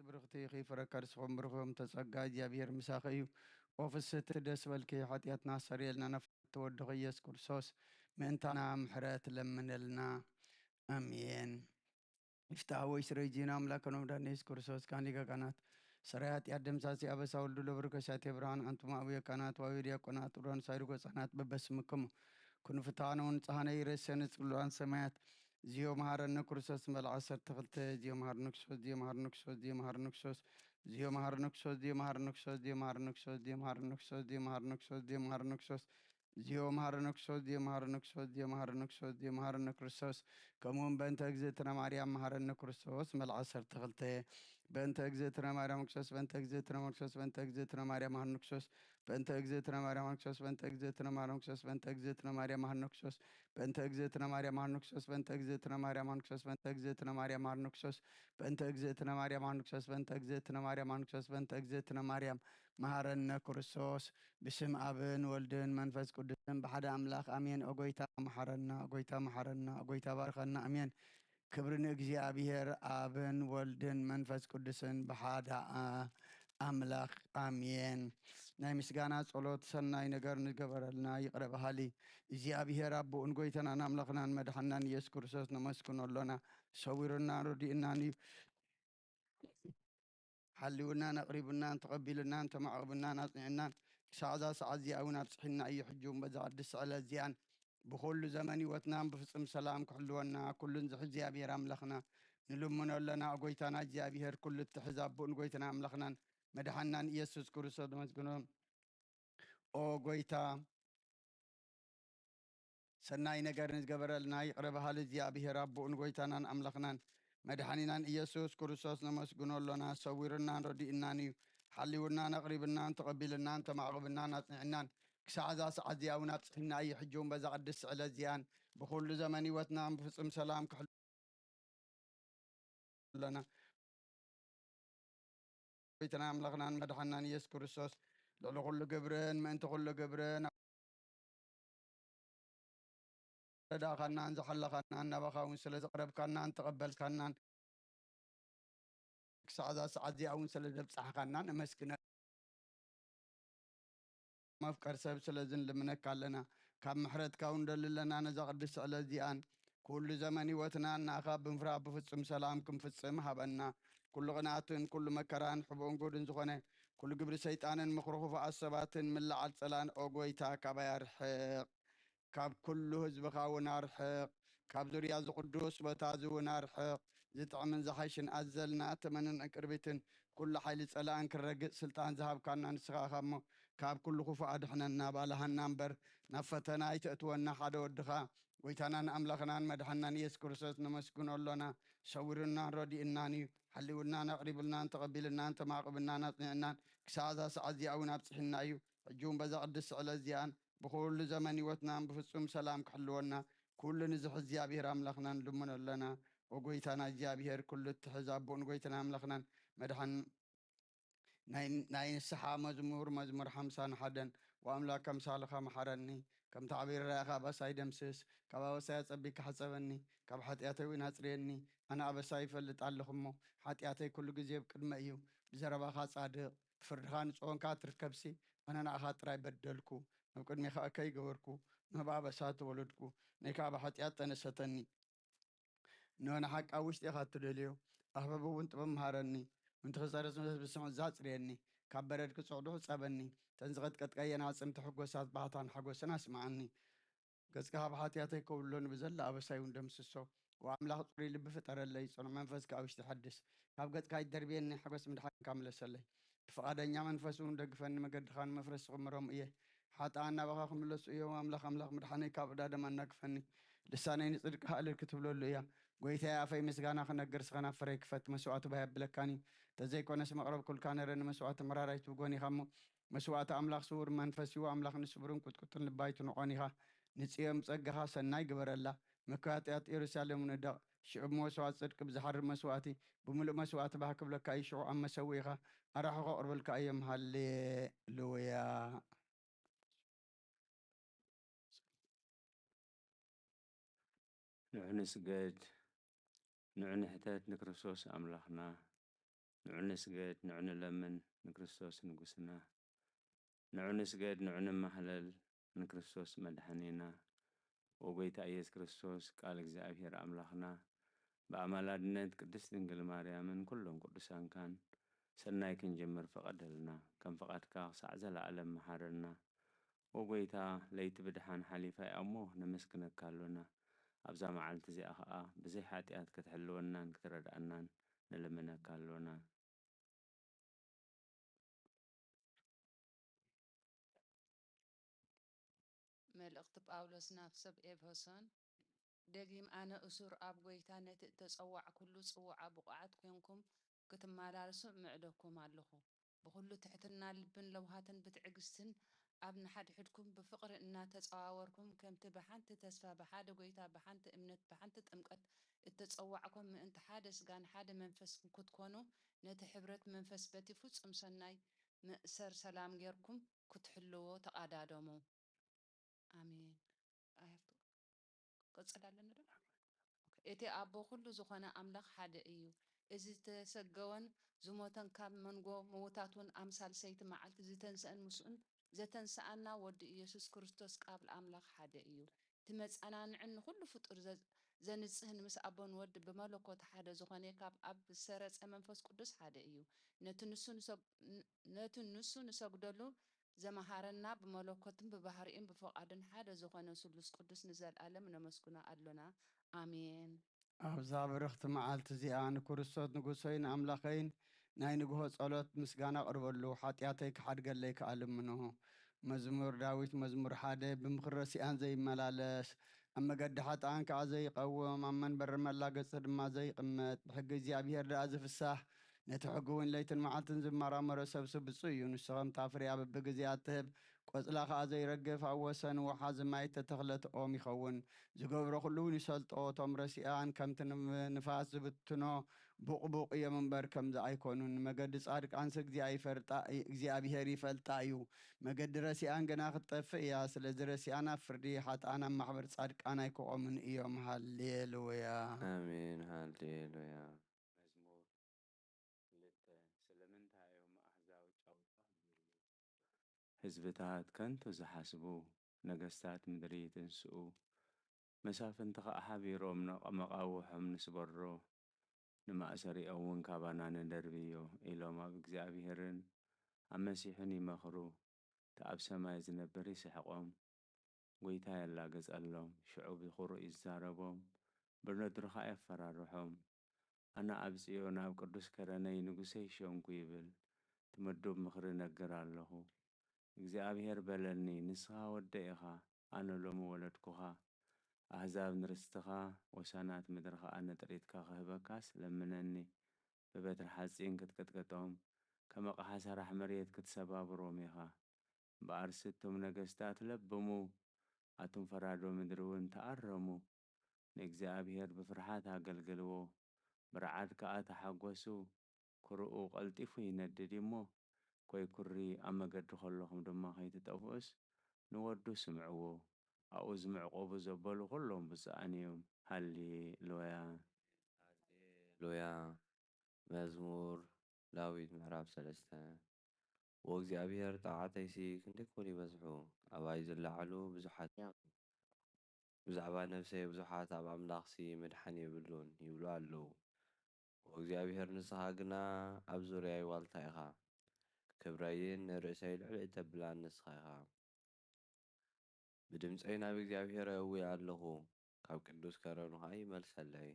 ብርኽቲ ኢኺ፣ ፍረ ከርስኹም ብሩኽ እዩ፣ እምተ ጸጋ እግዚኣብሔር ምሳኺ እዩ። ኦ ፍስሕቲ ደስ በልኪ፣ ሓጢኣትና ኣስተሰርየልና፣ ናፍቅቲ ወድኺ ኢየሱስ ክርስቶስ ምእንታና ምሕረት ለምነልና። ኣሜን። ይፍታህ ወይ ስረይ ጂና ኣምላክ ከኖም ዳን ኢየሱስ ክርስቶስ ካኒ ገጋናት ሰራይ ኃጢአት ደምሳሲ አበሳ ወልዱ ለብርከ ሳቴ ብርሃን አንቱማ አቡየ ካህናት ዋዊ ዲያቆናት ኡራን ሳይሩ ገጻናት በበስምክሙ ኩኑ ፍትሃነ ወንጽሃነ ይረሰነ ጽሉዋን ሰማያት ዚዮ መሃረነ ክርስቶስ መልዓ ዓሰርተ ክልተ ዚዮ መሃረነ ክርስቶስ ዚዮ መሃረነ ክርስቶስ ዚዮ መሃረነ ክርስቶስ ዚዮ መሃረነ ክርስቶስ ዚዮ መሃረነ ክርስቶስ ዚዮ መሃረነ ክርስቶስ ዚዮ መሃረነ ክርስቶስ ዚዮ መሃረነ ክርስቶስ ዚዮ መሃረነ ክርስቶስ ዚዮ መሃረነ ክርስቶስ ዚዮ መሃረነ ክርስቶስ ዚዮ መሃረነ ክርስቶስ ከምኡውን በእንተ እግዝእትነ ማርያም መሃረነ ክርስቶስ መልዓ ዓሰርተ ክልተ በእንተ እግዝእትነ ማርያም ክርስቶስ በእንተ እግዝእትነ ክርስቶስ በእንተ እግዝእትነ ማርያም መሃረነ ክርስቶስ በእንተ እግዝእትነ ማርያም መሃረነ ክርስቶስ በእንተ እግዝእትነ ማርያም ክርስቶስ በእንተ እግዝእትነ ማርያም መሃረነ ክርስቶስ በእንተ እግዝእትነ ማርያም መሃረነ ክርስቶስ በእንተ እግዝእትነ ማርያም መሃረነ ክርስቶስ በእንተ እግዝእትነ ማርያም መሃረነ ክርስቶስ በእንተ እግዝእትነ ማርያም መሃረነ ክርስቶስ በእንተ እግዝእትነ ማርያም መሃረነ ክርስቶስ ብስም ኣብን ወልድን መንፈስ ቅዱስን ብሓደ ኣምላኽ ኣሜን። ኦ ጎይታ መሓረና፣ ኦ ጎይታ መሓረና፣ ኦ ጎይታ ባርኸና፣ ኣሜን። ክብሪ ንእግዚኣብሔር ኣብን ወልድን መንፈስ ቅዱስን ብሓደ ኣ-፣ ኣምላኽ ኣሜን። ናይ ምስጋና ጸሎት ሰናይ ነገር ንገበረልና ይቕረ በሃሊ እግዚኣብሔር ኣቦኡን ጎይታናን ኣምላኽናን መድሓናን ኢየሱስ ክርስቶስ ነመስግኖ ኣሎና። ሰዊሩናን ረዲእናን እዩ። ሓልውናን ኣቕሪቡናን ተቐቢሉናን ተማዕቕብናን ኣጽኒዕናን ክሳዕ እዛ ሰዓት እዚኣ እውን ኣብጽሒና እዩ። ሕጂ እውን በዛ ቅድስቲ ዕለት እዚኣን ብኹሉ ዘመን ህይወትናን ብፍጹም ሰላም ክሕልወና ኩሉን ዝሕዚ እግዚኣብሔር ኣምላኽና ንልምኖ ኣለና። ጎይታና እግዚኣብሔር ኩሉ እትሕዝ ኣቦኡን ጎይታና ኣምላኽናን መድሓናን ኢየሱስ ክርስቶስ ነመስግኖ። ኦ ጎይታ ሰናይ ነገር ንዝገበረልና ይቕረ በሃሊ እግዚኣብሔር ኣቦኡን ጎይታናን ኣምላኽናን መድሓኒናን ኢየሱስ ክርስቶስ ነመስግኖ ኣሎና። ሰዊሩናን ረዲእናን እዩ። ሓልውናን ኣቕሪብናን ተቐቢልናን ተማዕቕብናን ኣጽኒዕናን ክሳዕ እዛ ሰዓት እዚኣ እውን ኣብጽሕና እዩ። ሕጂ እውን በዛ ቅድስቲ ዕለት እዚኣን ብኹሉ ዘመን ህይወትናን ብፍጹም ሰላም ክሕሉ ኣለና። ጎይታና ኣምላኽናን መድሓናን ኢየሱስ ክርስቶስ ልዕሊ ኩሉ ግብርን ምእንቲ ኩሉ ግብርን ረዳእኻናን ዝሓለኻናን ናባኻ እውን ስለ ዘቕረብካናን ተቐበልካናን ክሳዕ እዛ ሰዓት እዚኣ እውን ስለ ዘብጻሕካና ነመስግነካ። መፍቀር ሰብ ስለዚ ንልምነካ ኣለና። ካብ ምሕረትካ እውን ንደሊ ኣለና። ነዛ ቅድስቲ ዕለት እዚኣን ኩሉ ዘመን ህይወትና ንኣኻ ብምፍራህ ብፍጹም ሰላም ክንፍጽም ሃበና። ኩሉ ቅንኣትን ኩሉ መከራን ሕቡእን ጉድን ዝኾነ ኩሉ ግብሪ ሰይጣንን ምኽሪ ክፉኣት ሰባትን ምልዓል ጸላን ኦ ጎይታ ካባይ ኣርሕቕ። ካብ ኩሉ ህዝብኻ እውን ኣርሕቕ። ካብ ዙርያ እዚ ቅዱስ ቦታ እዚ እውን ኣርሕቕ። ዝጥዕምን ዝሓይሽን ኣዘልና ተመንን ዕንቅርቢትን ኩሉ ሓይሊ ጸላእን ክረግጽ ስልጣን ዝሃብካና ንስኻ ኢኻ እሞ፣ ካብ ኩሉ ክፉእ ኣድሕነና፣ ባልሃና እምበር፣ ናብ ፈተና ኣይተእትወና። ሓደ ወድኻ፣ ጎይታናን ኣምላኽናን መድሓናን ኢየሱስ ክርስቶስ ነመስግኖ ኣሎና። ሰዊሩናን ረዲእናን እዩ። ሓልውናን ኣቕሪቡልናን ተቐቢልናን ተማዕቕብናን ኣጽኒዕናን ክሳዕ እዛ ሰዓት እዚኣ እውን ኣብጽሕና እዩ። ሕጂ እውን በዛ ቅድስቲ ዕለት እዚኣን ብኹሉ ዘመን ህይወትናን ብፍጹም ሰላም ክሕልወና ኩሉ ንዝሕ እግዚኣብሔር ኣምላኽና ንልምኖ ኣለና። ኦ ጎይታና እግዚኣብሔር ኩሉ እትሕዝ ኣቦኡን ጎይታና ኣምላኽናን መድሓን ናይ፣ ናይ ንስሓ መዝሙር፣ መዝሙር ሓምሳን ሓደን። ወኣምላክ ከምሳልኻ መሓረኒ፣ ከምቲ ዓብዪ ርራይኻ ኣባሳይ ደምስስ፣ ካብ ኣበሳይ ኣጸቢካ ሕጸበኒ፣ ካብ ሓጢኣተይ እውን ኣጽርየኒ። ኣነ ኣበሳይ ይፈልጥ ኣለኹ እሞ፣ ሓጢኣተይ ኩሉ ግዜ ኣብ ቅድመይ እዩ። ብዘረባኻ ጻድቕ፣ ብፍርድኻ ንጽሆንካ ትርከብሲ፣ ኣነ ንኣኻ ጥራይ በደልኩ፣ ናብ ቅድሜኻ ከይገበርኩ፣ ናብ ኣበሳ ተወለድኩ፣ ናይ ካብ ሓጢኣት ጠነሰተኒ። ንሆነ ሓቂ ኣብ ውሽጢ ኢኻ እትደልዮ። ኣህበብ እውን ጥበብ መሃረኒ። ምንቲ ክጸርጽ ብስምዒት ዛጽርየኒ። ካብ በረድ ክጽዕዱ ሕጸበኒ። ተን ዝቐጥቀጥቀየን ኣጽምቲ ሕጎሳት ባህታን ሓጎስን ኣስምዓኒ። ገጽካ ካብ ሓጢኣተይ ከውልሎ ንብዘላ ኣበሳይ እውን ደምስሶ። ወኣምላኽ ጽሩይ ልቢ ፍጠረለይ፣ ጽኑዕ መንፈስ ከኣ ውሽጢ ሓድስ። ካብ ገጽካ ኣይትደርብየኒ፣ ሓጎስ ምድሓንካ ምለሰለይ። ብፍቓደኛ መንፈስ እውን ደግፈኒ፣ መገድኻ ንመፍረስ ክምሮም እየ። ሓጥኣን ናባኻ ክምለሱ እዮም። ኣምላኽ፣ ኣምላኽ ምድሓነይ ካብ ዕዳ ደም ኣናግፈኒ። ልሳነይ ንጽድቅኻ እልል ክትብለሉ እያ። ጐይታየ፣ ኣፈይ ምስጋና ክነግር፣ ስኸ ናብ ፍረይ ክፈት። መስዋእቲ ባህ የብለካን እዩ። ተዘይኮነስ መቕረብኩልካ ነረ፣ ንመስዋእቲ መራር ኣይትብጎን ኢኻ እሞ። መስዋእቲ ኣምላኽ ስዉር መንፈስ እዩ። ኣምላኽ ንስቡርን ቁጥቁጥን ልቢ ኣይትንዖን ኢኻ። ንጽዮን ብጸጋኻ ሰናይ ግበረላ። መካያጥያት ኢየሩሳሌም ንደቕ። ሽዑ ብመስዋእቲ ጽድቂ ብዝሓርድ መስዋእቲ ብምሉእ መስዋእቲ ባህ ክብለካ እዩ። ሽዑ ኣብ መሰውኢኻ ኣራሑ ከቕርብልካ እዮም። ሃሌሉያ። ንዑ ንስገድ፣ ንዑ ንሕተት ንክርስቶስ ኣምላኽና። ንዑ ንስገድ፣ ንዑ ንለምን ንክርስቶስ ንጉስና። ንዑ ንስገድ፣ ንዑ ንማህለል ንክርስቶስ መድሓኒና። ወጎይታ ኢየሱስ ክርስቶስ ቃል እግዚኣብሔር ኣምላኽና ብኣማላድነት ቅድስት ድንግል ማርያምን ኩሎም ቅዱሳንካን ሰናይ ክንጅምር ፍቐደልና። ከም ፍቓድካ ክሳዕ ዘለኣለም መሓረና። ወጎይታ ለይቲ ብድሓን ሓሊፋ እያ እሞ ነመስግነካ ኣሎና። ኣብዛ መዓልቲ እዚኣ ኸኣ ብዘይ ሓጢኣት ክትሕልወናን ክትረድኣናን ንልምነካ ኣሎና። መልእኽቲ ጳውሎስ ናብ ሰብ ኤፌሶን። ደጊም ኣነ እሱር ኣብ ጐይታ ነቲ እተጸዋዕኩሉ ጽውዓ ብቑዓት ኴንኩም ክትመላለሱ እምዕደኩም ኣለኹ። ብኹሉ ትሕትና ልብን ለውሃትን ብትዕግስትን ኣብ ንሓድሕድኩም ብፍቕሪ እናተጸዋወርኩም ከምቲ ብሓንቲ ተስፋ ብሓደ ጐይታ ብሓንቲ እምነት ብሓንቲ ጥምቀት እተጸዋዕኩም ምእንቲ ሓደ ስጋን ሓደ መንፈስን ክትኮኑ ነቲ ሕብረት መንፈስ በቲ ፍጹም ሰናይ ምእሰር ሰላም ጌርኩም ክትሕልዎ ተቓዳደሙ። ኣሜን። I have to ክቕጽል ኣለኒ ዶ? እቲ ኣቦ ኩሉ ዝኾነ ኣምላኽ ሓደ እዩ። እዚ ዝተሰገወን ዝሞተን ካብ መንጎ ምውታት እውን ኣምሳል ሰይቲ መዓልቲ ዝተንስአን ምስኡን ዘተንስኣና ወዲ ኢየሱስ ክርስቶስ ቃል ኣምላኽ ሓደ እዩ። እቲ መጸናንዕን ንኹሉ ፍጡር ዘ- ዘንጽህን ምስ ኣቦን ወዲ ብመለኮት ሓደ ዝኾነ ካብ ኣብ ዝሰረጸ መንፈስ ቅዱስ ሓደ እዩ። ነቲ ንሱ ንሰግ- ን- ነቲ ንሱ ንሰግደሉ ዘመሃረና ብመለኮትን ብባህሪኡን ብፍቓዱን ሓደ ዝኾነ ስሉስ ቅዱስ ንዘልኣለም ነመስግኖ ኣሎና። ኣሜን። ኣብዛ ብርኽቲ መዓልቲ እዚኣ ንክርስቶስ ንጉሰይን ኣምላኸይን ናይ ንግሆ ጸሎት ምስጋና ኣቕርበሉ፣ ሓጢኣተይ ክሓድገለይ ከኣ ልምኖ። መዝሙር ዳዊት መዝሙር ሓደ። ብምኽሪ ረሲኣን ዘይመላለስ፣ ኣብ መገዲ ሓጥኣን ከኣ ዘይቐውም፣ ኣብ መንበሪ መላገጺ ድማ ዘይቕመጥ፣ ብሕጊ እግዚኣብሄር ደኣ ዝፍሳህ፣ ነቲ ሕጊ እውን ለይትን መዓልትን ዝመራመሮ ሰብሲ ብፁዕ እዩ። ንሱ ከምታ ፍሬያ በብግዜኣ እትህብ፣ ቆጽላ ኸኣ ዘይረግፍ፣ ኣብ ወሰን ወሓዚ ማይ እተተኽለት ኦም ይኸውን። ዝገብሮ ኹሉ እውን ይሰልጦ። እቶም ረሲኣን ከምቲ ን- ንፋስ ዝብትኖ ቡቕቡቕ እዮም እምበር ከምዚ ኣይኮኑን። መገዲ ጻድቃንስ እግዚኣብ ይፈልጣ- እግዚኣብሄር ይፈልጣ እዩ። መገዲ ረሲኣን ግና ክትጠፍእ እያ። ስለዚ ረሲኣን ኣብ ፍርዲ፣ ሓጥኣን ኣብ ማሕበር ጻድቃን ኣይክቖሙን እዮም። ሃሌሉያ። ኣሜን ሃሌሉያ። መዝሙር ክልተ። ስለምንታይ እዮም ኣህዛብ ጨው ዝብሉ? ህዝብታት ከንቱ ዝሓስቡ፣ ነገስታት ምድሪ ይትንስኡ፣ መሳፍንቲ ኸኣ ሓቢሮም ነቐ- መቓውሖም ንስበሮ፣ ንማእሰሪኦም እውን ካባና ንደርብዮ ኢሎም ኣብ እግዚኣብሄርን ኣብ መሲሑን ይመኽሩ። እቲ ኣብ ሰማይ ዝነብር ይስሕቖም፣ ጐይታ የላግጸሎም፣ ሽዑ ብኹሩዕ ይዛረቦም፣ ብነድሩ ኸኣ የፈራርሖም። ኣነ ኣብ ጽዮን ኣብ ቅዱስ ከረነይ ንጉሰይ ሸንኩ ይብል፣ እቲ ምዱብ ምኽሪ እነግር ኣለኹ። እግዚኣብሄር በለኒ፣ ንስኻ ወደይ ኢኻ፣ ኣነ ሎሚ ወለድኩኻ። ኣህዛብ ንርስትኻ፣ ወሰናት ምድሪ ኸኣ ንጥሪትካ ክህበካስ ለምነኒ። ብበትሪ ሓጺን ክትቅጥቅጦም፣ ከም ኣቕሓ ሰራሕ መሬት ክትሰባብሮም ኢኻ። ብኣርሲ እቶም ነገስታት ለብሙ፣ ኣቱም ፈራዶ ምድሪ እውን ተኣረሙ። ንእግዚኣብሄር ብፍርሃት ኣገልግልዎ፣ ብርዓድ ከኣ ተሓጎሱ። ኩርኡ ቀልጢፉ ይነድድ እሞ፣ ኮይኩሪ ኣብ መገዲ ከለኹም ድማ ከይትጠፍኡስ ንወዱ ስምዕዎ። ኣብኡ ዝምዕቆቡ ዘበሉ ኩሎም ብፁዓን እዮም። ሃሌሉያ። ሃሌሉያ። መዝሙር ዳዊት ምዕራፍ ሰለስተ። ወእግዚኣብሔር፣ ጣዕዓተይሲ ክንደይ ክውን ይበዝሑ፣ ኣባይ ዝለዓሉ ብዙሓት እዮም። ብዛዕባ ነፍሰይ ብዙሓት ኣብ ኣምላኽሲ ምድሓን የብሉን ይብሉ ኣለዉ። ወእግዚኣብሔር፣ ንስኻ ግና ኣብ ዙርያይ ዋልታ ኢኻ፣ ክብረይን ንርእሰይ ልዕል እተብላን ንስኻ ኢኻ። ብድምፀይ ናብ እግዚኣብሔር እእዊ ኣለኹ፣ ካብ ቅዱስ ከረኑ ኸኣ ይመልሰለይ።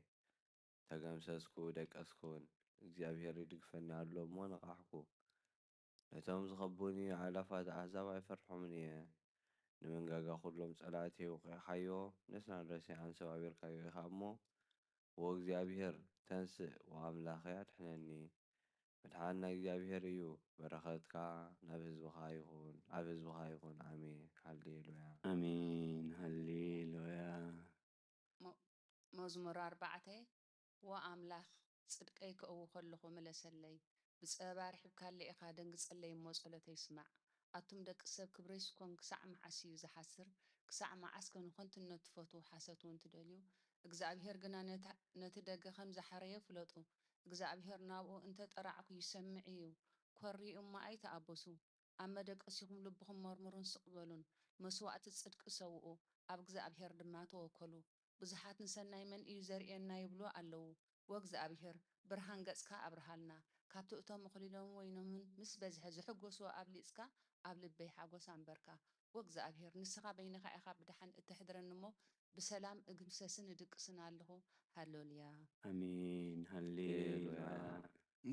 ተገምሰስኩ ደቀስኩን፣ እግዚኣብሔር ይድግፈኒ ኣሎ እሞ ነቓሕኩ። ነቶም ዝኸቡኒ ኣእላፋት ኣህዛብ ኣይፈርሖምን እየ። ንመንጋጋ ኩሎም ጸላእተይ ወቒዕኻዮ፣ ነስናን ረሲዓን ሰባቢርካዮ ኢኻ እሞ፣ ወእግዚኣብሔር ተንስእ ወኣምላኸይ ኣድሕነኒ። ምድሓን ናይ እግዚኣብሔር እዩ፣ በረኸትካ ናብ ህዝብኻ ይኹን፣ ኣብ ህዝብኻ ይኹን። ኣሜን። ሃሌሉያ። ኣሜን። ሃሌሉያ። መዝሙር ኣርባዕተ። ዋ ኣምላኽ፣ ጽድቀይ ከእዊ ከለኹ ምለሰለይ። ብጸበባ ርሒብካለይ ኢኻ፣ ደንግጸለይ እሞ ጸሎተይ ስማዕ። ኣቱም ደቂ ሰብ፣ ክብረይስ ኮን ክሳዕ መዓስ እዩ ዝሓስር? ክሳዕ መዓስከ ንኸንቱነት ትፈትዉ፣ ሓሰት እውን ትደልዩ? እግዚኣብሄር ግና ነታ- ነቲ ደገ ከም ዝሓረየ ፍለጡ። እግዚኣብሄር ናብኡ እንተ ጠራዕኩ ይሰምዕ እዩ። ኰርዩ እሞ ኣይተኣበሱ። ኣብ መደቀሲኹም ልብኹም መርምሩን ስቕ በሉን። መስዋእቲ ጽድቂ ሰውኡ፣ ኣብ እግዚኣብሄር ድማ ተወከሉ። ብዙሓት ንሰናይ መን እዩ ዘርእየና ይብሉ ኣለዉ። ወእግዚኣብሄር፣ ብርሃን ገጽካ ኣብርሃልና። ካብቲ እቶም እኹል ኢሎም ወይኖምን ምስ በዝሐ ዝሕጎስዎ ኣብሊጽካ፣ ኣብ ልበይ ሓጎስ ኣንበርካ። ወእግዚኣብሄር፣ ንስኻ በይንኻ ኢኻ ብደሓን እተሕድረኒ እሞ፣ ብሰላም እግህሰስን እድቅስን ኣለኹ። ሃሌሉያ። ኣሜን። ሃሌሉያ።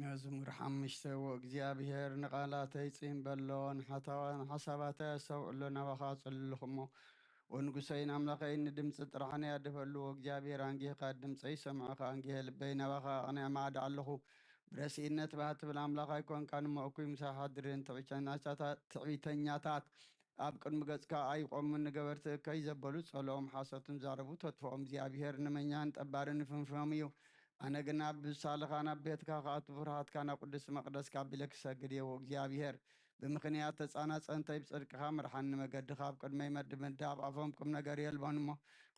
መዝሙር ሓሙሽተ። ወእግዚኣብሔር ንቓላተይ ጽን በሎ፣ ንሓሳባተይ ኣስተውዕሎ፣ ናባኻ ጸለልኹ እሞ። ወንጉሰይን ኣምላኸይን ንድምጺ ጥራሕ ናይ ኣደፈሉ። ወእግዚኣብሔር ኣንጊህካ ድምጸይ ሰምዕኻ፣ ኣንጊሀ ልበይ ናባኻ ኣቕኒዐ ማዕድ ኣለኹ። ብረሲእነት ባህ ትብል ኣምላኽ ኣይኮንካን እሞ፣ እኩይ ምሳይ ሓድርን ትዕቢተኛታት ኣብ ቅድሚ ገጽካ ኣይቆሙን። ንገበርቲ እከይ ዘበሉ ጸልኦም ሓሶትን ዛረቡ ተጥፍኦም። እግዚኣብሔር ንመኛን ጠባርን ይፍንፍኖም እዩ። ኣነ ግና ብሳልኻ ናብ ቤትካ ክኣቱ፣ ፍርሃትካ ናብ ቅዱስ መቕደስካ ኣቢለ ክሰግድ እየ። እግዚኣብሔር ብምኽንያት ተጻናጸንተይ ብጽድቅኻ ምርሓኒ። መገድኻ ኣብ ቅድመይ መድምዳ፣ ኣብ ኣፎም ቁም ነገር የልቦን እሞ፣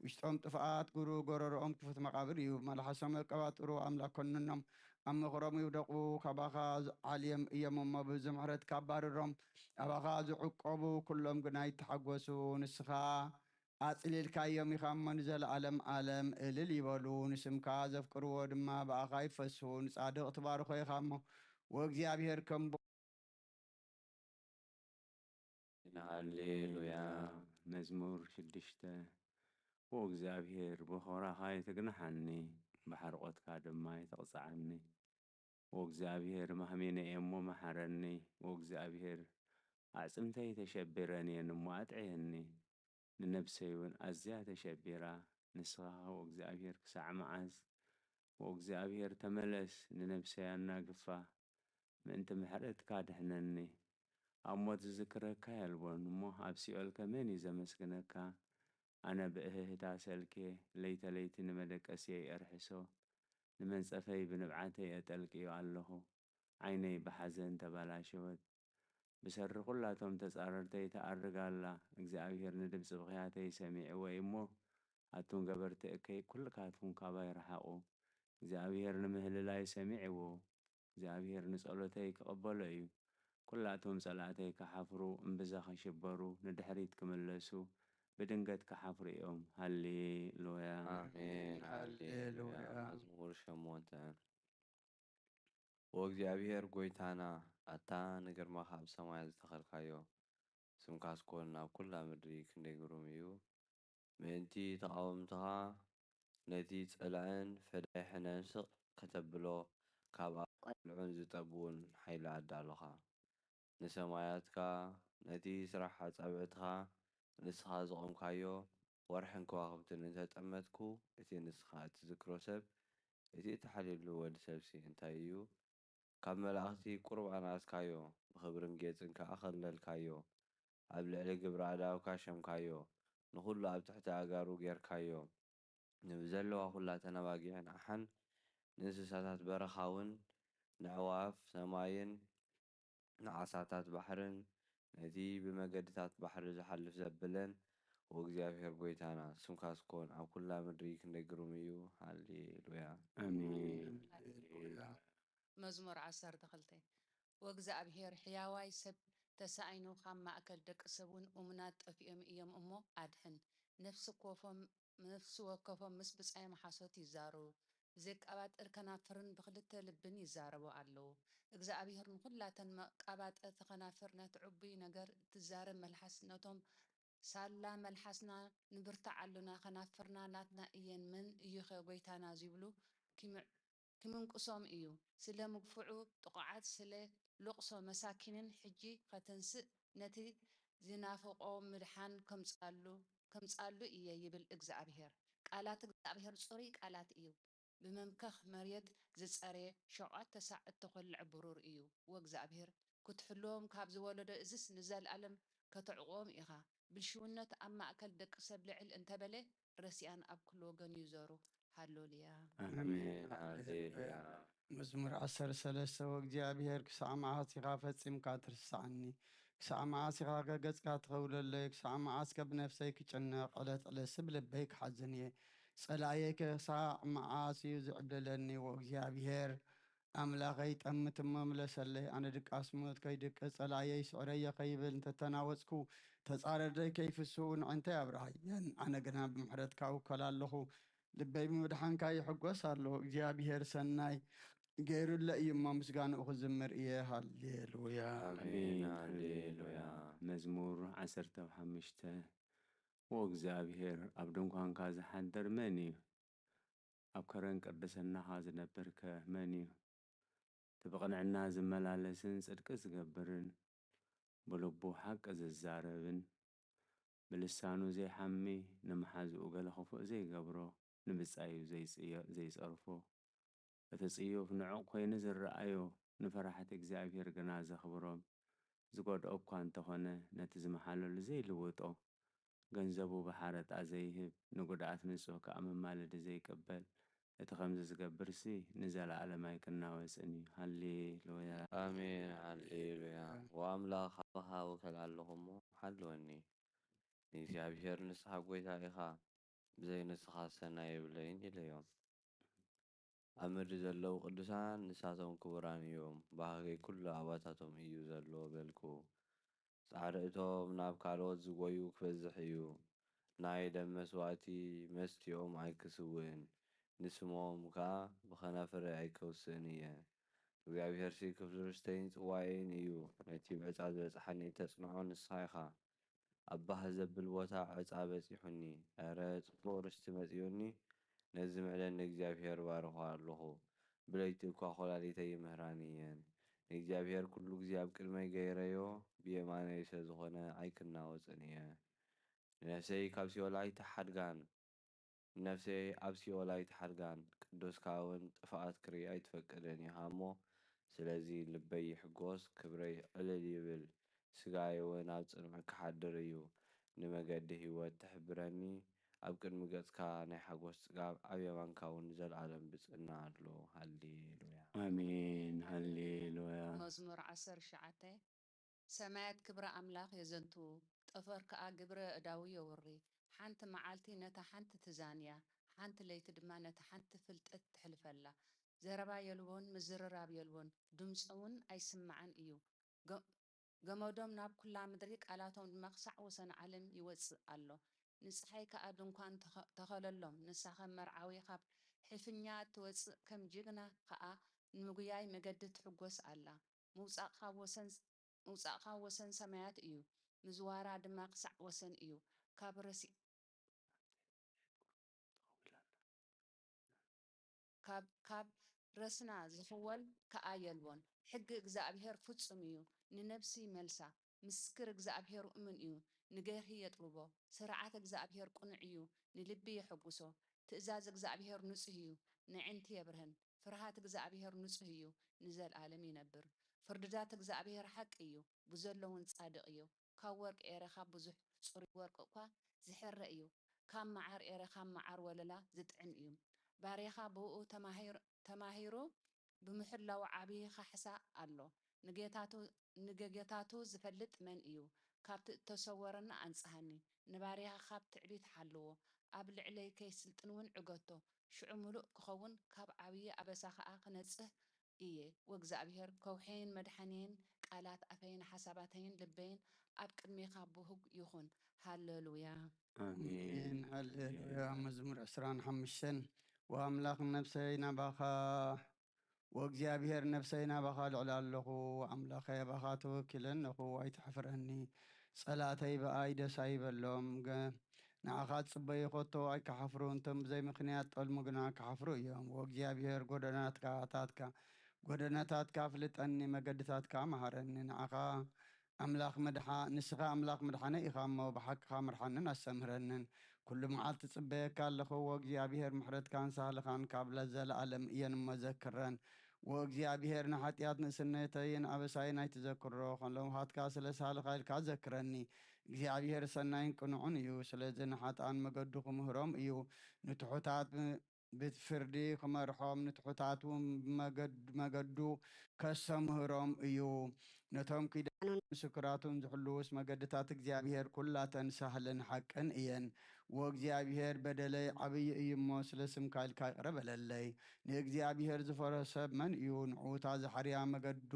ውሽጦም ጥፍኣት ጉሩ፣ ጎረሮኦም ክፉት መቓብር እዩ። መልሓሶም የቀባጥሩ፣ ኣምላኽ ኮንኖም። ኣብ ምኽሮም ይውደቑ፣ ካባኻ ዓልዮም እዮም እሞ፣ ብብዙሕ ምሕረትካ ኣባርሮም። ኣባኻ ዝዕቆቡ ኩሎም ግና ይተሓጎሱ። ንስኻ ኣጽሊልካዮም ኢኻ እሞ፣ ንዘለኣለም ኣለም እልል ይበሉ። ንስምካ ዘፍቅርዎ ድማ ብኣኻ ይፈስሑ። ንጻድቕ ትባርኾ ኢኻ እሞ፣ ወእግዚኣብሔር ከም ሃሌሉያ። መዝሙር ሽዱሽተ። ኦ እግዚኣብሔር፣ ብኾራኻ ኣይትግንሓኒ፣ ብሓርቆትካ ድማ ኣይትቕጽዓኒ። ኦ እግዚኣብሔር፣ ማህሜነ እየ እሞ መሓረኒ። ኦ እግዚኣብሔር፣ ኣዕጽምተይ ተሸቢረን እየን እሞ ኣጥዕየኒ። ንነብሰይ እውን ኣዝያ ተሸቢራ። ንስኻ ኦ እግዚኣብሔር፣ ክሳዕ መዓስ? ኦ እግዚኣብሔር፣ ተመለስ፣ ንነብሰይ ኣናግፋ። ምእንቲ ምሕረትካ ድሕነኒ። ኣብ ሞት ዝዝክረካ የልቦን እሞ፣ ኣብ ሲኦል ከመን እዩ ዘመስግነካ? ኣነ ብእህህታ ሰልክየ፣ ለይተ ለይቲ ንመደቀስየይ እርሕሶ። ንመንጸፈይ ብንብዓተይ ኣጠልቅዮ ኣለኹ። ዓይነይ ብሓዘን ተባላሸወት። ብሰሪ ኩላቶም ተጻረርተይ ትኣርግ ኣላ። እግዚኣብሔር ንድምጺ ብኽያተይ ሰሚዕዎ እዩ እሞ፣ ኣቱም ገበርቲ እከይ ኩልካትኩም ካባይ ርሓቑ። እግዚኣብሔር ንምህልላይ ሰሚዕዎ። እግዚኣብሔር ንጸሎተይ ክቕበሎ እዩ። ኩላቶም ጸላእተይ ክሓፍሩ፣ እምብዛ ክሽበሩ፣ ንድሕሪት ክምለሱ፣ ብድንገት ክሓፍሩ እዮም። ሃሌሉያ። ኣሜን። ሃሌሉያ። መዝሙር ሸሞንተ። ኦ እግዚኣብሔር ጐይታና፣ ኣታ ንግርማኻ ኣብ ሰማያት ዝተኸልካዮ፣ ስምካስ ኮን ኣብ ኩላ ምድሪ ክንደይ ግሩም እዩ። ምእንቲ ተቓወምትኻ፣ ነቲ ጸላእን ፈዳይሕነን ስቕ ከተብሎ፣ ካብ ኣፍ ቆልዑን ዝጠብዉን ሓይሊ ኣዳሎኻ። ንሰማያትካ፣ ነቲ ስራሕ ኣጻብዕትኻ፣ ንስኻ ዘቖምካዮ፣ ወርሕን ከዋኽብትን እንተ ጠመትኩ፣ እቲ ንስኻ እትዝክሮ ሰብ፣ እቲ እተሓልየሉ ወዲ ሰብሲ እንታይ እዩ? ካብ መላእኽቲ ቁሩብ ኣንኣስካዮ፣ ብኽብርን ጌጽን ከኣ ኸለልካዮ። ኣብ ልዕሊ ግብረ ኣእዳውካ ሸምካዮ፣ ንኹሉ ኣብ ትሕቲ ኣእጋሩ ጌርካዮ። ንብዘለዋ ኹላተን ኣባጊዕን ኣሓን፣ ንእንስሳታት በረኻ እውን፣ ንኣዕዋፍ ሰማይን ንዓሳታት ባሕርን፣ ነቲ ብመገድታት ባሕሪ ዝሓልፍ ዘብለን፣ ኦ እግዚኣብሔር ጐይታና፣ ስምካስ ኮን ኣብ ኵላ ምድሪ ክንደይ ግሩም እዩ። ሃሌሉያ። ኣሜን። መዝሙር ዓሰርተ ክልተ። ወእግዚኣብሔር፣ ሕያዋይ ሰብ ተሳኢኑ፣ ካብ ማእከል ደቂ ሰብውን እሙናት ጠፊኦም እዮም እሞ ኣድሕን። ነፍሲ ኮፎም ነፍሲ ወከፎም ምስ ብጻዮም ሓሶት ይዛረቡ፣ ብዘይቀባጥር ከናፍርን ብኽልተ ልብን ይዛረቡ ኣለዉ። እግዚኣብሔር ንኹላተን መቃባጠርቲ ከናፍር ነቲ ዕቡይ ነገር እትዛረብ መልሓስ ነቶም ሳላ መልሓስና ንብርትዓሉና ከናፍርና ናትና እየን መን እዩኸ ጐይታና ዝብሉ ኪምዕምቁሶም እዩ። ስለ ምግፍዑ ጥቑዓት ስለ ልቕሶ መሳኪንን ሕጂ ከተንስእ ነቲ ዝናፍቖ ምድሓን ከምጽኣሉ ከምጽኣሉ እየ ይብል እግዚኣብሄር። ቃላት እግዚኣብሄር ጽሩይ ቃላት እዩ። ብመምከኽ መሬት ዝጸረየ ሸውዓተ ሳዕ እተኾልዐ ብሩር እዩ። ወእግዚኣብሄር ክትሕልዎም ካብ ዝወለዶ እዝስ ንዘለኣለም ከተዕቑቦም ኢኻ። ብልሽውነት ኣብ ማእከል ደቂ ሰብ ልዕል እንተበለ ረሲኣን ኣብ ኩሉ ወገን ይዞሩ። ሃሌሉያ። ኣሜን። ሃሌሉያ። መዝሙር ዓሰርተ ሰለስተ። ወእግዚኣብሔር ክሳዕ መዓስ ኢኻ ፈጺምካ ትርስዓኒ? ክሳዕ መዓስ ኢኻ ከገጽካ ትኸውለለይ? ክሳዕ መዓስ ከ ብነፍሰይ ክጭነቕ? ዕለት ዕለትሲ ብልበይ ክሓዝን እየ። ጸላእየይ ክሳዕ መዓስ እዩ ዝዕብለለኒ? ወእግዚኣብሔር ኣምላኸይ፣ ጠምት እሞ ምለሰለይ። ኣነ ድቃስ ሞት ከይድቅስ፣ ጸላእየይ ስዕረየ ከይብል እንተተናወጽኩ፣ ተጻረርደይ ከይፍስሁ ንዕንተይ ኣብርሃየን። ኣነ ግና ብምሕረትካ እውከል ኣለኹ፣ ልበይ ብምድሓንካ ይሕጎስ ኣሎ። እግዚኣብሔር ሰናይ ገይሩለ እዩ እሞ፣ ምስጋንኡ ክዝምር እየ። ሃሌሉያ። ኣሜን። ሃሌሉያ። መዝሙር ዓሰርተ ሓሙሽተ። ዎ እግዚኣብሔር፣ ኣብ ድንኳንካ ዝሓድር መን እዩ? ኣብ ከረን ቅድስናኻ ዝነብርከ መን እዩ? እቲ ብቕንዕና ዝመላለስን ጽድቂ ዝገብርን፣ ብልቡ ሓቂ ዝዛረብን፣ ብልሳኑ ዘይሓሚ፣ ንመሓዝኡ ገለ ክፉእ ዘይገብሮ፣ ንብጻዩ ዘይጽዮ-፣ ዘይጸርፎ፣ እቲ ጽዩፍ ንዑቕ ኮይኑ ዝረኣዮ፣ ንፈራሕቲ እግዚኣብሔር ግና ዘኽብሮም፣ ዝጎድኦ እኳ እንተኾነ፣ ነቲ ዝመሓለሉ ዘይልውጦ፣ ገንዘቡ ብሓረጣ ዘይህብ፣ ንጉድኣት ንጹህ ከኣ መማለዲ ዘይቅበል፣ እቲ ከምዚ ዝገብርሲ ንዘለኣለም ኣይክናወጽን እዩ። ሃሌሉያ። ኣሜን። ሃሌሉያ። ወኣምላኽ፣ ኣባኻ እውከል ኣለኹ እሞ ሓልወኒ። ንእግዚኣብሔር ንስኻ ጐይታ ኢኻ፣ ብዘይ ንስኻ ሰናይ የብለይን ኢለዮም። ኣብ ምድሪ ዘለዉ ቅዱሳን ንሳቶም ክቡራን እዮም፣ ባህገይ ኩሉ ኣባታቶም እዩ ዘሎ በልኩ። ጻዕሪ እቶም ናብ ካልኦት ዝጎዩ ክበዝሕ እዩ። ናይ ደም መስዋእቲ መስትኦም ኣይክስውእን፣ ንስሞም ከኣ ብኸናፍረይ ኣይከውስእን እየ። እግዚኣብሔርሲ ክፍሊ ርስተይን ጽዋኤይን እዩ። ነቲ ብዕጻ ዝበጽሓኒ እተጽንዖ ንስኻ ኢኻ። ኣብ ባህ ዘብል ቦታ ዕጻ በጺሑኒ። ኧረ ጽቡቕ ርስቲ መጺኡኒ። ነዚ ምዕደኒ እግዚኣብሔር እባርኾ ኣለኹ። ብለይቲ እኳ ኾላሊተይ ይምህራኒ እየን። ንእግዚኣብሔር ኩሉ ግዜ ኣብ ቅድመይ ገይረዮ፣ ብየማነይ ስለ ዝኾነ ኣይክናወጽን እየ። ንነፍሰይ ካብ ሲኦል ኣይትሓድጋን። ንነፍሰይ ኣብ ሲኦል ኣይትሓድጋን። ቅዱስካ እውን ጥፍኣት ክርኢ ኣይትፈቅድን ኢኻ እሞ፣ ስለዚ ልበይ ይሕጎስ፣ ክብረይ ዕልል ይብል። ስጋይ እውን ኣብ ጽንዕ ክሓድር እዩ። ንመገዲ ህይወት ትሕብረኒ፣ ኣብ ቅድሚ ገጽካ ናይ ሓጎስ ጽጋብ፣ ኣብ የማንካ እውን ንዘለኣለም ብጽና ኣሎ። ሃሌሉያ። ኣሜን። ሃሌሉያ። መዝሙር ዓሰርተ ትሽዓተ። ሰማያት ክብሪ ኣምላኽ የዘንትዉ፣ ጠፈር ከኣ ግብሪ ኣእዳዉ የውሪ። ሓንቲ መዓልቲ ነታ ሓንቲ ትዛንያ፣ ሓንቲ ለይቲ ድማ ነታ ሓንቲ ፍልጠት ትሕልፈላ። ዘረባ የልቦን፣ ምዝርራብ የልቦን፣ ድምጾም እውን ኣይስማዕን እዩ። ገ-፣ ገመዶም ናብ ኩላ ምድሪ፣ ቃላቶም ድማ ክሳዕ ወሰን ዓለም ይወጽእ ኣሎ። ንጸሓይ ከኣ ድንኳን ተኸ-፣ ተኸለሎም። ንሳ ከም መርዓዊ ካብ ሕፍኛ እትወጽእ፣ ከም ጅግና ከኣ ንምጉያይ መገዲ ትሕጎስ ኣላ። ምውጻእካ ወሰን፣ ምውጻእካ ወሰን ሰማያት እዩ፣ ምዝዋራ ድማ ክሳዕ ወሰን እዩ። ካብ ረሲ-፣ ካብ፣ ካብ ረስና ዝኽወል ከኣ የልቦን። ሕጊ እግዚኣብሔር ፍጹም እዩ፣ ንነብሲ ይመልሳ። ምስክር እግዚኣብሔር እሙን እዩ፣ ንገርሂ የጥብቦ። ስርዓት እግዚኣብሔር ቅኑዕ እዩ፣ ንልቢ የሐጉሶ። ትእዛዝ እግዚኣብሔር ንጹህ እዩ፣ ነዒንቲ የብርህን። ፍርሃት እግዚኣብሔር ንጹህ እዩ፣ ንዘለኣለም ይነብር። ፍርድታት እግዚኣብሔር ሓቂ እዩ፣ ብዘሎ እውን ጻድቕ እዩ። ካብ ወርቂ ኤረኻ ብዙሕ ጽሩይ ወርቂ እኳ ዝሕረ እዩ፣ ካብ መዓር ኤረኻ መዓር ወለላ ዝጥዕም እዩ። ባርያኻ ብእኡ ተማሂር-፣ ተማሂሩ ብምሕላዉ ዓብዪ ካሕሳ ኣሎ። ንጌታቱ፣ ንጌጋታቱ ዝፈልጥ መን እዩ? ካብቲ እተሰወረኒ ኣንጽሃኒ፣ ንባርያኻ ካብ ትዕቢት ሓልዎ። ኣብ ልዕለይ ከይስልጥን እውን ዕገቶ፣ ሽዑ ምሉእ ክኸውን፣ ካብ ዓብዪ ኣበሳ ኸኣ ክነጽህ እየ። ወእግዚኣብሔር ከውሕየይን መድሓንየይን፣ ቃላት ኣፈይን ሓሳባተይን ልበይን ኣብ ቅድሜኻ ብሁግ ይኹን። ሃሌሉያ። ኣሜን። ሃሌሉያ። መዝሙር ዕስራን ሓሙሽተን። ወኣምላኽ ነፍሰይ ናባኻ፣ ወእግዚኣብሔር ነፍሰይ ናባኻ ልዕል ኣለኹ። ኣምላኸይ ኣባኻ ተወኪለ ኣለኹ፣ ኣይትሕፍረኒ። ጸላእተይ ብኣይ ደስ ኣይበሎም። ገ-፣ ንዓኻ ጽበዩ ከቶ ኣይክሓፍሩ፣ እንቶም ብዘይ ምኽንያት ጠልሙ ግና ክሓፍሩ እዮም። ወእግዚኣብሔር ጎደናትካ ታትካ፣ ጎደናታትካ ፍልጠኒ፣ መገድታትካ መሃረኒ። ንዓኻ ኣምላኽ ምድሓ-፣ ንስኻ ኣምላኽ ምድሓነይ ኢኻ እሞ፣ ብሓቅኻ ምርሓንን ኣስተምህረንን። ኩሉ መዓልቲ ጽበየካ ኣለኹ፣ ወእግዚኣብሔር ምሕረትካን ሳህልኻን ካብ ለዘለኣለም እየን እሞ ዘክረን። ወእግዚኣብሔር ንሓጢኣት ንእስነተይን ኣበሳይን ኣይትዘክሮ፣ ከም ለምኻትካ ስለ ሳህልኻ ኢልካ ዘክረኒ። እግዚኣብሔር ሰናይን ቅኑዕን እዩ፣ ስለዚ ንሓጥኣን መገዱ ክምህሮም እዩ፣ ንትሑታት ብ-፣ ብፍርዲ ክመርሖም፣ ንትሑታት እውን ብመገድ-፣ መገዱ ከስተምህሮም እዩ። ነቶም ኪዳኑን ምስክራቱን ዝሕልዉስ መገድታት እግዚኣብሔር ኩላተን ሳህልን ሓቅን እየን። ወእግዚኣብሔር በደለይ ዓብዪ እዩ እሞ ስለ ስምካ ኢልካ ይቕረ በለለይ። ንእግዚኣብሔር ዝፈርሆ ሰብ መን እዩ? ንዕኡ እታ ዝሓርያ መገዱ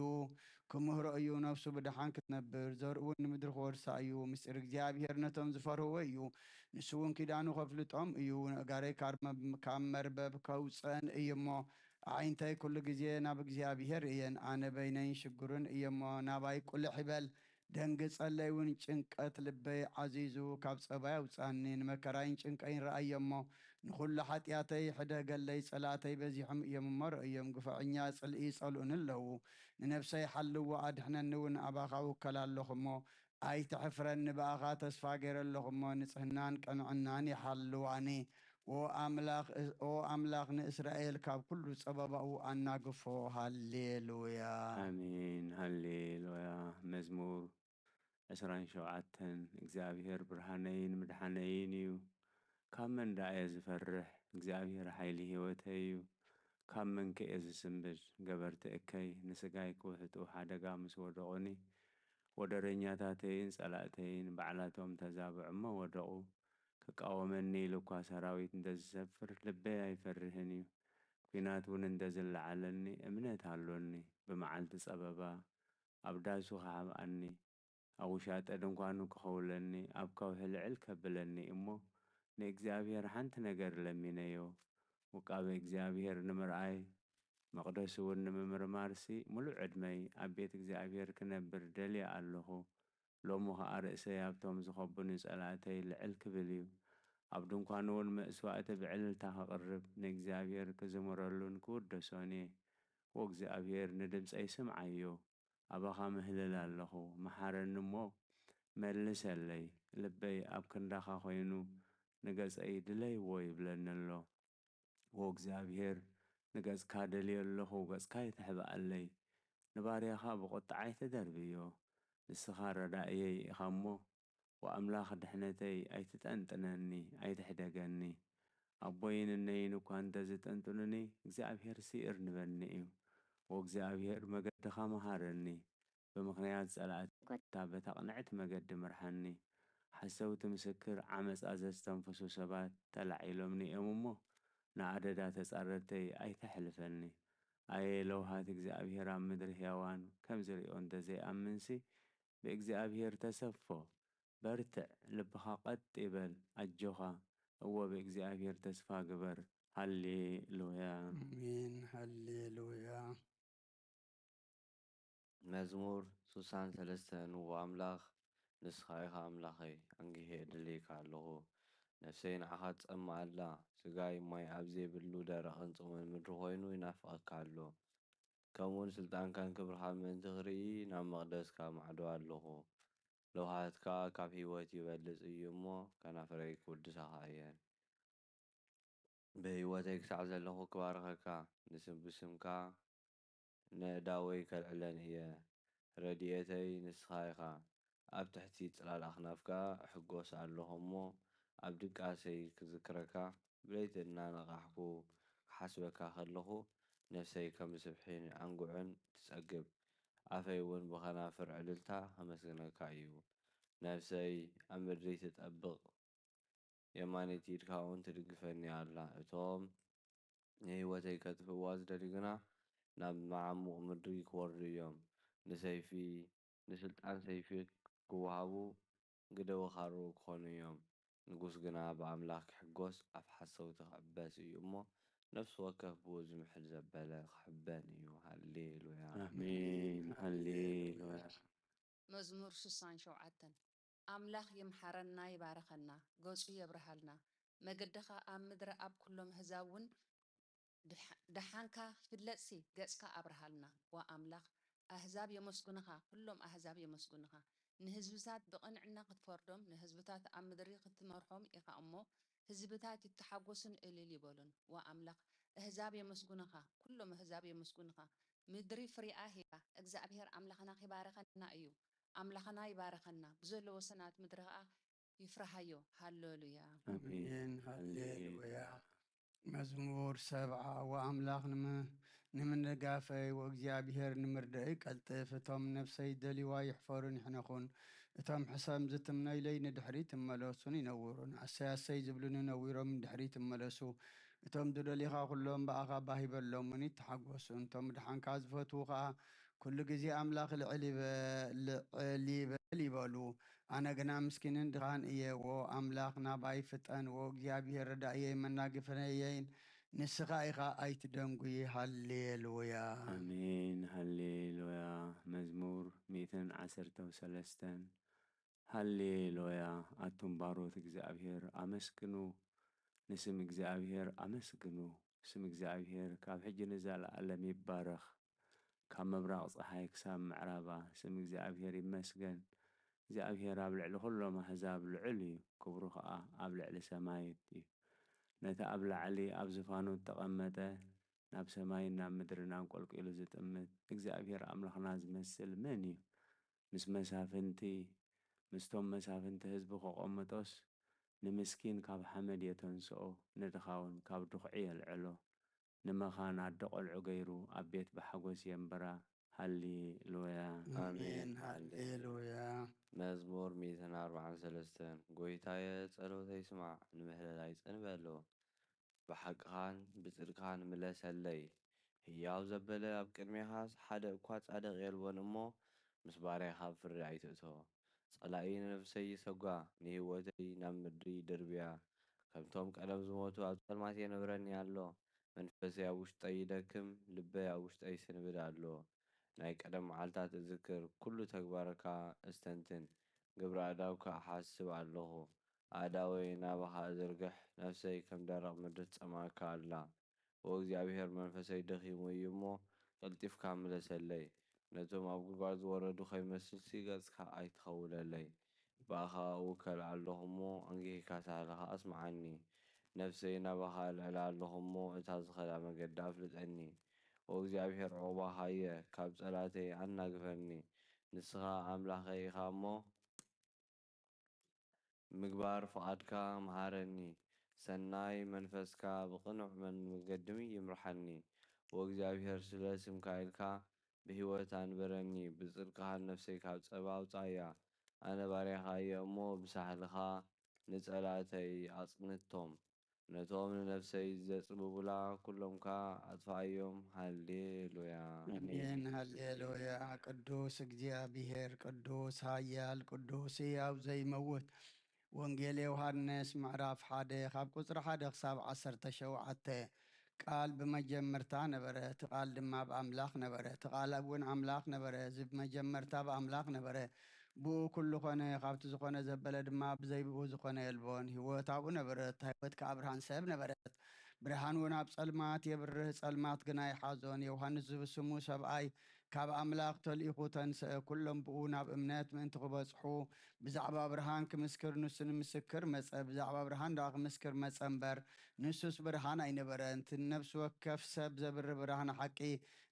ክምህሮ እዩ። ነፍሱ ብደሓን ክትነብር ዘርኡ እውን ንምድሪ ክወርሳ እዩ። ምስጢር እግዚኣብሔር ነቶም ዝፈርህዎ እዩ። ንሱ እውን ኪዳኑ ከፍልጦም እዩ። ንእጋረይ ካብ መብ- ካብ መርበብ ከውፀን እዩ እሞ ኣዒንተይ ኩሉ ግዜ ናብ እግዚኣብሔር እየን። ኣነ በይነይን ሽግሩን እየ እሞ ናባይ ቁልሕ ይበል። ደንግጸለይ እውን ጭንቀት ልበይ ዓዚዙ ካብ ጸባይ ኣውጻኒ። ንመከራይን ጭንቀይን ረኣዮ እሞ ንኹሉ ሓጢኣተይ ሕደገለይ። ጸላእተይ በዚሖም እዮም እሞ ረእዮም። ግፈዐኛ ጽልኢ ይጸልኡኒ ኣለዉ። ንነፍሰይ ሓልዎ ኣድሕነኒ እውን ኣባኻ ውከል ኣለኹ እሞ ኣይትሕፍረኒ። ብኣኻ ተስፋ ገይረ ኣለኹ እሞ ንጽህናን ቅንዕናን ይሓልዋኒ። ኦ ኣምላኽ፣ ኦ ኣምላኽ ንእስራኤል ካብ ኩሉ ጸበባኡ ኣናግፎ። ሃሌሉያ። ኣሜን። ሃሌሉያ። መዝሙር ዕስራን ሸውዓተን። እግዚኣብሔር ብርሃነይን ምድሓነይን እዩ፣ ካብ መን ደኣ እየ ዝፈርሕ? እግዚኣብሔር ሓይሊ ህይወተይ እዩ፣ ካብ መንከ እየ ዝስንብድ? ገበርቲ እከይ ንስጋይ ክውሕጡ ሓደጋ ምስ ወደቑኒ፣ ወደረኛታተይን ጸላእተይን ባዕላቶም ተዛብዑ እሞ ወደቑ። ክቃወመኒ ኢሉ እኳ ሰራዊት እንተ ዝሰፍር ልበይ ኣይፈርህን እዩ። ኲናት እውን እንተ ዝለዓለኒ እምነት ኣሎኒ። ብመዓልቲ ጸበባ ኣብ ዳሱ ክሓብኣኒ፣ ኣብ ውሻጠ ድንኳኑ ክኸውለኒ፣ ኣብ ከውሒ ልዕል ከብለኒ እሞ ንእግዚኣብሔር ሓንቲ ነገር ለሚነዮ። ውቃበ እግዚኣብሔር ንምርኣይ መቕደሱ እውን ንምምርማርሲ ምሉእ ዕድመይ ኣብ ቤት እግዚኣብሔር ክነብር ደልየ ኣለኹ። ሎሚ ኸኣ ርእሰይ ኣብቶም ዝኸቡኒ ጸላእተይ ልዕል ክብል እዩ። ኣብ ድንኳኑ እውን መስዋእቲ ብዕልልታ ከቕርብ ንእግዚኣብሔር ክዝምረሉን ክውደሶን እየ። ወእግዚኣብሔር ንድምጸይ ስምዓዮ፣ ኣባኻ ምህልል ኣለኹ፣ መሓረኒ እሞ መልሰለይ። ልበይ ኣብ ክንዳኻ ኮይኑ ንገጸይ ድለይዎ ይብለኒ ኣሎ። ወእግዚኣብሔር ንገጽካ ደልየ ኣለኹ፣ ገጽካ ይትሕብኣለይ። ንባርያኻ ብቑጥዓ ኣይትደርብዮ፣ ንስኻ ረዳእየይ ኢኻ እሞ፣ ወኣምላኽ ድሕነተይ ኣይትጠንጥነኒ፣ ኣይትሕደገኒ። ኣቦይን እነይን እኳ እንተ ዝጠንጥኑኒ፣ እግዚኣብሔር ስኢር ንበኒ እዩ። ወእግዚኣብሔር መገድኻ መሃረኒ፣ ብምኽንያት ጸላእቲ ኮታ በታ ቅንዕቲ መገዲ ምርሓኒ። ሓሰውቲ ምስክር ዓመጻ ዘስተንፍሱ ሰባት ተላዒሎምኒ እዮም እሞ፣ ንኣደዳ ተጻረርተይ ኣይተሕልፈኒ። ኣየ ለውሃት እግዚኣብሔር ኣብ ምድሪ ሕያዋን ከም ዝሪኦ እንተ ዘይኣምንሲ፣ ብእግዚኣብሔር ተሰፎ። በርትዕ፣ ልብኻ ቀጥ ይበል፣ ኣጆኻ። እወ ብእግዚኣብሔር ተስፋ ግበር። ሃሌሉያ። ኣሜን። ሃሌሉያ። መዝሙር ስሳን ሰለስተ። ንዎ ኣምላኽ፣ ንስኻ ኢኻ ኣምላኸይ፣ ኣንጊሄ እደልየካ ኣለኹ። ነፍሰይ ንዓኻ ትጸምእ ኣላ፣ ስጋይ ማይ ኣብ ዘይብሉ ደረቕን ጽሙን ምድሪ ኮይኑ ይናፍቐካ ኣሎ። ከምኡውን ስልጣንካን ክብርኻን ምእንቲ ክርኢ ናብ መቕደስካ ማዕዶ ኣለኹ። ለውሃትካ ካብ ህይወት ይበልጽ እዩ እሞ፣ ከናፍረይ ክውድሳኻ እየን። ብህይወተይ ክሳዕ ዘለኹ ክባርኸካ፣ ንስም ብስምካ ነእዳወይ ከልዕለን እየ። ረድኤተይ ንስኻ ኢኻ። ኣብ ትሕቲ ጽላል ኣኽናፍካ እሕጎስ ኣለኹ እሞ፣ ኣብ ድቃሰይ ክዝክረካ፣ ብለይቲ እናነቓሕኩ ክሓስበካ ከለኹ፣ ነፍሰይ ከም ስብሒን ኣንጉዕን ትጸግብ። ኣፈይ እውን ብኸናፍር ዕልልታ ከመስግነካ እዩ። ነፍሰይ ኣብ ምድሪ ትጠብቕ፣ የማነይቲ ኢድካ እውን ትድግፈኒ ኣላ። እቶም ንህይወተይ ከጥፍእዋ ዝደልዩ ግና ናብ መዓሙቕ ምድሪ ክወርዱ እዮም። ንሰይፊ፣ ንስልጣን ሰይፊ ክወሃቡ፣ ግደ ወኻሩ ክኾኑ እዮም። ንጉስ ግና ብኣምላኽ ክሕጎስ፣ ኣፍ ሓሰውቲ ክዕበስ እዩ እሞ፣ ነፍሲ ወከፍ ብኡ ዝምሕል ዘበለ ክሕበን እዩ። ሃሌሉያ። ኣሜን። ሃሌሉያ። መዝሙር ስሳን ሸውዓተን። ኣምላኽ ይምሓረና ይባርኸና፣ ገጹ የብርሃልና። መገድኻ ኣብ ምድሪ ኣብ ኩሎም ኣህዛብ እውን ድሓ- ደሓንካ ፍለጥሲ ገጽካ ኣብርሃልና። ዋ ኣምላኽ፣ ኣህዛብ የመስጉንኻ፣ ኩሎም ኣህዛብ የመስጉንኻ። ንህዝብታት ብቕንዕና ክትፈርዶም፣ ንህዝብታት ኣብ ምድሪ ክትመርሖም ኢኻ እሞ፣ ህዝብታት ይተሓጎሱን እልል ይበሉን። ዋ ኣምላኽ፣ ኣህዛብ የመስጉንኻ፣ ኩሎም ኣህዛብ የመስጉንኻ። ምድሪ ፍሪኣ ሂባ፣ እግዚኣብሔር ኣምላኽና ኺባርኸና እዩ። ኣምላኽና ይባርኸና፣ ብዘለዎ ሰናት ምድሪ ኸኣ ይፍርሃዮ። ሃሌሉያ። ኣሜን። ኣሜን። ሃሌሉያ። መዝሙር ሰብዓ። ወኣምላኽ ንመ- ንምንጋፈይ ወእግዚኣብሔር ንምርዳእ ይቀልጥፍ። እቶም ነፍሰይ ደልዋ ይሕፈሩን ይሕነኹን። እቶም ሕሰም ዝትምነይለይ ንድሕሪት ይመለሱን ይነውሩን። ኣሰይ ኣሰይ ዝብሉኒ ነዊሮም ንድሕሪት ይመለሱ። እቶም ዝደልኻ ኩሎም ብኣኻ ባህ ይበሎምን ይተሓጎሱን። እቶም ድሓንካ ዝፈትዉ ኸኣ ኩሉ ግዜ ኣምላኽ ልዕል ይበ-፣ ልዕል ይበል ይበሉ። ኣነ ግና ምስኪንን ድኻን እየ። ዎ ኣምላኽ ናባይ ፍጠን። ዎ እግዚኣብሔር ረዳእየይ መናግፈየይን ንስኻ ኢኻ ኣይትደንጉይ። ሃሌሉያ። ኣሜን። ሃሌሉያ። መዝሙር ሚእትን ዓሰርተው ሰለስተን። ሃሌሉያ። ኣቱም ባሮት እግዚኣብሔር ኣመስግኑ። ንስም እግዚኣብሔር ኣመስግኑ። ስም እግዚኣብሔር ካብ ሕጂ ንዘለኣለም ይባረኽ። ካብ ምብራቕ ጸሓይ ክሳብ ምዕራባ ስም እግዚኣብሔር ይመስገን። እግዚኣብሔር ኣብ ልዕሊ ኩሎም ኣህዛብ ልዑል እዩ፣ ክብሩ ኸኣ ኣብ ልዕሊ ሰማይት እዩ። ነቲ ኣብ ላዕሊ ኣብ ዝፋኑ እተቐመጠ፣ ናብ ሰማይን ናብ ምድርን ኣንቆልቂሉ ዝጥምት እግዚኣብሔር ኣምላኽና ዝመስል መን እዩ? ምስ መሳፍንቲ፣ ምስቶም መሳፍንቲ ህዝቢ ከቐምጦስ፣ ንምስኪን ካብ ሓመድ የተንስኦ፣ ንድኻ እውን ካብ ድኹዒ የልዕሎ። ንመኻን ኣደ ቖልዑ ገይሩ ኣብ ቤት ብሓጎስ የንብራ። ሃሌሉያ። ኣሜን። ኣሜን። ሃሌሉያ። መዝሙር ሚእትን ኣርባዓን ሰለስተን። ጎይታየ ጸሎተይ ስማዕ፣ ንምህለላይ ጽን በሎ። ብሓቅኻን ብጽድቅኻን ምለሰለይ። ህያው ዘበለ ኣብ ቅድሜኻስ ሓደ እኳ ጻድቕ የልቦን እሞ፣ ምስ ባርያኻ ኣብ ፍርዲ ኣይትእቶ። ጸላኢ ንነፍሰይ ይሰጓ፣ ንህይወተይ ናብ ምድሪ ይድርብያ። ከምቶም ቀደም ዝሞቱ ኣብ ጸልማት የንብረኒ ኣሎ። መንፈሰይ ኣብ ውሽጠይ ይደክም፣ ልበይ ኣብ ውሽጠይ ይስንብድ ኣሎ። ናይ ቀደም መዓልታት እዝክር፣ ኩሉ ተግባርካ እስተንትን፣ ግብረ ኣእዳውካ እሓስብ ኣለኹ። ኣእዳወይ ናባኻ እዝርግሕ፣ ነፍሰይ ከም ደረቕ ምድሪ ትጸምኣካ ኣላ። ኦ እግዚኣብሔር፣ መንፈሰይ ደኺሙ እዩ እሞ፣ ቀልጢፍካ ምለሰለይ። ነቶም ኣብ ጉድጓድ ዝወረዱ ኸይመስልሲ፣ ገጽካ ኣይትኸውለለይ። ብኣኻ እውከል ኣለኹ እሞ፣ ኣንጊህካ ሳህልኻ ኣስምዓኒ። ነፍሰይ ናባኻ እልዕል ኣለኹ እሞ፣ እታ ዝኸዳ መገዲ ኣፍልጠኒ። ኦ እግዚኣብሔር፣ ዑቕባኻ እየ፣ ካብ ጸላእተይ ኣናግፈኒ። ንስኻ ኣምላኸይ ኢኻ እሞ፣ ምግባር ፍቓድካ መሃረኒ። ሰናይ መንፈስካ ብቕኑዕ መን-፣ መገዲ ይምርሓኒ። ወእግዚኣብሔር፣ ስለ ስምካ ኢልካ ብህይወት ኣንብረኒ። ብጽድቅኻን ነፍሰይ ካብ ጸባ ኣውጻእያ። ኣነ ባርያኻ እየ እሞ፣ ብሳህልኻ ንጸላእተይ ኣጽንቶም። ነቶም ንነፍሰይ ዘጽብቡላ ኩሎም ከኣ ኣጥፍኣዮም። ሃሌሉያ። ኣሜን። ሃሌሉያ። ቅዱስ እግዚኣብሔር፣ ቅዱስ፣ ሃያል፣ ቅዱስ፣ ህያው፣ ዘይመውት። ወንጌል ዮሃንስ ምዕራፍ ሓደ ካብ ቁጽሪ ሓደ ክሳብ ዓሰርተ ሸውዓተ። ቃል ብመጀመርታ ነበረ፣ እቲ ቃል ድማ ብኣምላኽ ነበረ፣ እቲ ቃል እውን ኣምላኽ ነበረ። እዚ ብመጀመርታ ብኣምላኽ ነበረ። ብኡ ኩሉ ኾነ፣ ካብቲ ዝኾነ ዘበለ ድማ ብዘይ ብኡ ዝኾነ የልቦን። ህይወት ኣብኡ ነበረት፣ እታ ህይወት ከኣ ብርሃን ሰብ ነበረት። ብርሃን እውን ኣብ ጸልማት የብርህ፣ ጸልማት ግና ይሓዞን። ዮሃንስ ዝብል ስሙ ሰብኣይ ካብ ኣምላኽ ተልኢኹ ተንስአ፣ ኩሎም ብኡ ናብ እምነት ምእንቲ ክበጽሑ ብዛዕባ ብርሃን ክምስክር ንሱ ንምስክር መጸ። ብዛዕባ ብርሃን ደኣ ክምስክር መጸ እምበር፣ ንሱስ ብርሃን ኣይነበረን። እቲ ንነፍሲ ወከፍ ሰብ ዘብርህ ብርሃን ሓቂ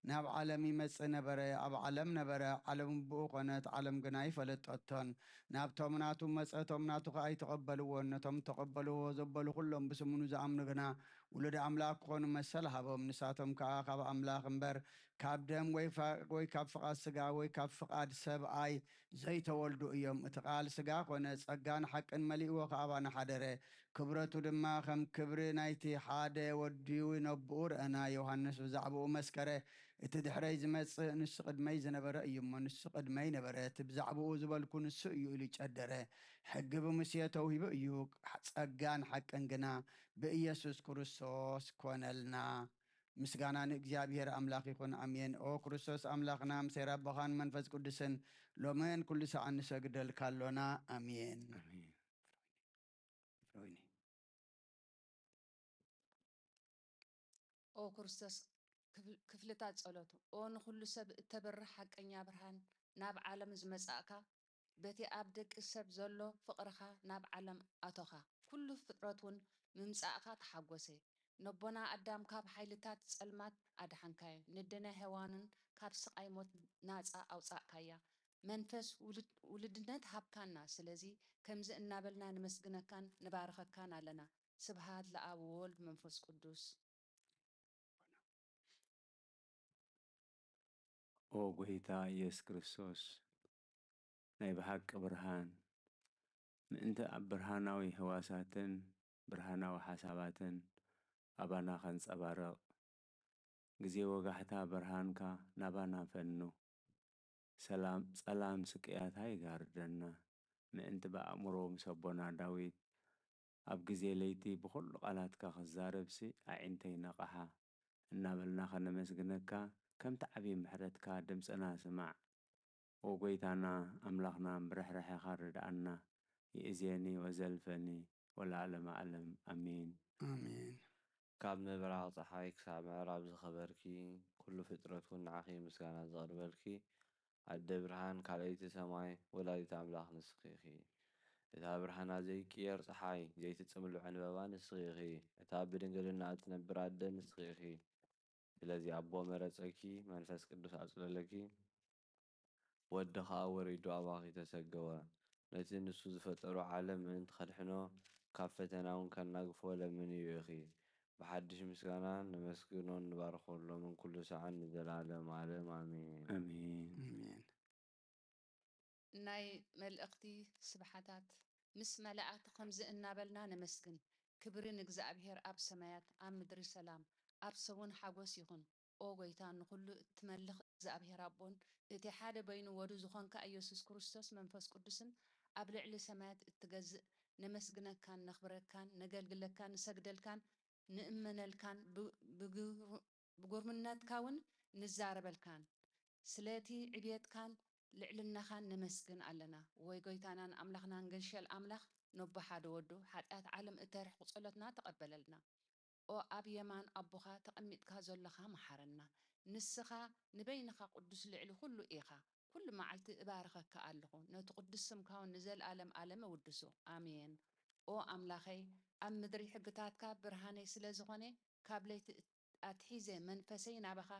ናብ ዓለም ይመጽእ ነበረ። ኣብ ዓለም ነበረ፣ ዓለም ብኡ ኾነት፣ ዓለም ግና ኣይፈለጠቶን። ናብቶም ናቱ መጸ፣ እቶም ናቱ ኸኣ ኣይተቐበልዎን። ነቶም ተቐበልዎ ዘበሉ ኩሎም ብስሙ ንዝኣምኑ ግና ውሉድ ኣምላኽ ክኾኑ መሰል ሃቦም። ንሳቶም ከኣ ካብ ኣምላኽ እምበር ካብ ደም ወይ ፋ-፣ ወይ ካብ ፍቓድ ስጋ ወይ ካብ ፍቓድ ሰብኣይ ዘይተወልዱ እዮም። እቲ ቃል ስጋ ኾነ፣ ጸጋን ሓቅን መሊእዎ ከኣ ኣባና ሓደረ። ክብረቱ ድማ ከም ክብሪ ናይቲ ሓደ ወዱ'ዩ፣ ነብኡ ረኣና። ዮሃንስ ብዛዕባኡ መስከረ፣ እቲ ድሕረይ ዝመጽእ ንሱ ቅድመይ ዝነበረ እዩ እሞ፣ ንሱ ቅድመይ ነበረ። እቲ ብዛዕባኡ ዝበልኩ ንሱ እዩ ኢሉ ጨደረ። ሕጊ ብሙሴ ተውሂቡ እዩ፣ ጸጋን ሓቅን ግና ብኢየሱስ ክርስቶስ ኮነልና። ምስጋና ንእግዚኣብሔር ኣምላኽ ይኹን፣ ኣሜን። ኦ ክርስቶስ ኣምላኽና፣ ምስ ኣቦኻን መንፈስ ቅዱስን ሎምን ኩሉ ሰዓት ንሰግደልካ ኣሎና፣ ኣሜን። ኣሜን። ፍሮይኒ። ኦ ክርስቶስ፣ ክፍል-፣ ክፍልታት ጸሎት። ኦ ንኹሉ ሰብ እተብርህ ሓቀኛ ብርሃን፣ ናብ ዓለም ዝመጻእካ፣ በቲ ኣብ ደቂ ሰብ ዘሎ ፍቕርኻ ናብ ዓለም ኣቶኻ። ኩሉ ፍጥረት እውን ምምጻእካ ተሓጎሰ። ነቦና ኣዳም ካብ ሓይልታት ጸልማት ኣድሓንካዮ። ነደና ሄዋንን ካብ ስቓይ ሞት ናጻ ኣውጻእካያ። መንፈስ ውሉድ-፣ ውሉድነት ሃብካና። ስለዚ ከምዚ እናበልና ንመስግነካን ንባርኸካን ኣለና። ስብሃት ለኣብ ወወልድ መንፈስ ቅዱስ። ኦ ጎይታ ኢየሱስ ክርስቶስ፣ ናይ ብሓቂ ብርሃን፣ ምእንቲ ኣብ ብርሃናዊ ህዋሳትን ብርሃናዊ ሓሳባትን ኣባና ከንጸባርቕ፣ ግዜ ወጋሕታ ብርሃንካ ናባና ፈኑ። ሰላም፣ ጸላም ስቅያታ ይጋርደና። ምእንቲ ብኣእምሮ ምስ ኣቦና ዳዊት ኣብ ግዜ ለይቲ ብኹሉ ቃላትካ ክዛረብሲ ኣዒንተይ ነቕሓ እናበልና ከነመስግነካ፣ ከምቲ ዓብዪ ምሕረትካ ድምፅና ስማዕ። ኦ ጎይታና ኣምላኽና ብርሕርሐኻ ርድኣና። ይእዜኒ ወዘልፈኒ ወለዓለመ ዓለም ኣሜን። ኣሜን። ካብ ምብራቕ ጸሓይ ክሳብ ምዕራብ ዝኸበርኪ፣ ኩሉ ፍጥረት እውን ንዓኺ ምስጋና ዘቕርበልኪ፣ ኣደ ብርሃን ካልኣይቲ ሰማይ ወላዲት ኣምላኽ ንስኺ ኢኺ። እታ ብርሃና ዘይቅየር ጸሓይ፣ ዘይትጽምልዑ ዕንበባ ንስኺ ኢኺ። እታ ብድንግልና እትነብር ኣደ ንስኺ ኢኺ። ስለዚ ኣቦ መረጸኪ፣ መንፈስ ቅዱስ ኣጽለለኪ፣ ወዲ ኸኣ ወሪዱ ኣባኺ ተሰገወ። ነቲ ንሱ ዝፈጠሮ ዓለም ምእንቲ ከድሕኖ፣ ካብ ፈተና እውን ከናግፎ ለምንዮ ኢኺ። ብሓድሽ ምስጋና ነመስግኖን ንባርኾን ሎምን ኩሉ ሰዓን ንዘለዓለም ዓለም ኣሜን። ኣሜን። ኣሜን። ናይ መልእኽቲ ስብሓታት ምስ መላእኽቲ ከምዚ እናበልና ነመስግን። ክብሪ ንእግዚኣብሔር ኣብ ሰማያት፣ ኣብ ምድሪ ሰላም፣ ኣብ ሰውን ሓጎስ ይኹን። ኦ ጎይታ፣ ንኹሉ እትመልኽ እግዚኣብሔር ኣቦን እቲ ሓደ በይኑ ወዱ ዝኾንካ ኢየሱስ ክርስቶስ መንፈስ ቅዱስን ኣብ ልዕሊ ሰማያት እትገዝእ፣ ነመስግነካን ነኽብረካን ነገልግለካን ንሰግደልካን ንእመነልካን ብ- ብግሩ- ብጉርምነትካ እውን ንዛረበልካን ስለቲ ዕብየትካን ልዕልናኻን ነመስግን ኣለና። ወይ ጎይታናን ኣምላኽናን ገንሸል ኣምላኽ ነቦ ሓደ ወዱ ሓጢኣት ዓለም እተርሕቕ ጸሎትና ተቐበለልና። ኦ ኣብ የማን ኣቦኻ ተቐሚጥካ ዘሎኻ መሓረና። ንስኻ ንበይንኻ ቅዱስ ልዕሊ ኩሉ ኢኻ። ኩሉ መዓልቲ እባርኸካ ኣለኹ፣ ነቲ ቅዱስ ስምካ እውን ንዘለኣለም ኣለም እውድሱ። ኣሜን። ኦ ኣምላኸይ፣ ኣብ ምድሪ ሕግታትካ ብርሃነይ ስለ ዝኾነ፣ ካብ ለይቲ ኣትሒዘ መንፈሰይ ናባኻ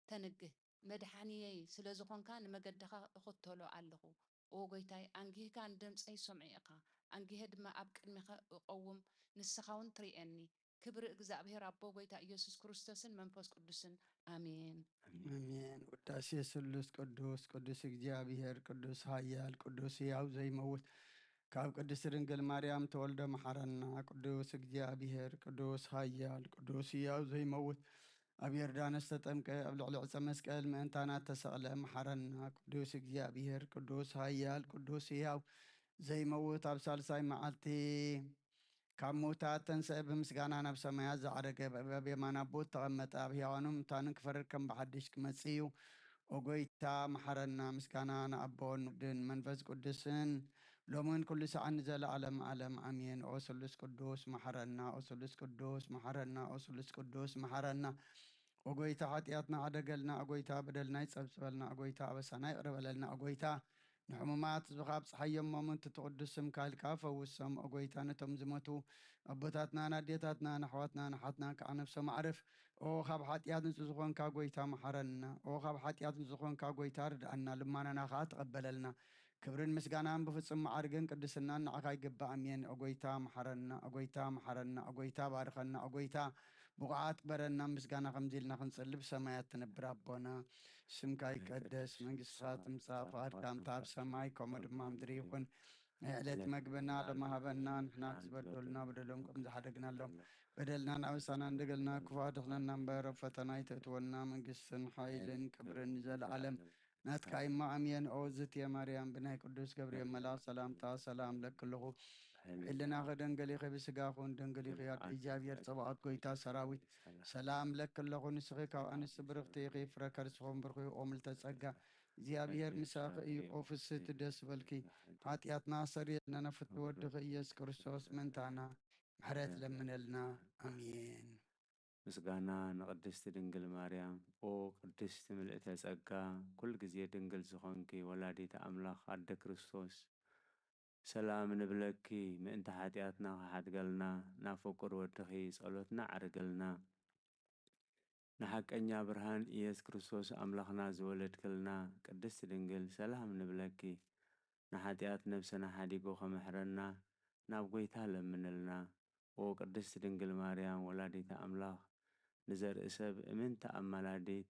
ተንግህ። መድሓኒየይ ስለ ዝኾንካ ንመገድኻ እኽተሎ ኣለኹ። ኦ ጎይታይ፣ ኣንጊህካ ንድምፀይ ሰምዑ ኢኻ፣ ኣንጊሀ ድማ ኣብ ቅድሚኻ እቐውም፣ ንስኻ እውን ትርእየኒ። ክብሪ እግዚኣብሔር ኣቦ፣ ጎይታ ኢየሱስ ክርስቶስን መንፈስ ቅዱስን። ኣሜን። ኣሜን። ውዳሴ ስሉስ ቅዱስ፣ ቅዱስ እግዚኣብሔር፣ ቅዱስ ኃያል፣ ቅዱስ ሕያው ዘይመውት፣ ካብ ቅድስት ድንግል ማርያም ተወልደ መሓረና። ቅዱስ እግዚኣብሔር፣ ቅዱስ ኃያል፣ ቅዱስ ሕያው ዘይመውት፣ ኣብ ዮርዳኖስ ተጠምቀ፣ ኣብ ልዕሊ ዕፀ መስቀል ምእንታና ተሰቕለ፣ መሓረና። ቅዱስ እግዚኣብሔር፣ ቅዱስ ኃያል፣ ቅዱስ ሕያው ዘይመውት፣ ኣብ ሳልሳይ መዓልቲ ካብ ምውታት ተንስአ፣ ብምስጋና ናብ ሰማያት ዝዓረገ፣ ብኣብ የማን ኣቦ ተቐመጠ፣ ኣብ ሕያዋንን ሙታንን ክፈርድ ከም ብሓድሽ ክመጽእ እዩ። ኦ ጎይታ፣ መሓረና። ምስጋና ንኣቦን ወድን መንፈስ ቅዱስን፣ ሎምን ኩሉ ሰዓን ንዘለዓለም ዓለም ኣሜን። ኦ ስሉስ ቅዱስ፣ መሓረና። ኦ ስሉስ ቅዱስ፣ መሓረና። ኦ ስሉስ ቅዱስ፣ መሓረና። ኦ ጎይታ፣ ሓጢኣትና ዓደገልና። ኦ ጎይታ፣ በደልና ይጸብጽበልና። ኦ ጎይታ፣ ኣበሳና ይቕረ በለልና። ኦ ጎይታ፣ ንሕሙማት ህዝብኻ ኣብጽሓዮም፣ እሞ ምእንቲ እቲ ቅዱስ ስምካ ኢልካ ፈውሶም። ኦ ጎይታ፣ ነቶም ዝሞቱ ኣቦታትና፣ ንኣዴታትና፣ ንኣሕዋትና፣ ንሓትና ከዓ ነብሶም ኣዕርፍ። ኦ ካብ ሓጢኣት ንጹህ ዝኾንካ ጎይታ፣ መሓረና። ኦ ካብ ሓጢኣት ንጹህ ዝኾንካ ጎይታ፣ ርድኣና፣ ልማናና ከዓ ተቐበለልና። ክብርን ምስጋናን ብፍጹም መዓርግን ቅድስናን ንዓኻ ይግባእ። ኣሜን። ኦ ጎይታ፣ መሓረና። ኦ ጎይታ፣ መሓረና። ኦ ጎይታ፣ ባርኸና። ኦ ጎይታ፣ ብቑዓት ግበረና። ምስጋና ከምዚ ኢልና ክንጽሊ፣ ብሰማያት ትነብር ኣቦና፣ ስምካ ይቀደስ፣ መንግስትኻ ትምጻእ፣ ፍቓድካ ከምታ ኣብ ሰማይ ከምኡ ድማ ኣብ ምድሪ ይኹን። ናይ ዕለት መግብና ሎሚ ሃበና፣ ንሕና ዝበደሉና በደሎም ከም ዝሓደግናሎም በደልና ናበሳና እንደገልና፣ ክፉ ኣድሕነና እምበር፣ ኣብ ፈተና ኣይተእትወና፣ መንግስትን ሓይልን ክብርን ንዘለዓለም ናትካ እሞ ኣሜን። ኦ ዝትየ ማርያም፣ ብናይ ቅዱስ ገብርኤል መልኣኽ ሰላምታ ሰላም ለኪ ኣለኹ። ሕልናኺ ደንገሊኺ፣ ብስጋኹን ደንገሊኺ፣ ኣደ እግዚኣብሔር ጸባኦት፣ ጎይታ ሰራዊት ሰላም ለኪ ኣለኹ። ንስኺ ካብ ኣንስቲ ብርኽቲ ኢኺ፣ ፍረ ከርስኹም ብርኹ እዩ። ኦ ምልዕተ ጸጋ፣ እግዚኣብሔር ምሳኺ እዩ። ኦ ፍስህቲ ደስ በልኪ፣ ሓጢኣትና ኣሰሪየልና፣ ናብ ፍትዊ ወድኺ ኢየሱስ ክርስቶስ ምእንታና ምሕረት ለምነልና። ኣሜን። ምስጋና ንቅድስቲ ድንግል ማርያም። ኦ ቅድስቲ ምልእተ ጸጋ፣ ኩል ግዜ ድንግል ዝኾንኪ ወላዲተ ኣምላኽ ኣደ ክርስቶስ፣ ሰላም ንብለኪ፣ ምእንቲ ሓጢኣትና ክሓድገልና ናብ ፍቁር ወድኺ ጸሎትና ዓርግልና። ንሓቀኛ ብርሃን ኢየሱስ ክርስቶስ ኣምላኽና ዝወለድክልና ቅድስቲ ድንግል ሰላም ንብለኪ። ንሓጢኣት ነብስና ሓዲጉ ከመሕረና ናብ ጎይታ ለምንልና። ኦ ቅድስቲ ድንግል ማርያም ወላዲተ ኣምላኽ፣ ንዘርኢ ሰብ እምንቲ ኣማላዲት፣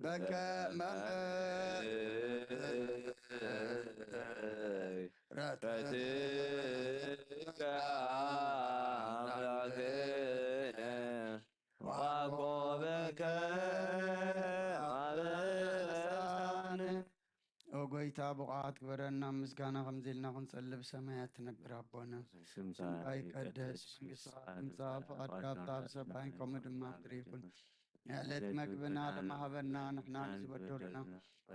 በከመ ምሕረትከ አምላክነ ወአኮበከ አበሳነ። ኦ ጎይታ፣ ብቑዓት ግበረና፣ ምስጋና ከምዚ ኢልና ክንጸልብ ሰማያት ትነብር ኣቦና። ስምካ ይቀደስ፣ መንግስትኻ ትምጻእ፣ ፍቓድካ ኣብ ሰማይ ከምኡ ድማ ምድሪ ይኹን። ንዕለት መግብና ድማ ሃበና፣ ንሕና ንዝበደሉና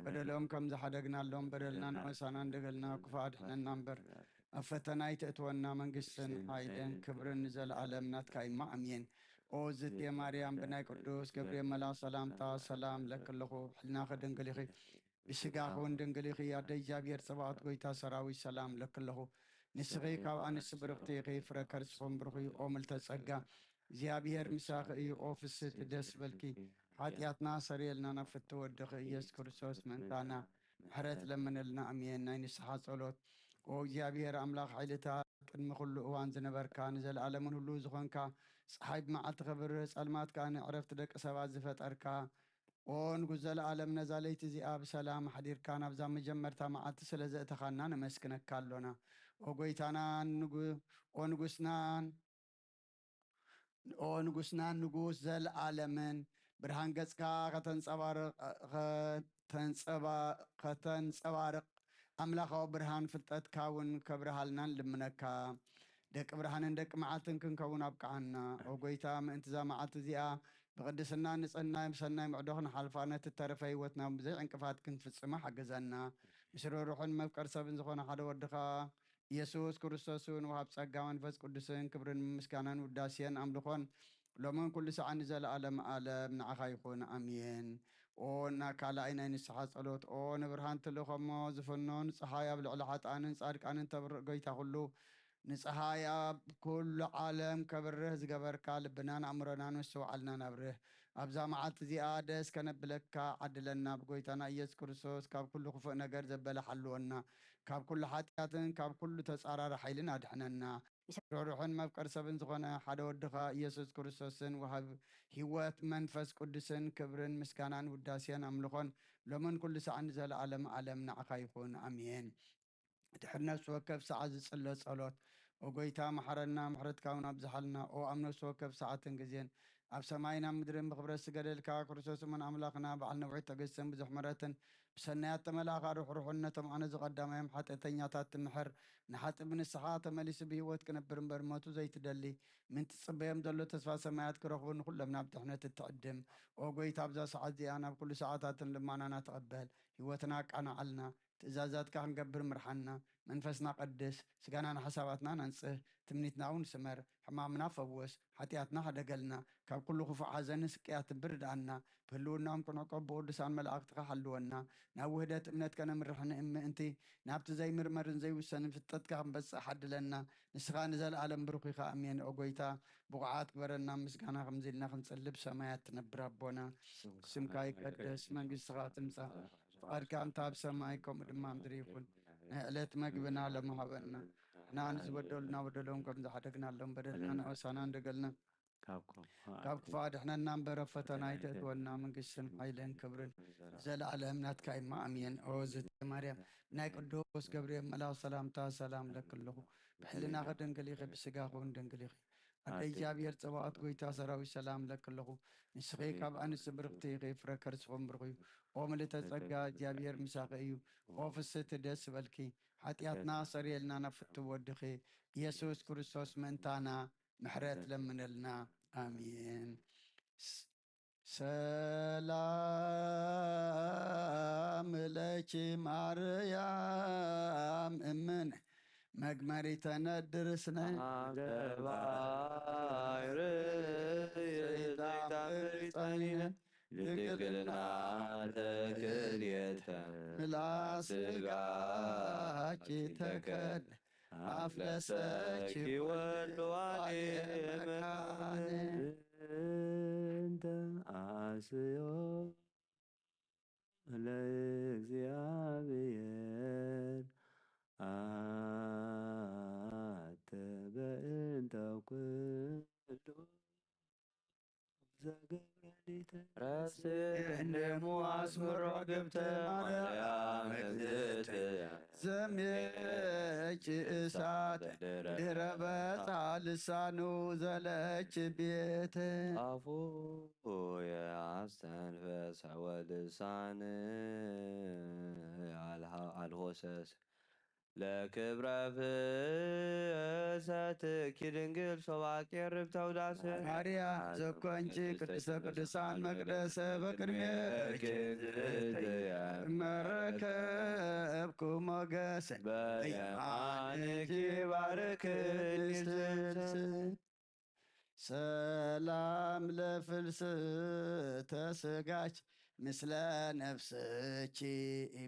በደሎም ከም ዝሓደግናሎም በደልና ንወሳና እንደገልና፣ ክፉእ ኣድሕነና እምበር፣ ኣብ ፈተና ኣይተእትወና፣ መንግስትን ሓይልን ክብርን ንዘለኣለም ናትካ እዩ፣ እማ ኣሜን። ኦ ዝቴ ማርያም፣ ብናይ ቅዱስ ገብርኤል መልኣኽ ሰላምታ ሰላም ለኪ ኣለኹ፣ ብሕልናኺ ድንግል ኢኺ፣ ብስጋኺ እውን ድንግል ኢኺ። ኣደ እግዚኣብሔር ጸባኦት፣ ጎይታ ሰራዊት፣ ሰላም ለኪ ኣለኹ። ንስኺ ካብ ኣንስቲ ብርኽቲ ኢኺ፣ ፍረ ከርስኹም ብሩኽ እዩ። ኦ ምልተ ጸጋ፣ እግዚኣብሔር ምሳኺ እዩ። ኦ ፍስሕቲ፣ ደስ በልኪ፣ ሓጢኣትና ሰሪየልና፣ ናብ ፍትው ወድኺ ኢየሱስ ክርስቶስ ምእንታና ምሕረት ለምነልና። ኣሜን። ናይ ንስሓ ጸሎት። ኦ እግዚኣብሔር ኣምላኽ ሓይልታት፣ ቅድሚ ኩሉ እዋን ዝነበርካ፣ ንዘለኣለምን ሁሉ ዝኾንካ፣ ጸሓይ ብመዓልቲ ከብርህ፣ ጸልማት ከኣ ንዕረፍቲ ደቂ ሰባት ዝፈጠርካ፣ ኦ ንጉስ ዘለኣለም፣ ነዛ ለይቲ እዚኣ ብሰላም ኣሕዲርካ ናብዛ መጀመርታ መዓልቲ ስለ ዘእተኻና ነመስግነካ ኣሎና። ኦ ጎይታናን ንጉ-፣ ኦ ንጉስናን፣ ኦ ንጉስናን ንጉስ ዘለኣለምን፣ ብርሃን ገጽካ ከተንጸባርቕ፣ ከተንጸባ-፣ ከተንጸባርቕ፣ ኣምላኻዊ ብርሃን ፍልጠትካ እውን ከብርሃልና ንልምነካ። ደቂ ብርሃንን ደቂ መዓልትን ክንከውን ኣብቅዓና። ኦ ጎይታ፣ ምእንቲ እዛ መዓልቲ እዚኣ ብቅድስና ንጽህና፣ ብሰናይ ምዕዶ ክንሓልፋ፣ ነቲ እተረፈ ህይወትና እውን ብዘይ ዕንቅፋት ክንፍጽሞ ሓግዘና። ምስ ርህሩሕን መፍቀር ሰብን ዝኾነ ሓደ ወድኻ ኢየሱስ ክርስቶስ እውን፣ ወሃብ ጸጋ መንፈስ ቅዱስን፣ ክብርን ምስጋናን ውዳሴን ኣምልኾን ሎምን ኩሉ ሰዓት ንዘለኣለም ኣለም ንዓኻ ይኹን፣ ኣሜን። ኦ፣ እና ካልኣይ ናይ ንስሓ ጸሎት። ኦ፣ ንብርሃን ትልእኾ እሞ ዝፍኖ፣ ንጸሓይ ኣብ ልዕሊ ሓጥኣንን ጻድቃንን ተብርእ፣ ጎይታ ኩሉ፣ ንጸሓይ ኣብ ኩሉ ዓለም ከብርህ ዝገበርካ፣ ልብናን ኣእምሮናን ምስትውዓልናን ኣብርህ። ኣብዛ መዓልቲ እዚኣ ደስ ከነብለካ ዓድለና። ብጎይታና ኢየሱስ ክርስቶስ ካብ ኩሉ ክፉእ ነገር ዘበለ ሓልወና፣ ካብ ኩሉ ሓጢኣትን ካብ ኩሉ ተጻራሪ ሓይልን ኣድሕነና። ርህሩሕን መፍቀር ሰብን ዝኾነ ሓደ ወድኻ ኢየሱስ ክርስቶስን፣ ወሃብ ህይወት መንፈስ ቅዱስን፣ ክብርን ምስጋናን ውዳሴን ኣምልኾን ሎምን ኩሉ ሰዓት ንዘለኣለም ኣለም ንዓኻ ይኹን፣ ኣሜን። ድሕሪ ነፍሲ ወከፍ ሰዓት ዝጽሎ ጸሎት። ኦ ጎይታ፣ መሓረና፣ ምሕረትካ እውን ኣብዝሓልና። ኦ ኣብ ነፍሲ ወከፍ ሰዓትን ግዜን፣ ኣብ ሰማይን ኣብ ምድርን ብኽብረት ዝገደልካ፣ ክርስቶስ እሙን ኣምላኽና፣ በዓል ነዊሕ ትዕግስትን ብዙሕ ምሕረትን፣ ብሰናያት ተመላእካ፣ ርሕሩሕን ነቶም ኣነ ዝቐዳማዮም ሓጢኣተኛታት ትምሕር፣ ንሓጢእ ብንስሓ ተመሊሱ ብህይወት ክነብር እምበር፣ ሞቱ ዘይትደሊ፣ ምን ትጽበዮም ዘሎ ተስፋ ሰማያት ክረኽቡ፣ ንኹሎም ናብ ድሕነት እትዕድም። ኦ ጎይታ፣ ኣብዛ ሰዓት እዚኣ፣ ናብ ኩሉ ሰዓታትን ልማናና ተቐበል፣ ህይወትና ኣቃናዓልና፣ ትእዛዛትካ ክንገብር ምርሓና። መንፈስና ቀድስ፣ ስጋናን ሓሳባትናን ኣንጽህ፣ ትምኒትና እውን ስመር። ሕማምና ፈውስ፣ ሓጢኣትና ሕደገልና። ካብ ኩሉ ክፉእ ሓዘንን ስቅያትን ብርድኣና። ብህልውናኦም ክንዕቆብ ብቅዱሳን መላእኽትኻ ሓልወና። ናብ ውህደት እምነት ከነምርሕ ምእንቲ፣ ናብቲ ዘይምርመርን ዘይውሰንን ፍልጠትካ ክንበጽሕ ሓድለና። ንስኻ ንዘለኣለም ብሩኽ ኢኻ። ኣሜን። ኦ ጎይታ፣ ብቑዓት ግበረና ምስጋና ከምዚ ኢልና ክንጽልብ ሰማያት ትነብር ኣቦና። ስምካ ይቀደስ፣ መንግስትኻ ትምጻእ፣ ፍቓድካ እንተ ኣብ ሰማይ ከምኡ ድማ ምድሪ ይኹን። ናይ ዕለት መግብና ሎሚ ሃበና። ንሕና ንዝበደሉና በደሎም ከም ዝሓደግናሎም በደልና ንዕወሳና እንደገልና። ካብ ክፉ ኣድሕነና እምበር ኣብ ፈተና ኣይተእትወና። መንግስትን ሓይልን ክብርን ዘለኣለም ናትካ እማ ኣሜን። ኦ ዝተ ማርያም፣ ናይ ቅዱስ ገብርኤል መልኣኽ ሰላምታ ሰላም ለኪ ኣለኹ። ብሕልናኺ ድንግል ኢኺ፣ ብስጋኺ እውን ድንግል ኢኺ። ኣደ እግዚኣብሔር ጸባኦት፣ ጎይታ ሰራዊት፣ ሰላም ለኪ ኣለኹ። ንስኺ ካብ ኣንስቲ ብርኽቲ ኢኺ፣ ፍረ ከርስኹም ብሩኽ እዩ። ኦ ምልእተ ጸጋ፣ እግዚኣብሔር ምሳኺ እዩ። ኦ ፍስህቲ፣ ደስ በልኪ። ሓጢኣትና ሰሪየልና፣ ናብ ፍትው ወድኺ ኢየሱስ ክርስቶስ ምእንታና ምሕረት ለምነልና። ኣሜን። ስ-፣ ሰላም ለኪ ማርያም እምን መግመሪተ ነድር ስነ ገባይር ዘይታምሪ ጸኒነ ድንግልና ተክልየተ ምልኣ ስጋኪ ተከል ኣፍለሰኪ ወልዋዴ መካነ እንተ አስዮ ለእግዚአብሔር አተ በእንተ ኩሉ ዘገብረኒ ረስእኒ እሞ ኣስምሮ ግብተ ማርያም እግዝእትየ። ዘምየኪ እሳት ድረበታ ልሳኑ ዘለኪ ቤት። ኣፉ የኣስተንፈሰ ወልሳን ኣልሃ-፣ ኣልሆሰስ ለክብረ ፍሰትኪ ድንግል ሶባ ቄርብ ተውዳሰ። ማርያ ዘኮንኪ ቅድስተ ቅዱሳን መቅደሰ በቅድሜኪ መረከብኩ ሞገሰ። በየማንኪ ባርክ ንስስ ሰላም ለፍልስተ ስጋች ምስለ ነፍስኪ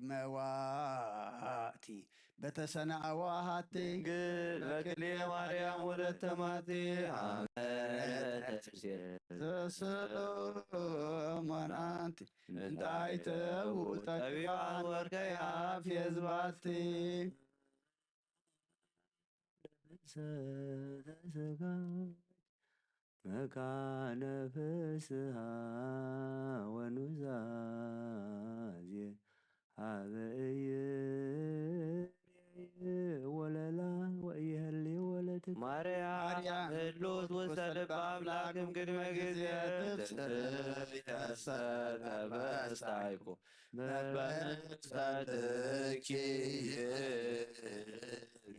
መዋቲ በተሰናዋ ሃቲ ድንግል በክልኤ ማርያም ወለተ ማቲ። ኣመረ ተፍሴ ዘሰሎሞን ኣንቲ እንታይ ተቡ ጠቢባን ወርቀይ ኣፍ የዝባቲ። ሰተሰጋች መካነ ፍስሃ ወኑዛዜ ሀበ እይርኤ ወለላ ወእይህሊ ወለትክ። ማርያም ማርያም ህሉት ውስተ ልበ አምላክ እምቅድመ ጊዜ ትንስእ ተሰጠበስታይኩ መበስታትኪ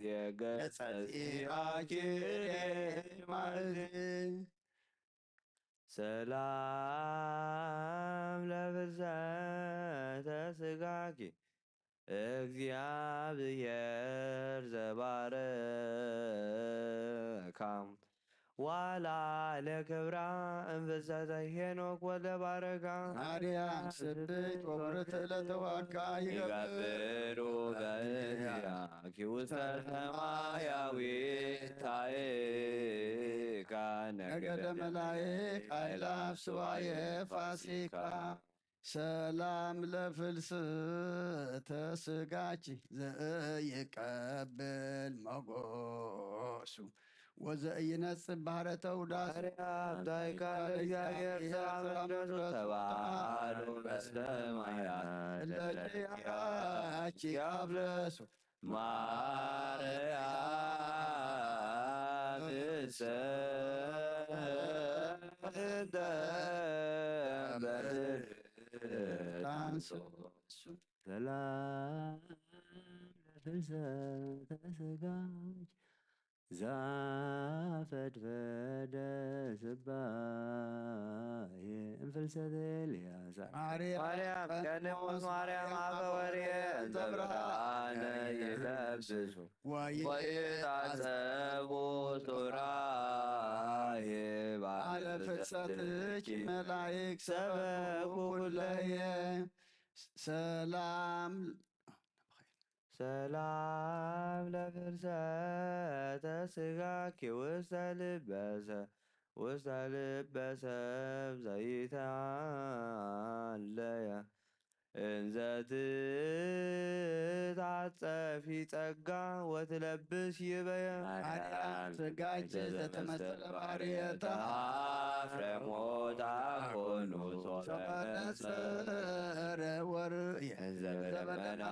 የገጸጺአኪ ማለት። ሰላም ለፍልሰተ ስጋኪ እግዚአብሔር ዘባረካ ዋላ ለክብራ እንፍሰተ ሄኖክ ወለባረካ። ማርያም ስብሕት ወብርት ለተዋካ ይገብሩ በእንቲአኪ ውስተ ሰማያዊ ታይካ ነገደ መላእክት አእላፍ ሱባኤ ፋሲካ። ሰላም ለፍልስተ ስጋኪ ዘኢይቀብል ሞገሱ ወዘኢይነጽብ ባህረ ተውዳሱ። ማርያም ዳይካ ለእግዚአብሔር ሰላም ለነሱ ተባሉ በሰማያት ለደቂቃኪ ያፍለሱ። ማርያም ሰንተ በርታንሶ። ሰላም ለፍልሰተ ስጋኪ ዛፈድፈደ ስባሄ እምፍልሰተ ኤልያስ። ማርያም ማርያም ቀንሞት ማርያም አበ ወርየ እንተ ብርሃነ ይለብሱ ወይታጸቡ ሱራፌል ባለ ፍልሰትኪ መላእክት ሰበኩ ኩለየ። ሰላም ሰላም ለፍልሰተ ስጋኪ ውስተ ልበሰ ውስተ ልበ ሰብ ዘይተሃለየ እንዘ ትታጸፊ ጸጋ ወትለብስ ይበየ። ማርያም ስጋኪ ዘተመሰለ ባሕርየ ተሃፍረ ሞታ ኮኑ ሶበ ነጸረ ወርእየ እንዘ በደመና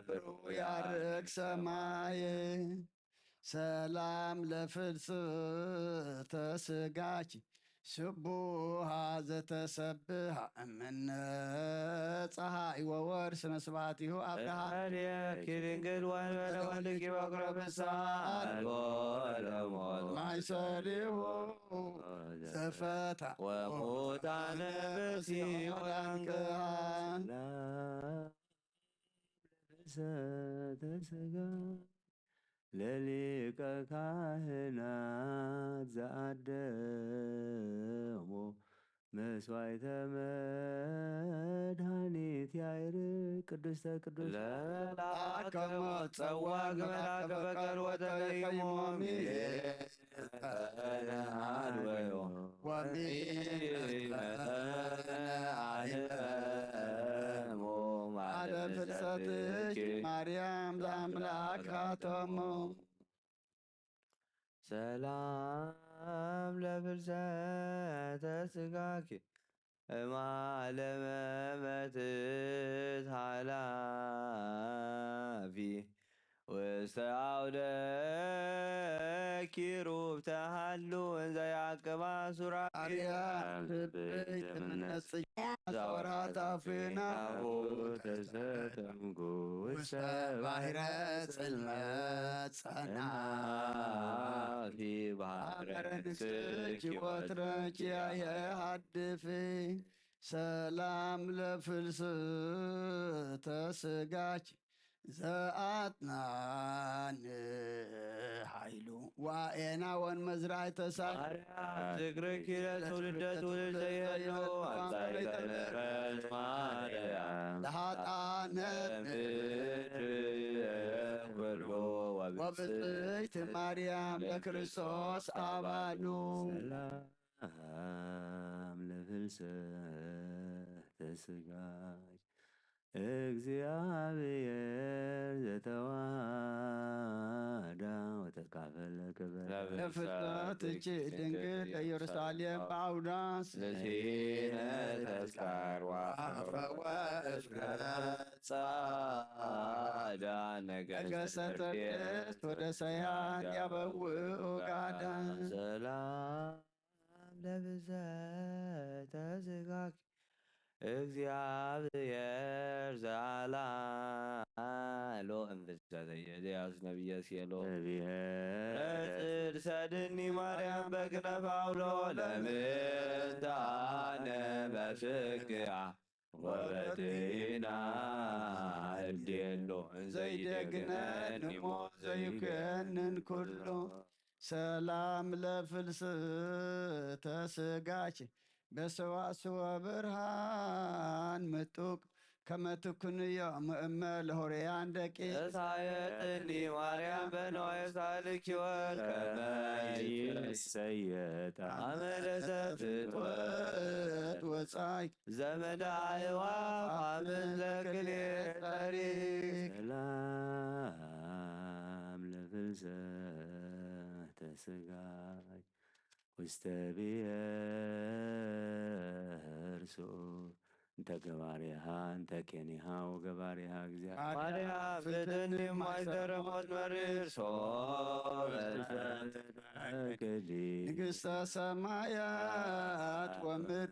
ብሩህ ያርግ ሰማየ። ሰላም ለፍልስተ ስጋኪ ስቡሃ ዘተሰብሃ እምነ ጸሃይ ወወር ስነ ስብሐቲሁ አብርሃ። እምኔኪ ድንግል ወእንበለ ወልድኪ በኩረ ፍስሐ አልቦ ለሞት ማይሰሪሁ ዘፈታ ወሙታነ በሲኦል አንቅሃ። ለፍልሰተ ስጋ ለሊቀ ካህናት ዘአደሞ መስዋዕተ መድኃኒት ያይር ቅድስተ ቅዱስ ለመልአከ ሞት ጸዋግ መልአከ በቀል ወተለይሞሚ አድወዮ ወሚመጠነ አህመሞ ማለ ፍልሰትኪ ማርያም ለአምላክ አተሞ። ሰላም ለፍልሰተ ስጋኪ እማለመመትት ሃላፊ ውስተ አውደ ኪሩብ ተሃሉ እንዘ ያቅባ ሱራፌል። አርያ ትብይ ትምነጽ ዛወራት አፍናሁ ተሰተምጉ ውስተ ባሕረ ጽልመት ጸናፊ ባህረ ንስኪ ወትረኪ የሃድፊ። ሰላም ለፍልስተ ስጋኪ ዘአትናን ኃይሉ ዋኤና ወን መዝራይ ተሳል ማርያም ዝክርኪ ለትውልደ ትውልድ ዘየሉ አምሳይ ተነፈስ ማርያም ለሃጣነ ምድር ኩሉ ወብጽሕት ማርያም ለክርስቶስ አባሉ። ሰላም ለፍልሰተ ስጋኪ እግዚአብሔር ዘተዋህዳ ወተካፈለ ክብር ለፍጥረትኪ ድንግል ኢየሩሳሌም በአውዳ ስነ ተስካር ዋፈወ እፍረት ጻዳ ነገሰ ነገሰ ተርዴስ ተርዴስ ወደ ሰያን ያበው ጋዳ ሰላም ለብዘተ ስጋኪ እግዚአብሔር ዘአላሎ እምብዛ ዘየድያስ ነቢየ ሲሎ ነቢየ ረጽድ ሰድኒ ማርያም በክነፍ አውሎ ለምንታነ በፍግአ ወበጤና እዴሎ ዘይደግነን ሞ ዘይገንን ኩሎ ሰላም ለፍልስተ ስጋኪ በሰዋስወ ብርሃን ምጡቅ ከመ ትኩንዮ ምእመ ለሆርያን ደቂ ተሳየጥኒ ማርያም በነዋየ ሳልኪ ወከመ ይሰየጣ አመለተ ፍትወት ወጻይ ዘመዳ እዋ አምን ለክልኤ ጠሪቅ ሰላም ለፍልሰተ ስጋኪ ውስተ ብሔር ርሱር እንተ ገባሬሃ እንተ ኬኒሃ ወገባሬሃ እግዚአ ማርያም ፍትኒ ማይሰረሞት መሪር ሶበ ክሊ ንግሥተ ሰማያት ወምድር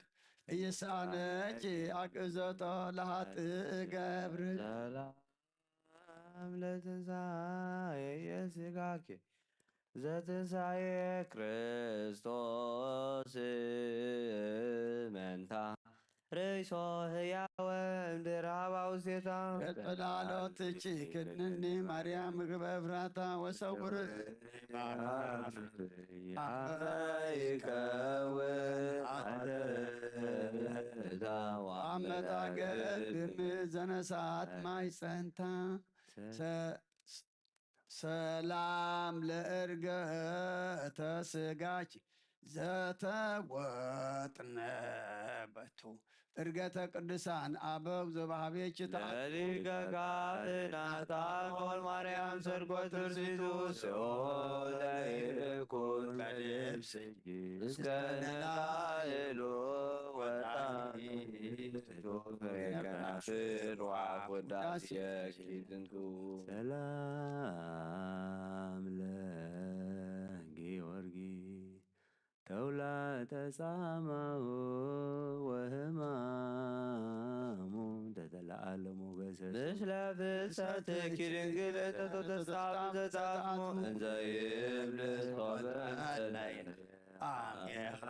ኢይሳነኪ አግእዘቶ ለኃጥእ ገብር። ሰላም ለትንሣኤ ስጋኪ ዘትንሣኤ ክርስቶስ መንታ ርእሶ ህያወ እምድር ሀባው ሴታ። ቀጥላሎትኪ ክድንኒ ማርያም ምግበ እፍራታ ወሰውር ይከውን አተታ ወአመጣገብ ወአመጣገብ ዘነሳት ማይ ጸንታ። ሰ- ሰላም ለእርገተ ስጋኪ ዘተወጥነ በቱ እርገተ ቅዱሳን አበው ዘባህቤኪ ተአቱ ለሊቀ ካህናት አሮን ማርያም ሰርጎ ትርሲቱ ሲኦል ለይኩን በልብስኪ እስከ ነላእሉ ወጣቱ ፍሬ ከናፍር ወአፍ ውዳሴኪ ዝንቱ። ሰላም ለጊዮርጊስ ተውላጠ ጻማሁ ወህማሙ ተተለዓለ ሞገሰ ምስለ ፍልሰትኪ ድንግል እንተ ተተስታብ ዘጻሙ እንዘ ይብል ሶበ አሜሃ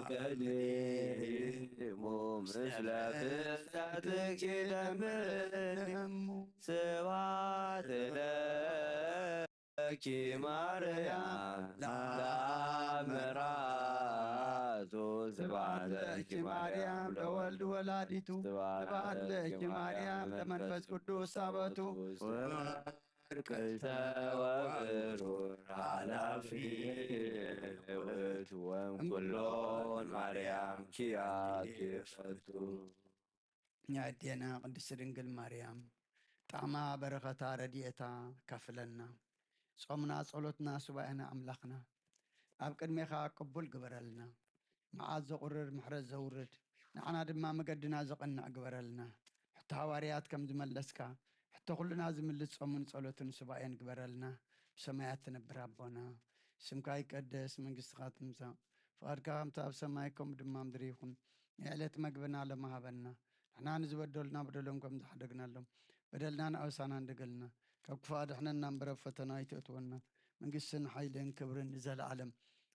ቀዲሙ ምስለ ፍልሰትኪ ደምር ስብሐት ለኪ ማርያም ለአብ መራቱ ስብሐት ለኪ ማርያም ለወልድ ወላዲቱ ስብሐት ለኪ ማርያም ለመንፈስ ቅዱስ አበቱ ወርቅተ ወብሩር ኃላፊ ውእቱ ወእምኩሎን ማርያም ኪያኪ ፈቱ። የአዴና ቅድስት ድንግል ማርያም ጣዕማ በረኸታ ረድኤታ ካፍለና። ጾምና ጸሎትና ሱባኤና ኣምላኽና ኣብ ቅድሜኻ ቅቡል ግበረልና። መዓት ዘቑርር ምሕረት ዘውርድ ንዓና ድማ መገድና ዘቐንዕ ግበረልና። ሕቶ ሃዋርያት ከም ዝመለስካ፣ ሕቶ ኩልና ዝምልስ ጾምን ጸሎትን ሱባኤን ግበረልና። ብሰማያት ትነብር ኣቦና፣ ስምካ ይቀደስ፣ መንግስትኻ ትምጻእ፣ ፍቓድካ ከምቲ ኣብ ሰማይ ከምኡ ድማ ምድሪ ይኹን። ናይ ዕለት መግብና ሎሚ ሃበና። ንሕና ንዝበደሉና በደሎም ከም ዝሓደግናሎም፣ በደልና ንኣበሳና እንደገልና፣ ካብ ክፉእ ኣድሕነና እምበር ኣብ ፈተና ኣይተእትወና። መንግስትን ሓይልን ክብርን ንዘለኣለም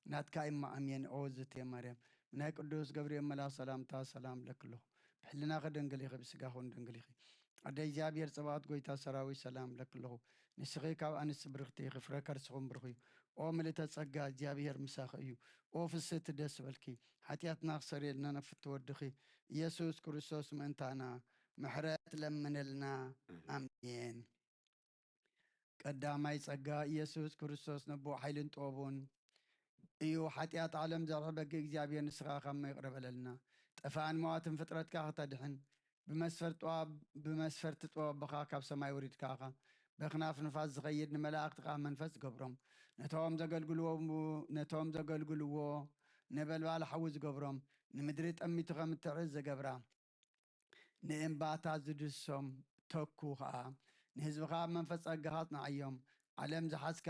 ናትካ እማ ኣሜን። ኦ ዝቴ ማርያም፣ ብናይ ቅዱስ ገብርኤል መልኣኽ ሰላምታ ሰላም ለክለኹ። ብሕልናኺ ድንግል ኢኺ፣ ብስጋኹን ድንግል ኢኺ። ኣደ እግዚኣብሔር ጸባኦት፣ ጎይታ ሰራዊት፣ ሰላም ለክለኹ። ንስኺ ካብ ኣንስቲ ብርኽቲ ኢኺ፣ ፍረ ከርስኹም ብሩኽ እዩ። ኦ ምልእተ ጸጋ፣ እግዚኣብሔር ምሳኺ እዩ። ኦ ፍስህቲ፣ ደስ በልኪ። ሓጢኣትና ክሰርየልና ናብ ፍትወ ወድኺ ኢየሱስ ክርስቶስ ምእንታና ምሕረት ለምንልና። ኣሜን። ቀዳማይ ጸጋ፣ ኢየሱስ ክርስቶስ ነቦ ሓይልን ጥበቡን እዩ። ሓጢኣት ዓለም ዘርሒ በጊ እግዚኣብሔር፣ ንስኻ ካብ ይቕረ በለልና። ጠፋእን መዋትን ፍጥረትካ ከተድሕን፣ ብመስፈር ጥዋብ-፣ ብመስፈርቲ ጥበብኻ ካብ ሰማይ ወሪድካ ኢኻ። በክናፍ ንፋስ ዝኸይድ ንመላእኽትኻ መንፈስ ዝገብሮም፣ ነቶም ዘገልግልዎ፣ ነቶም ዘገልግልዎ ነበልባል ሓዊ ዝገብሮም፣ ንምድሪ ጠሚቱ ከም እትዕርስ ዘገብራ፣ ንእምባታት ዝድህሶም ተኩ ኸኣ፣ ንህዝብኻ ኣብ መንፈስ ጸጋኻ ኣጽንዓዮም። ዓለም ዝሓዝካ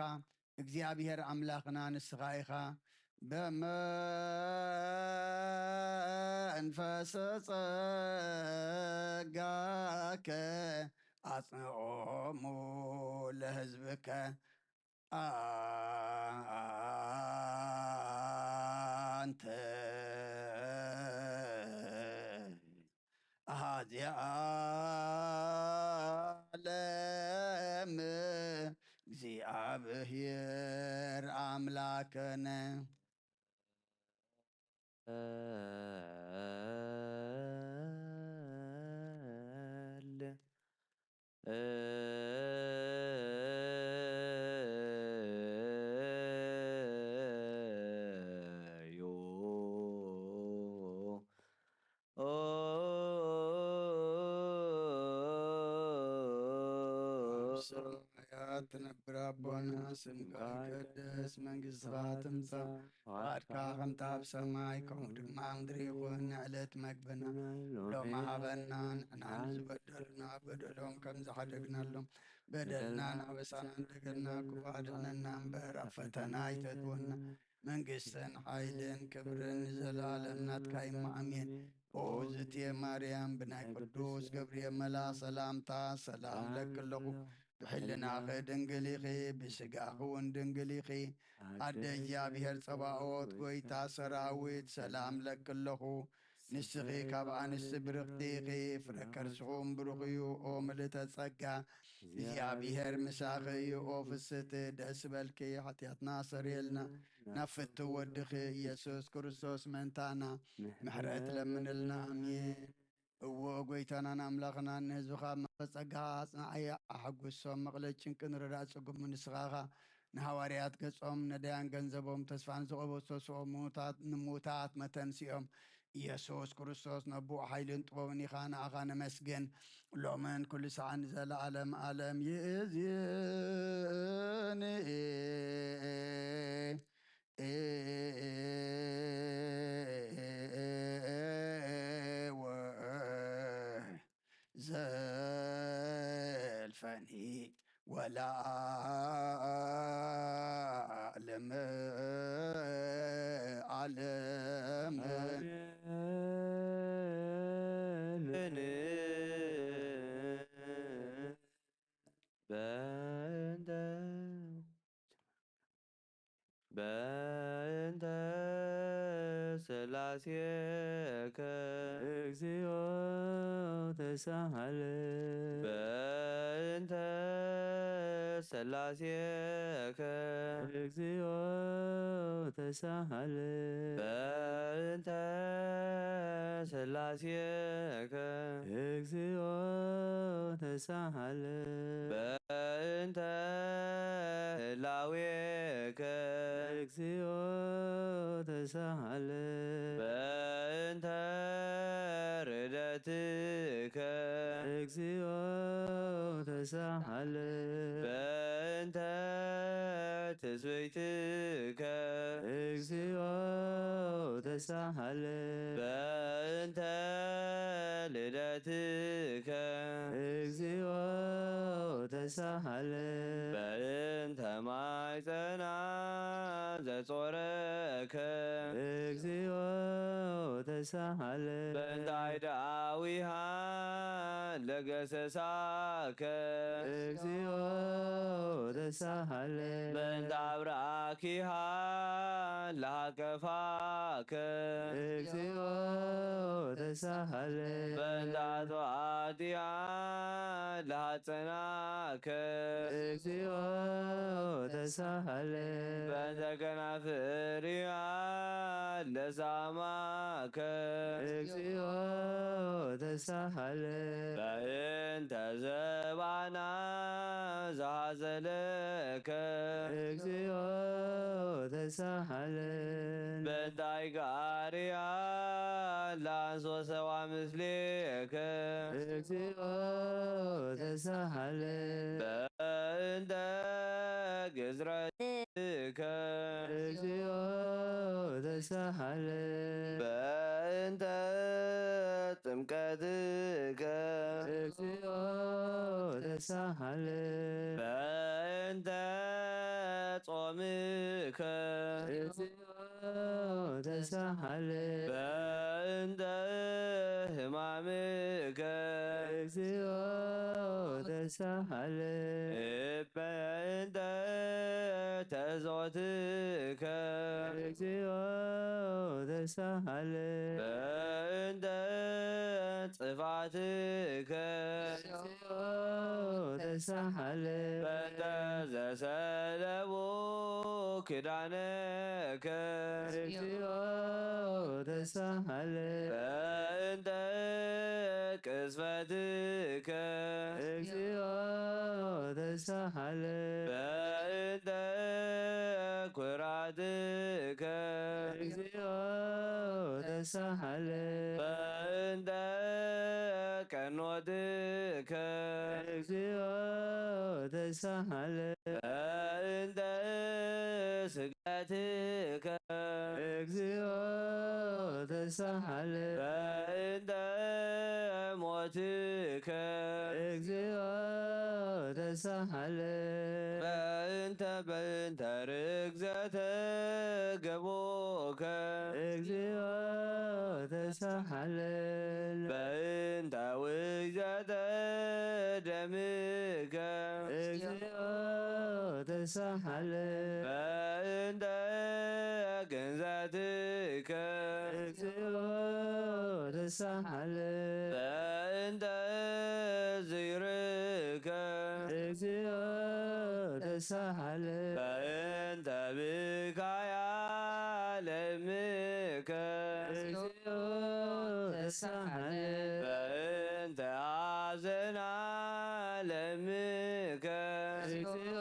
እግዚኣብሔር ኣምላኽና ንስኻ ኢኻ። በመንፈሰ ጸጋከ ኣጽንዖሙ ለህዝብከ። ኣንተ ኣሃዚ ዓለም እግዚኣብሔር ኣምላክነ። ኣብ ሰማያት ትነብር ኣቦና፣ ስምካ ይቀደስ፣ መንግስትኻ ትምጻእ፣ ፍቓድካ ከምቲ ኣብ ሰማይ ከምኡ ድማ ኣብ ምድሪ ይኹን። ንዕለት መግብና ሎሚ ሃበና፣ ንሕና ንዝበደሉና በደሎም ከም ዝሓደግናሎም፣ በደልና ናበሳና እንደገና ክፉእ ኣድሕነና እምበር ኣብ ፈተና ኣይተእትወና። መንግስትን ሓይልን ክብርን ንዘለኣለም ናትካ እዩ፣ ኣሜን። ኦ ዝትየ ማርያም፣ ብናይ ቅዱስ ገብርኤል መልኣኽ ሰላምታ ሰላም ለኪ ኣለኹ። ብሕልናኺ ድንግል ኢኺ፣ ብስጋኺ እውን ድንግል ኢኺ። ኣደ እግዚኣብሔር ጸባኦት፣ ጎይታ ሰራዊት፣ ሰላም ለኪ ኣለኹ። ንስኺ ካብ ኣንስቲ ብርኽቲ ኢኺ፣ ፍረ ከርስኹም ብሩኽ እዩ። ኦ ምልእተ ጸጋ፣ እግዚኣብሔር ምሳኺ እዩ። ኦ ፍስህቲ፣ ደስ በልኪ፣ ሓጢኣትና ሰሪየልና፣ ናብ ፍትው ወድኺ ኢየሱስ ክርስቶስ ምእንታና ምሕረት ለምንልና። ኣሜን። እዎ፣ ጎይታናን ኣምላኽናን፣ ንህዝብኻ ኣብ መንፈስ ጸጋ ኣጽንዓዮ፣ ኣሐጉሶም። መቕለል ጭንቅን ረዳእ ጽጉም ንስኻ ኢኻ። ንሃዋርያት ገጾም፣ ነዳያን ገንዘቦም፣ ተስፋ ንዝቐበሶ ስኦም፣ ምዉታት፣ ንምዉታት መተንስኦም። ኢየሱስ ክርስቶስ፣ ነቦ ሓይልን ጥበብን ኢኻ፣ ንኣኻ ነመስግን፣ ሎምን ኩሉ ሰዓት ንዘለኣለም ኣለም። ይእዜኒ ወዘልፈኒ ወለዓለም ዓለም። በእንተ በእንተ ሥላሴከ እግዚኦ ተሳሃለ። በእንተ ሥላሴከ እግዚኦ ተሳሃለ። በእንተ ሥላሴከ እግዚኦ ተሳሃለ። በእንተ ህላዌከ እግዚኦ ተሳሃለ። በእንተ ርደትከ እግዚኦ ተሳሃለ። በእንተ ትስብእትከ እግዚኦ ተሳሃለ። በእንተ ትከ እግዚኦ ተሳሃለ በእንተ ማይ ጸና ዘጾረከ እግዚኦ ተሳሃለ በእንታይ ዳዊሃ ለገሰሳከ እግዚኦ ተሳሃለ በእንተ አብራኪሃ ለሃቀፋከ እግዚኦ ተሳሃለ በእንተ አጥዋቲሃ ለሃጸናከ እግዚኦ ተሳሃለ በእንተ ከናፍሪሃ ለሳማከ እግዚኦ ተሳሃለ በእንተ ዘባና ዘሃዘለከ እግዚኦ ተሳሃለ በእንታይ ጋርያ ላንሶ ሰዋ ምስሌከ እግዚኦ ተሳሃለ በእንተ ግዝረትከ እግዚኦ ተሳሃለ በእንተ ጥምቀትከ እግዚኦ ተሳሃለ በእንተ ጾምከ እግዚኦ ተሳሃለ በእንተ ህማምከ እግዚኦ ተሳሃለ በእንተ ተዞትከ እግዚኦ ተሳሃለ በእንተ ጽፋትከ ተሳሃለ በእንተ ዘሰለቡ ክዳነከ እግዚኦ ተሳሃለ በእንተ ቅስፈትከ እግዚኦ ተሳሃለ በእንተ ኩራትከ እግዚኦ ተሳሃለ በእንተ ቀኖትከ እግዚኦ ተሳሃለ በእንተ ስግደትከ እግዚኦ ተሳሃለ በእንተ ሞትከ እግዚኦ ተሳሃለ በእንተ በእንተ ርግዘተ ገቦከ እግዚኦ ተሳሃለ በእንተ ውግዘተ ደምከ እግዚኦ ተሳሃለ በእንተ ግንዘትከ እግዚኦ ተሳሃለ በእንተ ዝይርከ እግዚኦ ተሳሃለ በእንተ ብካያ ለምከ እግዚኦ ተሳሃለ በእንተ ሐዘና ለምከ እግዚኦ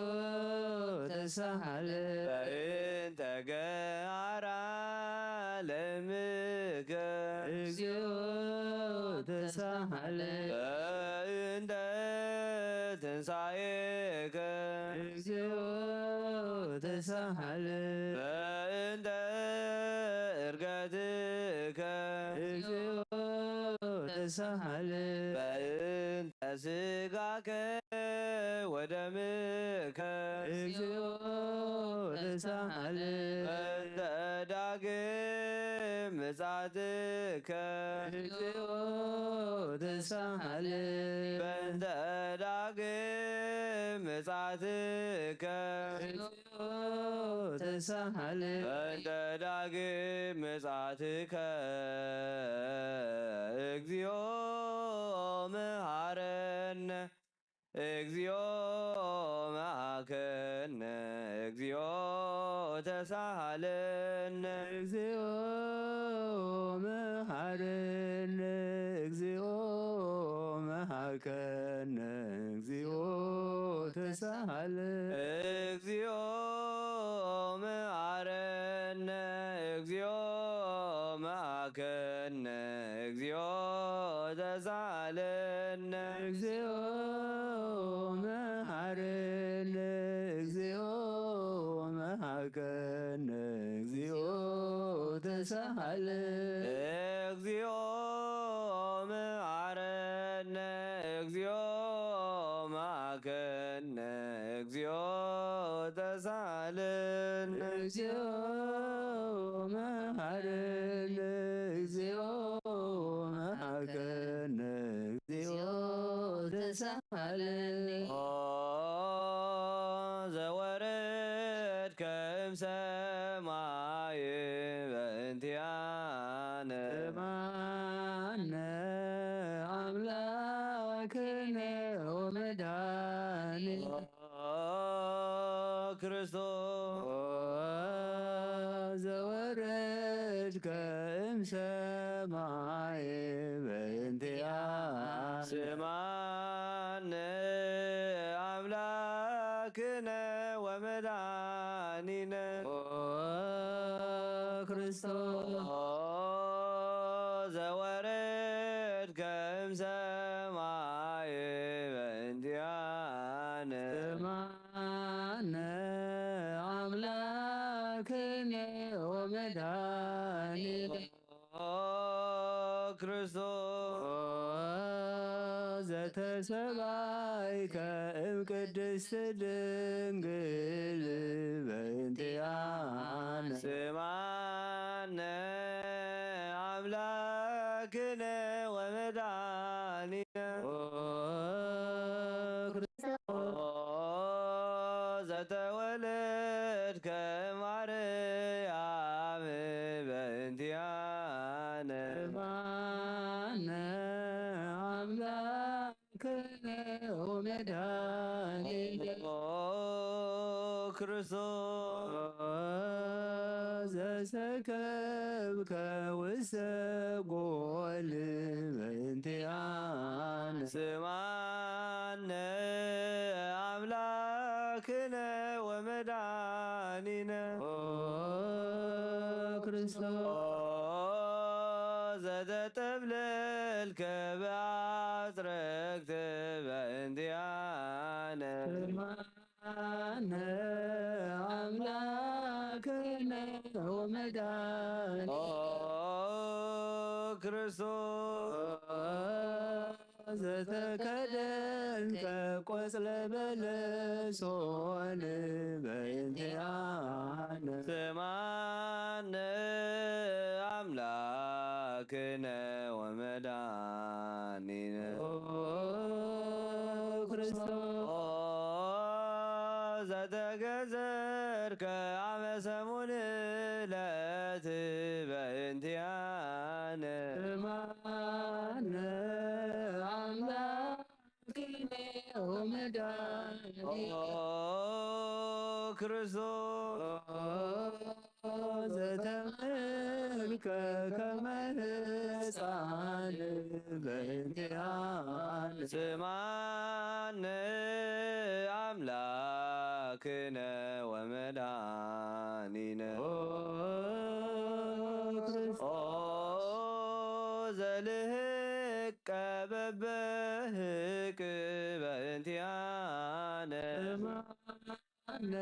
ተሳሃለ በእንተ ገሃራ ለምከ እግዚኦ ተሳሃለ በእንተ ትንሳኤከ እግዚኦ ተሳሃለ በእንተ እርገትከ እግዚኦ ተሳሃለ በእንተ ስጋከ ወደምከ እግዚኦ ተሳሃለ በእንተ ዳግም ምጻትከ እግዚኦ ተሳሃለ በእንተ ዳግም ምጻትከ ተሳሃለ በእንተ ዳግም ምጻትከ እግዚኦ መሃረነ እግዚኦ መሃከነ እግዚኦ ተሳሃለነ እግዚኦ መሃረነ እግዚኦ መሃከነ እግዚኦ ተሳሃለ እግዚኦ መሃረነ እግዚኦ መሃከነ እግዚኦ ተሳሃለነ እግዚኦ መሃረነ እግዚኦ መሃከነ እግዚኦ ተሳሃለ እግዚኦ እግዚኦ መሐረነ፣ እግዚኦ ተሳሃለነ። እግዚኦ መሐረነ፣ እግዚኦ መሐረነ፣ እግዚኦ ተሳሃለነ። ኦ ዘወረድከ እምሰማይ በእንቲአነ። ስምዓነ አምላክነ ወመድኃኒነ። ኦ ክርስቶስ ኦ ዘወረድከ እምሰማይ በእንቲአነ። ስምዓነ አምላክነ ወመድኃኒነ። ኦ ክርስቶስ ኦ ዘወረድከ እምሰማይ በእንቲአነ። ስምዓነ አምላክነ ወመድኃኒነ። ኦ ክርስቶስ ኦ ዘተሰባይከ እምቅድስት ድንግል በእንቲአነ። ስምዓነ አምላክነ ወመድኃኒነ። ኦ ክርስቶስ ኦ ዘተወለድከ ማርያም በእንቲአነ። ስምዓነ አምላክነ ወመድኃኒነ። ኦ ክርስቶስ ኦ ዘሰከብከ ውስተ ጎል በእንቲአነ። ስምዓነ አምላክነ ወመድኃኒነ። ኦ ክርስቶስ ኦ ዘተጠብለልከ በአጽረግት በእንቲአነ። ስምዓነ አምላክነ ወመድኃኒነ። ኦ ክርስቶስ ዘተከደንከ ቆጽለ በለሶን በእንቲአነ። ስምዓነ አምላክነ ወመድኃኒነ። ኦ ክርስቶስ ኦ ዘተገዘርከ አመ ሰሙን ዕለት በእንቲአነ። ስምዓነ አምላክነ ወመድኃኒነ። ኦ ክርስቶስ ኦ ዘተመልከ ከመ ሕፃን በእንቲአነ። ስምዓነ አምላክነ ወመድኃኒነ። ኦ ክርስቶስ ኦ ዘልህቀ በበህቅ በእንቲአነ። ስምዓነ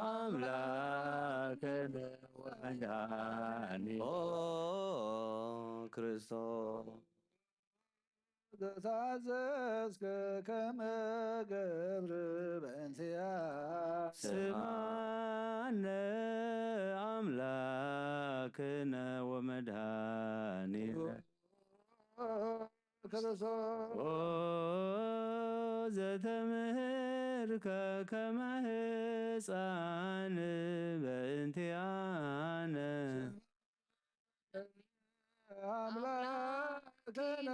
አምላክነ ወመድኃኒነ። ኦ ክርስቶስ ዘተአዘዝከ ከመ ገብር በእንቲአ። ስምዓነ አምላክነ ወመድኃኒነ። ክርስቶስ ኦ ዘተምህርከ ከመ ሕፃን በእንቲአነ። አምላክነ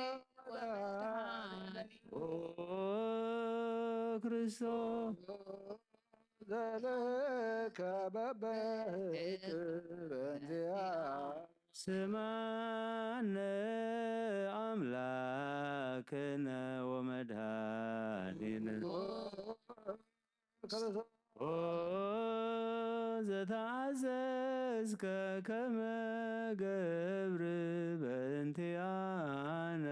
ኦ ክርስቶስ ዘልከ በበህቅ በእንቲአ። ስምዓነ አምላክነ ወመድኃኒነ። ክርስቶስ ኦ ዘተአዘዝከ ከመ ገብር በእንቲአነ።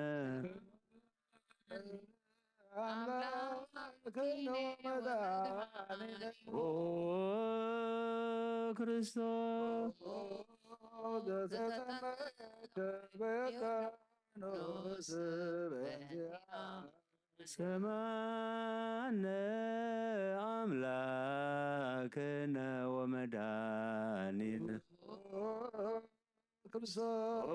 አምላክነ ወመድኃኒነ። ኦ ክርስቶስ ዘተጠመቀ በከ ሊባኖስ በእንቲኣ ስማነ ኣምላክነ ወመድኃኒነ ክርስቶስ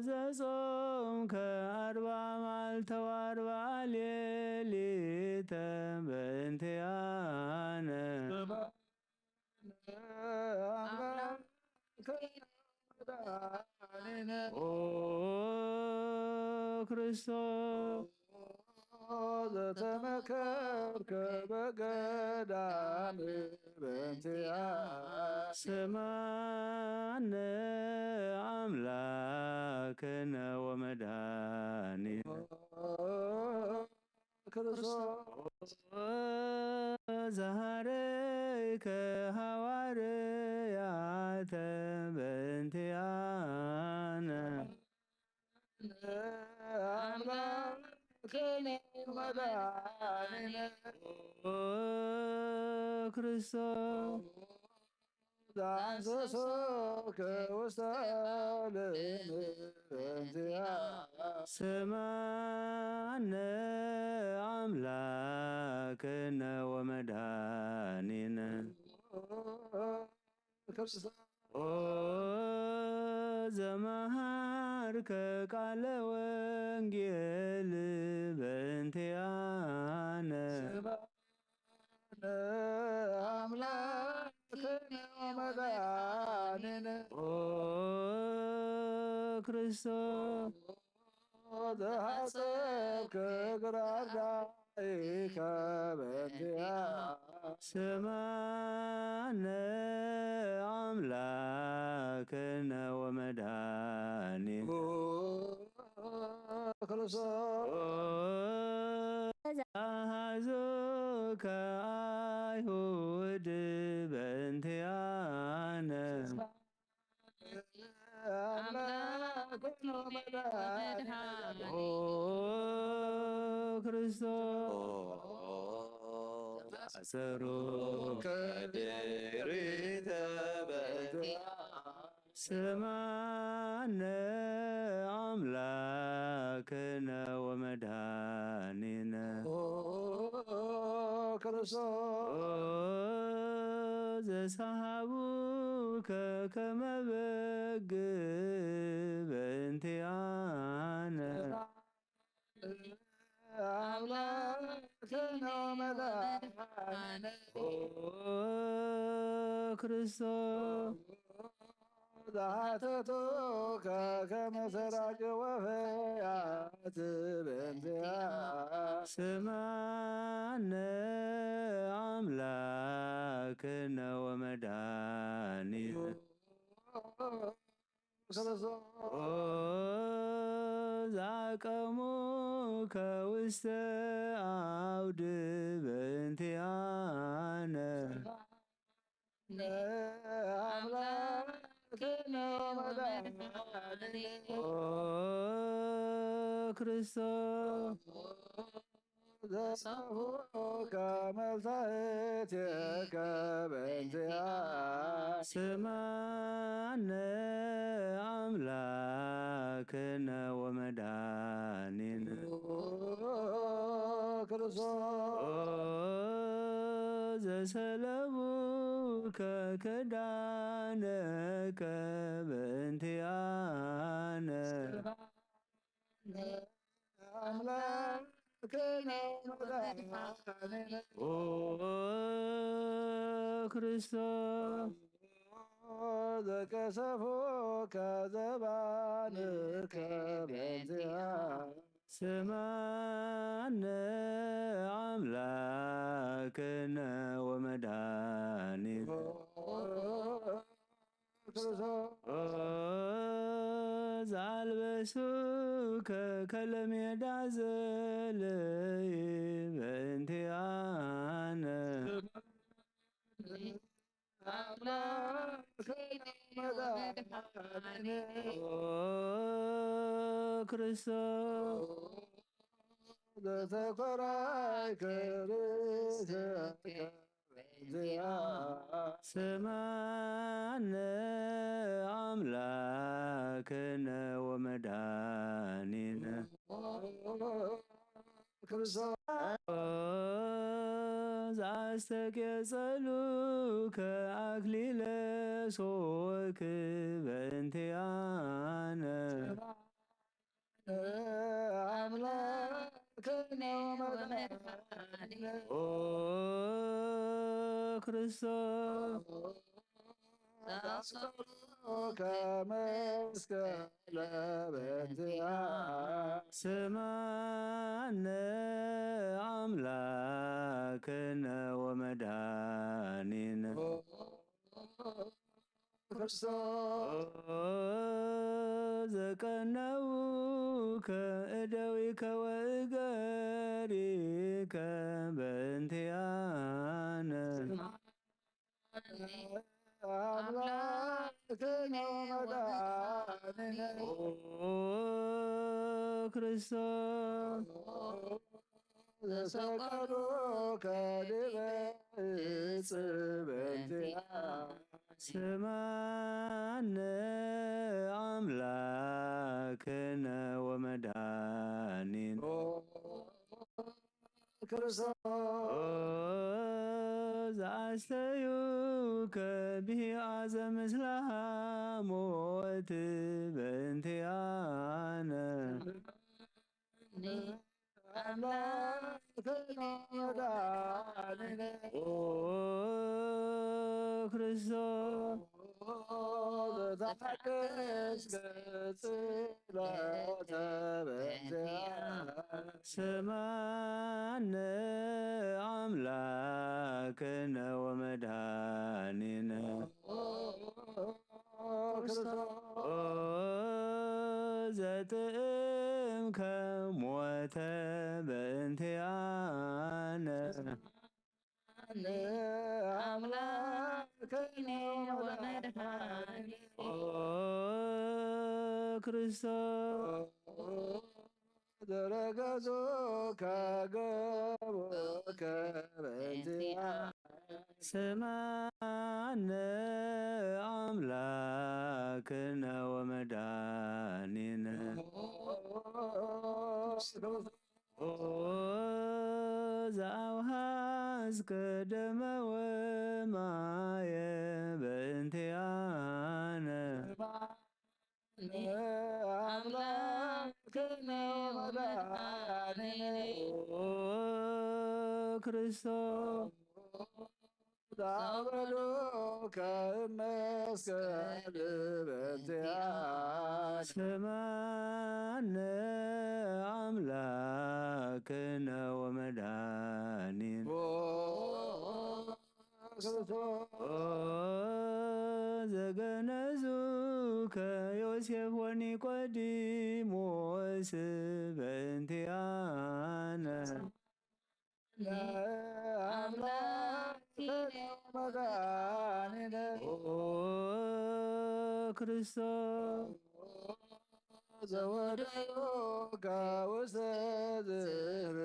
ዘጾምከ አርባ መዓልተ ወአርባ ሌሊተ በእንቲአነ። ኦ ክርስቶስ ዘተመከርከ በገዳም በእንቲአ ስማነ አምላክነ ወመድኃኒነ ክርስቶስ ዘሃረይከ ሃዋርያተ በእንቲአነ። አምላክነ መድኃኒነ ኦ ክርስቶስ ዘአንሰሶከ ውስተ ዓለም በእንቲአ ስማነ አምላክነ ወመድኃኒነ ክርስቶስ ኦ ዘመሃርከ ቃለ ወንጌል በእንቲአነ። አምላክነ ወመድኃኒነ ኦ ክርስቶስ ዘሐሰብከ ግራር ዳኢከ በእንቲአ ስማነ አምላክነ ወመድኃኒነ ክርስቶስ አሃዙከ አይሁድ በእንቲአነ። አምላክነ ወመድኃኒነ ኦ ክርስቶስ አሰሩ ከድሪተ በእንቲአ ስማነ አምላክነ ወመድኃኒነ ኦ ክርስቶስ ዘሰሃቡከ ከመ በግ በእንቲአነ። አምላክነ ወመድኃኒነ ኦ ክርስቶስ ዘሐተቱከ ከመ ሰራቂ ወፈያት በእንቲአ ስማነ አምላክነ ወመድኃኒነ ክርስቶስ ኦ ዘአቀሙከ ውስተ አውድ በእንቲአነ። አምላክነ ወመድኃኒነ ኦ ክርስቶስ ዘሰብሑከ መላእክቲከ በእንቲአ ስማነ አምላክነ ወመድኃኒነ ክርስቶስ ኦ ዘሰለቡከ ከዳነከ በእንቲአነ። አምላክነ ወመድኃኒነ ኦ ክርስቶስ ዘቀሰፉከ ዘባንከ በእንቲአ ስማነ አምላክነ ወመድኃኒነ ክርስቶስ ኦ ዘአልበሱከ ከለሜዳ ዘለይ በእንቲአነ። አምላክነ ወመድኃኒነ ኦ ክርስቶስ ዘተኮራይከ ርእስከ ስማነ አምላክነ ወመድኃኒነ ክርስቶስ። ዘአስተቄጸሉከ አክሊለ ሶክ በእንቲአነ አምላክነ ወመድኃኒነ ኦ ክርስቶስ። ዘአስተቄጸሉከ መስቀለ በእንቲአነ ስማነ አምላክነ ወመድኃኒነ ክርስቶስ። ዘቀነውከ እደዊከ ወእገሪከ በእንቲአነ አምላክነ ወመድኃኒነ ኦ ክርስቶስ። ዘሰቀሉከ ዲበ ዕፅ በእንቲአነ ስማነ አምላክነ ወመድኃኒነ ኦ ክርስቶስ። ኦ ዘአስተዩከ ብሂአ ዘምስለ ሐሞት በእንቲአነ አምላክነ ወመድኃኒነ ኦ ክርስቶስ። ዘተሐደስከ ጽላተ በእንቲአነ ስማነ አምላክነ ወመድኃኒነ ኦ ዘጥእምከ ሞተ በእንቲአነ አምላክነ ወመድኃኒነ ኦ ክርስቶስ። ዘረገጹከ ገቦከ በእንቲአነ ስማነ አምላክነ ወመድኃኒነ ኦ ዘአውሃዝከ ደመ ወማየ በእንቲአነ አምላክነ ወመድኃኒነ ኦ ክርስቶስ። ጸበሉከ እመስቀል በእንቲአነ ስማነ አምላክነ ወመድኃኒነ ኦ ክርስቶስ። ኦ ዘገነዙከ ዮሴፍ ወኒቆዲሞስ በእንቲአነ አምላክነ ወመድኃኒነ ኦ ክርስቶስ። ዘወደዩከ ውስተ ዝህብ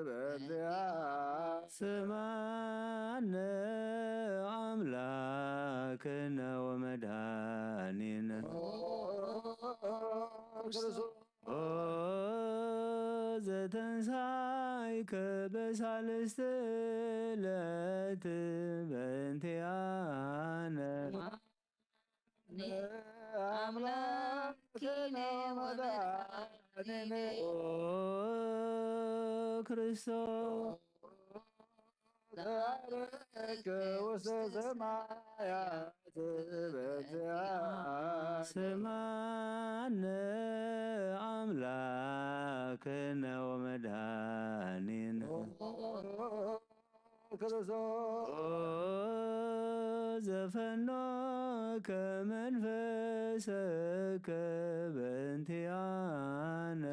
በእንቲአነ ስማነ አምላክነ ወመድኃኒነ ኦ ክርስቶስ። ኦ ዘተንሳይከ በሳልስት ዕለት በእንቲአነ አምላክነ ወመድኃኒነ ኦ ክርስቶስ። ዘዐረግከ ውስተ ሰማያት በእንቲአነ ስማነ አምላክነ ወመድኃኒነ ኦ ክርስቶስ። ኦ ዘፈኖከ መንፈሰከ በእንቲአነ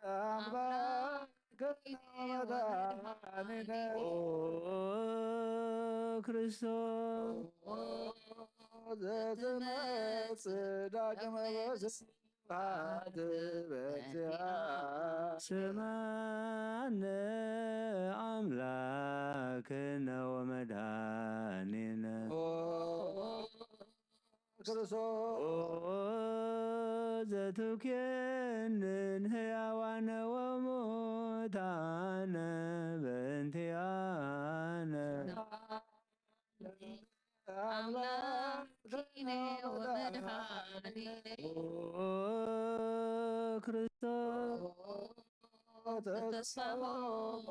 አምላክነ ወመድኃኒነ ኦ ክርስቶስ። ዘትመጽእ ዳግመ በስብሐት በእንቲአነ ስማነ አምላክ አምላክነ ወመድኃኒነ። ኦ ክርስቶስ። ኦ ዘትኩየንን ሕያዋነ ወሙታነ በእንቲአነ። አምላክነ ወመድኃኒነ። ኦ ክርስቶስ። ተስፋሆሙ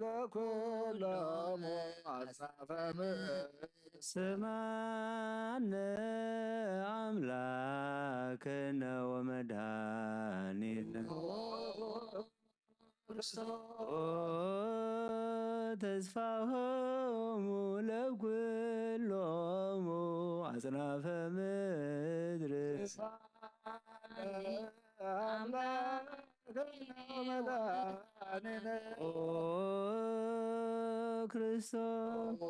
ለኩሎሙ አጽናፈ ምድር። ስማነ አምላክነ ወመድኃኒነ። ኦ ተስፋሆሙ ለኩሎሙ አጽናፈ ምድር። አምላክነ ወመድኃኒነ። ኦ ክርስቶስ።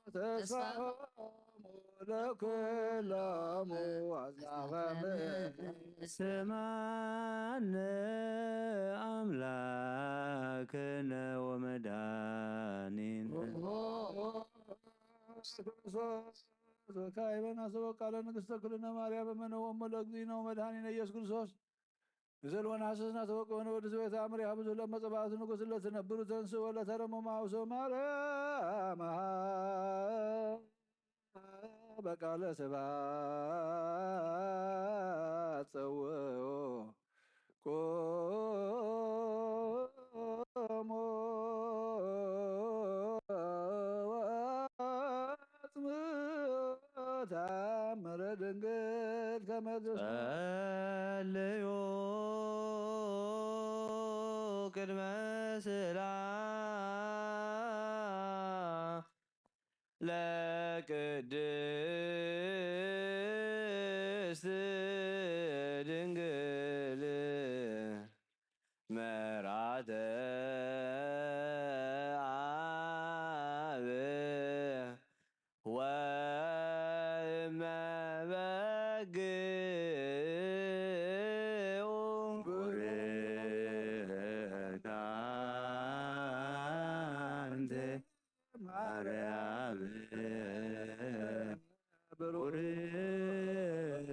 ተስፋሆሙ ለኩሎሙ አጽናፈ ምድር። ስማነ አምላክነ ወመድኃኒነ። ክርስቶስ ወካዕበነ ሀበ ቃለ ንግሥተ ኩልነ ማርያም እመነ ወእሞ ለእግዚእነ ወመድኃኒነ ኢየሱስ ክርስቶስ። ግዘል ወነሐስስ ናተወቀ ወነወድስ ቤተ አምር ያብዙ ለመጸባቱ ንጉሥ ለትነብሩ ተንስ ወለተረሙ ማውሶ ማርያም በቃለ ስብሐት ጸውኦ ቆሞ ወአጽምዖ ተአምረ ድንግል ከመ ትስማ። ጸልዩ ቅድመ ስእላ ለቅድስት ድንግል መርዓተ አብ ወእመ በግዑ። ቡርክት አንቲ ማርያም፣ ቡርክት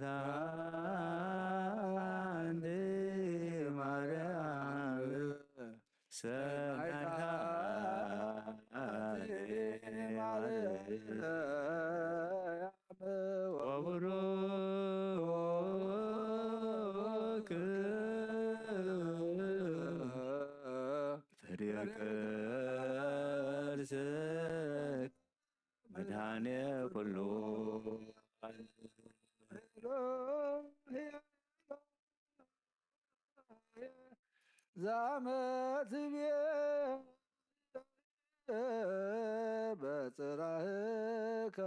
አንቲ ማርያም፣ ሰናይት አንቲ ማርያም፣ ወቡሩክ ፍሬ ከርስኪ መድኃኔ ኩሉ። ዛመትቤ በጽራህከ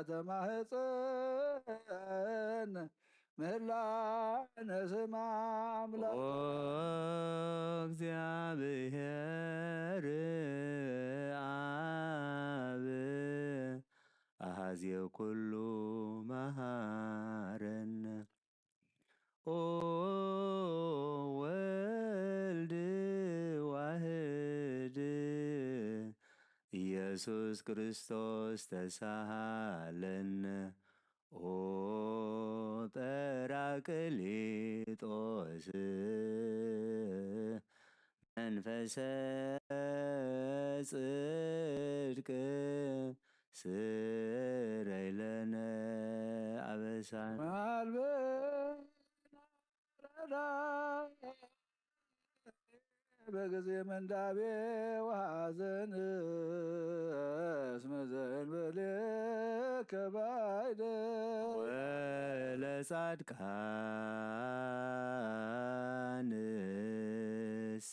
ተማህፀን ምህላነ ስማ አምላክ። ኦ እግዚአብሔር አብ አሐዜ ኩሉ መሐረነ። ኦ ወልድ ዋህድ ኢየሱስ ክርስቶስ ተሳሃለነ። ኦ ጳራቅሊጦስ መንፈሰ ጽድቅ ስረይ ለነ አበሳነ። በጊዜ ምንዳቤ ወሐዘን እስመ ዘእንበሌከ ባይደ። ወለጻድቃንሰ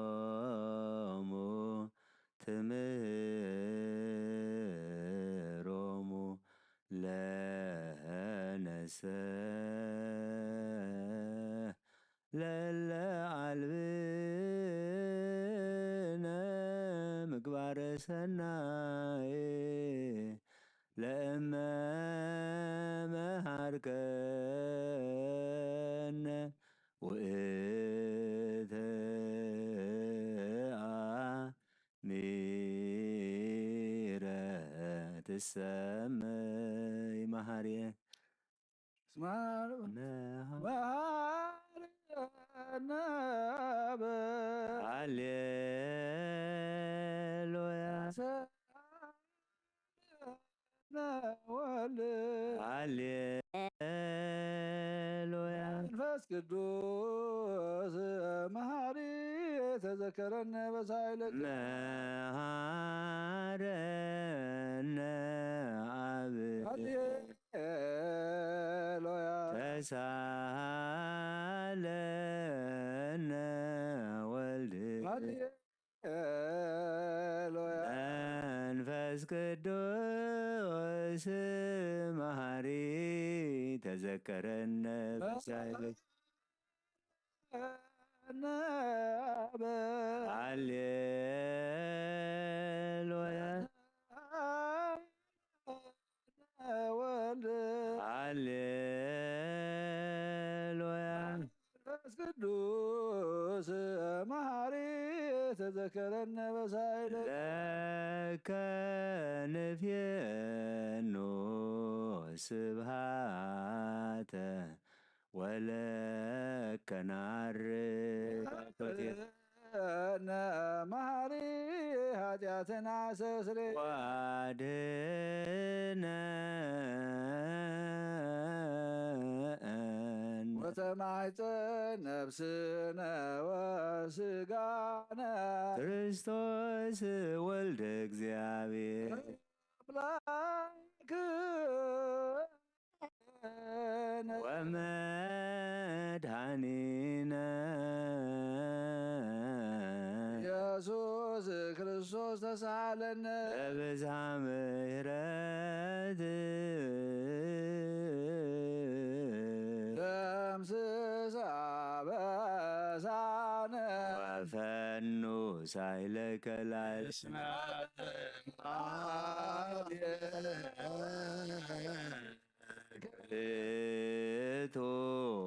እምግባሮሙ ትምህሮሙ ለነሰ ለለ አልብነ ምግባረ ሰናይ ለእመ መሃርከነ ውእተ እሰመይ መሃርየ። መሃርነ ሃሌሉያ። ወልድ ሃሌሉያ። መንፈስ ቅዱስ መሃሪ ተዘከረነ በሳይለ መሃረነ አብ ሃሌሉያ። ተሳለነ ወልድ ሃሌሉያ። መንፈስ ቅዱስ መሃሪ ተዘከረነ በሳይለ ሃሌሉያ። ወልድ ሃሌሉያ። መንፈስ ቅዱስ መሃሪ ተዘከረነ በሳይለ ለከ ንፌኑ ስብሃተ ወለከ ናር ነ መሃሪ ኃጢአትና ሰስሬ ዋድነ ወተማሕፀን ነፍስነ ወስጋነ ክርስቶስ ወልደ እግዚአብሔር አምላክ ወመድኃኒነ ኢየሱስ ክርስቶስ ተሳለነ በብዝሃ ምሕረት ደምስስ አበሳነ ወፈኑ ሳይለከ ላል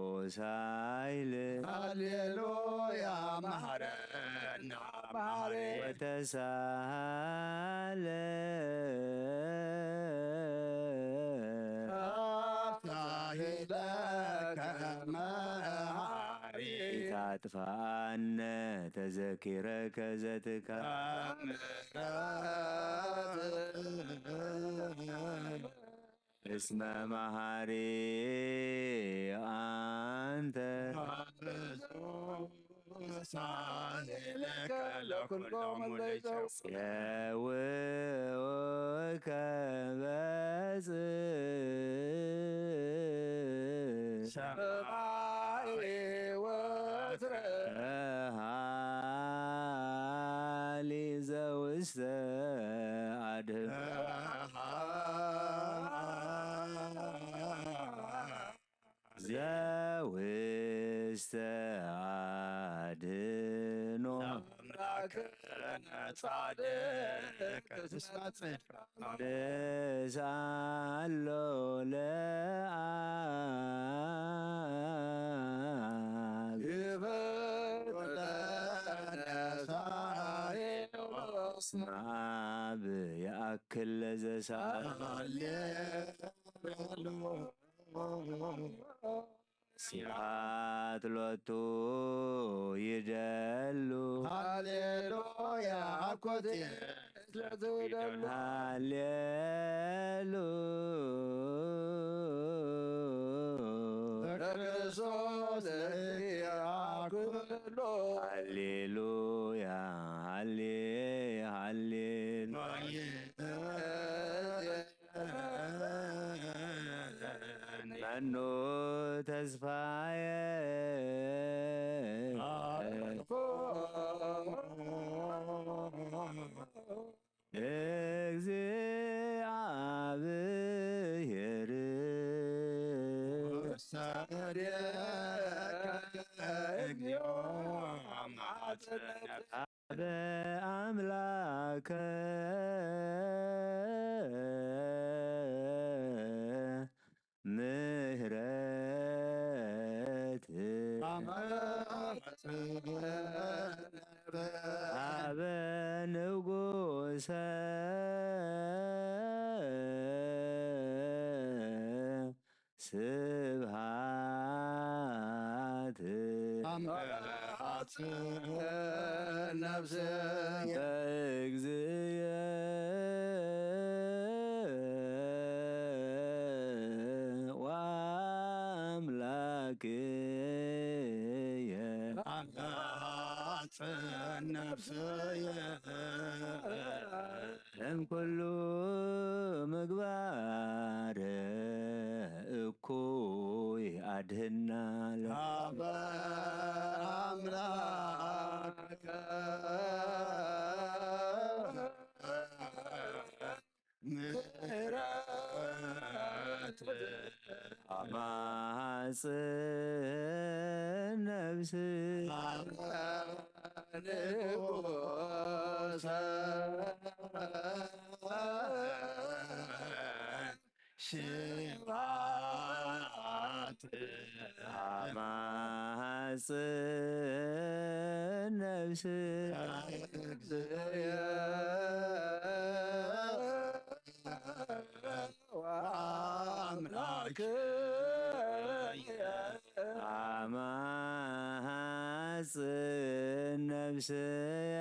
ቶሳይል ሃሌሉያ መሐረና መሐሬ ወተሳለ አፍታሂ ለከ መሐሪ ታጥፋነ ተዘኪረከ ዘትካ እስመ መሐሪ አንተ ሳህለከ ለኩሎሙ ለይሰው የውከ በጽ ሰማይ ወትረ ሃሊ ዘውስተ አድህኖ ዘውስተ አድህኖ አምላክነ ጻድቅ እስመ ጽድቅ ንስአሎ ለአብ ይፈጥረነ ሳህል እስመ አብ የአክል ለዘሳል ሃሌሉያ ስብሐት ሎቱ ይደሉ ሃሌሉያ አኮቴ ለትውደሉ ሃሌሉ ለክርስቶስ ለኪያ ኩሎ ሃሌሉያ ሃሌ ሃሌ መኑ ተስፋዬ እግዚአብሔር ሰሬከ እግዚኦ አማጽነከ በአምላከ ምህረት አበ ንጉሰ ስብሃት ኣምራጽ ነፍስ በእግዚእየ ወአምላክየ ኣምራጽ ነፍስየ እምኩሉ ምግባር እኩይ ኣድህና አበ አምላክ ምሕረት ኣማጽን ነብስ ንጉሰ ሽባት ኣማጽን ነብስ አምላክ ኣማጽን ነብስየ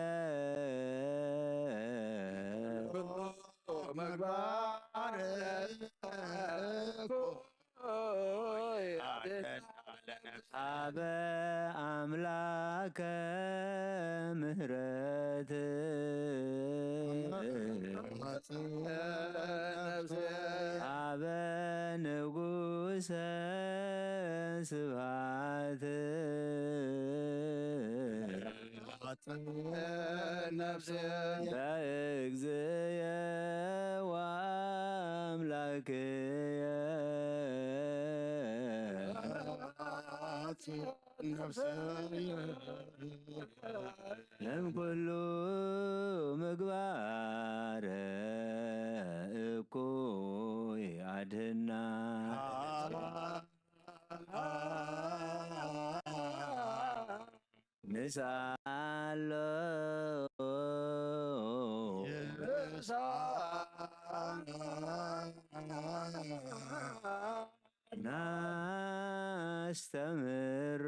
ምግባር አበ አምላከ ምህረት አበ ንጉሰ ስብሃት ነፍስ በእግዝየ ወአምላክየ ነፍስ እምኩሉ ምግባር እኩይ አድህና ንስኣሎ ናስተምሮ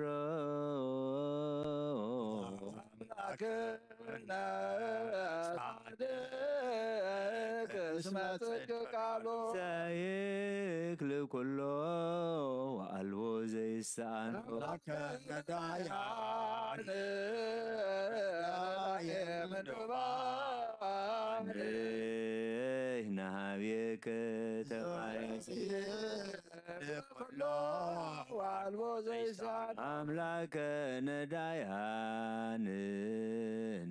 አምላክነ ጻድቅ እስመ ጽድቅ ቃሉ ዘይክል ኩሎ ወአልቦ ዘይሰኣኖ አምላክነ ዳያን የምንባን ናሃብየከ ተማይጽ ኩሎ አልቦ ዘይሳን አምላከ ነዳያን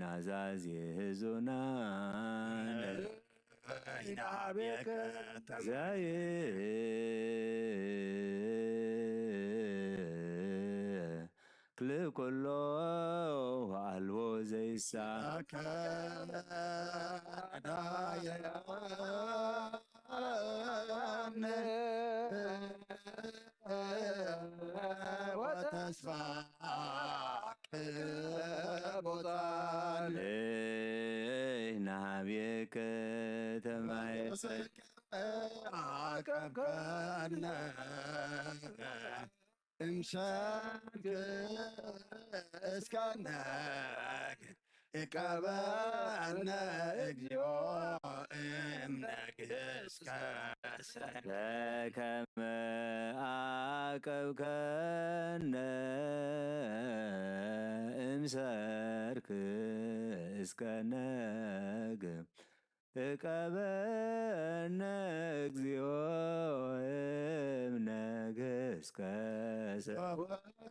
ናዛዝ የህዞናን ናቤከ ዘይ ክል ኩሎ አልቦ ዘይሳ ከዳያን ወተስፋ ቅቡጣን ናቤከ ተማይ አቀብከነ እምሰንክ እስከነግ እቀበነ እግዚኦ እምነግስከ ለከመ አቀብከነ እምሰርክ እስከ ነግ እቀበነ እግዚኦ እምነግስከ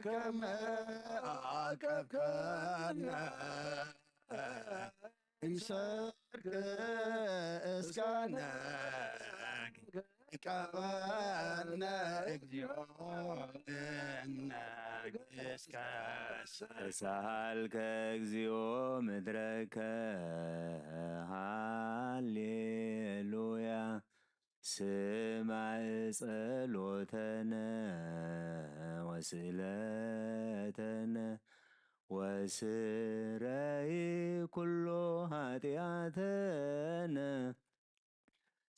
ከመ አቀብከነ እምሰርክ እስከነ እቀበነ እግዚኦ እምነግስከ ተሳሃልከ እግዚኦ ምድረከ ሃሌሉያ ስማዕ ጸሎተነ ወስእለተነ ወስረይ ኩሎ ኃጢአተነ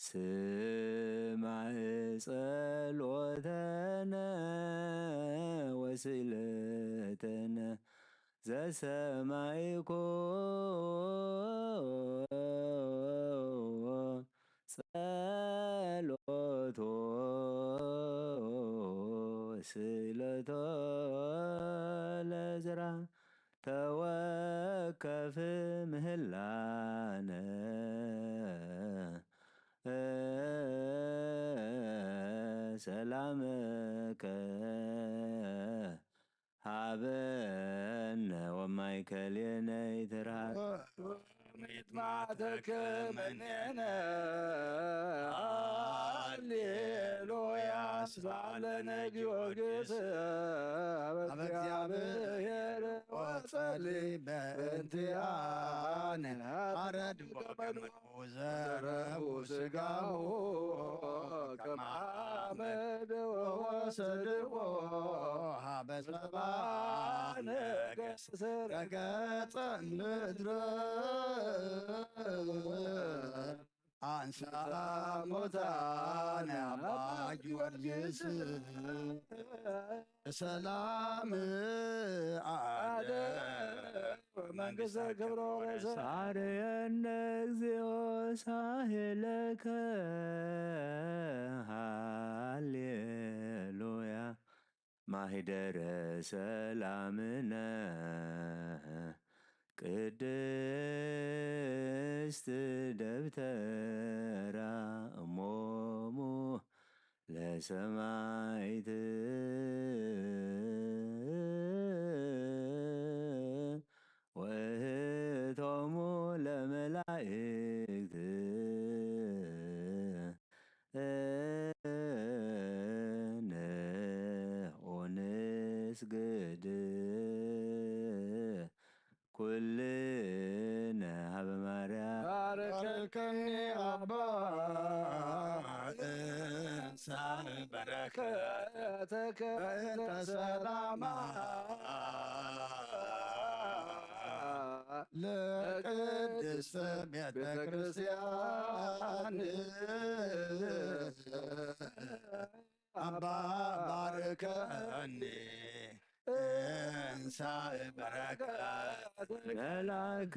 ስማዕ ጸሎተነ ወስእለተነ ዘሰማይኮ ጸሎቶ ስእለቶ ለዝራ ተወከፍ ምህላነ ሰላምከ ሃበነ ወማእከሌነ ይትርሃቅ። ሚጥማተከ መኔነ ሃሌሉያ ስብሐት ለነ ጊዮርጊስ አብ እግዚአብሔር ወጸሊ በእንቲአነ አረድ ወገመ ወዘረቡ ስጋሁ ከመ አመድ ወወሰድዎ ሀበ ሰባ ነገሥት ረገጸ ምድረ አንሳ ሙታነ አባ ጊዮርጊስ ሰላም አለ መንግስተ ክብሮ ሳርየነ እግዚኦ ሳሄለከ ሃሌሉያ ማህደረ ሰላምነ ቅድስት ደብተራ እሞሙ ለሰማይት ወእህቶሙ ለመላእክት ንዑ ንስግድ ኩልነ ሀበ ማርያም። ባርከኒ አባ እንሳ በረከተከ በእንተ ሰላማ ለቅድስት ቤተ ክርስቲያን አባ ባርከኒ እንሳ በረከት መላከ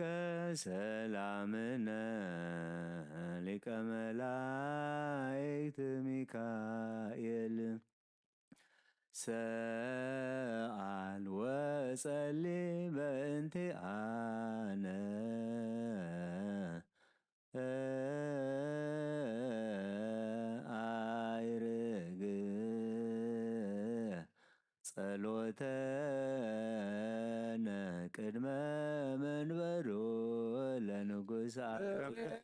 ሰላምነ ሊቀ መላእክት ሚካኤል ሰአል ወጸሊ በእንቲአነ አይርግ ጸሎተነ ቅድመ መንበሩ ለንጉስ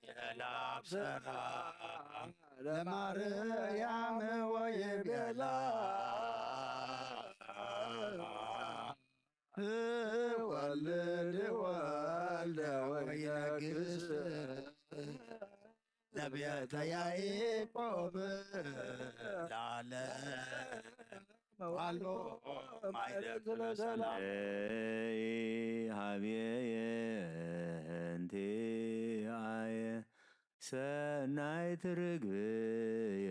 የላብሰራ ለማርያም ወይቤላ ወልድ ወልደ ወይነግስ ለቤተ ያዕቆብ ለዓለም ዋሎ ማይደግ ለሰላም ሀብየ እንቲአየ ሰናይት ርግብየ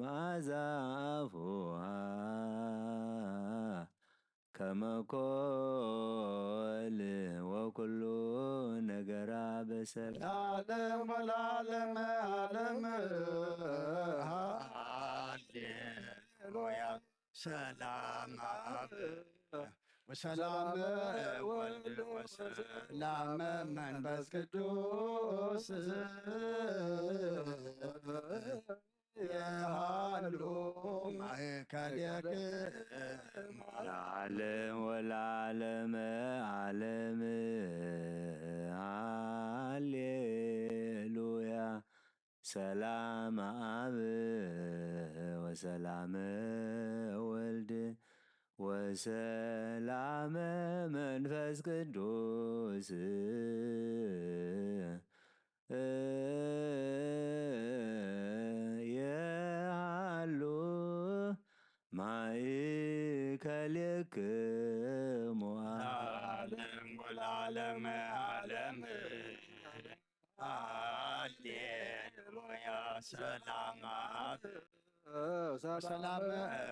መዓዛ አፉሃ ከመ ኮል ወኩሉ ነገራ በሰላም ለዓለም ወለዓለም ዓለም ሃሌሉያ ሰላም አብ ወሰላም ወልድ ወሰላም መንፈስ ቅዱስ የሃሉ ማእከሌክሙ ለዓለም ወለዓለመ ዓለም ሃሌሉያ። ሰላም አብ ወሰላም ወልድ ወሰላም መንፈስ ቅዱስ የሃሉ ማእከሌክሙ ለዓለም ወለዓለም ለዓለመ ዓለም። ሃሌሉያ። ሰላም አብ፣ ሰላም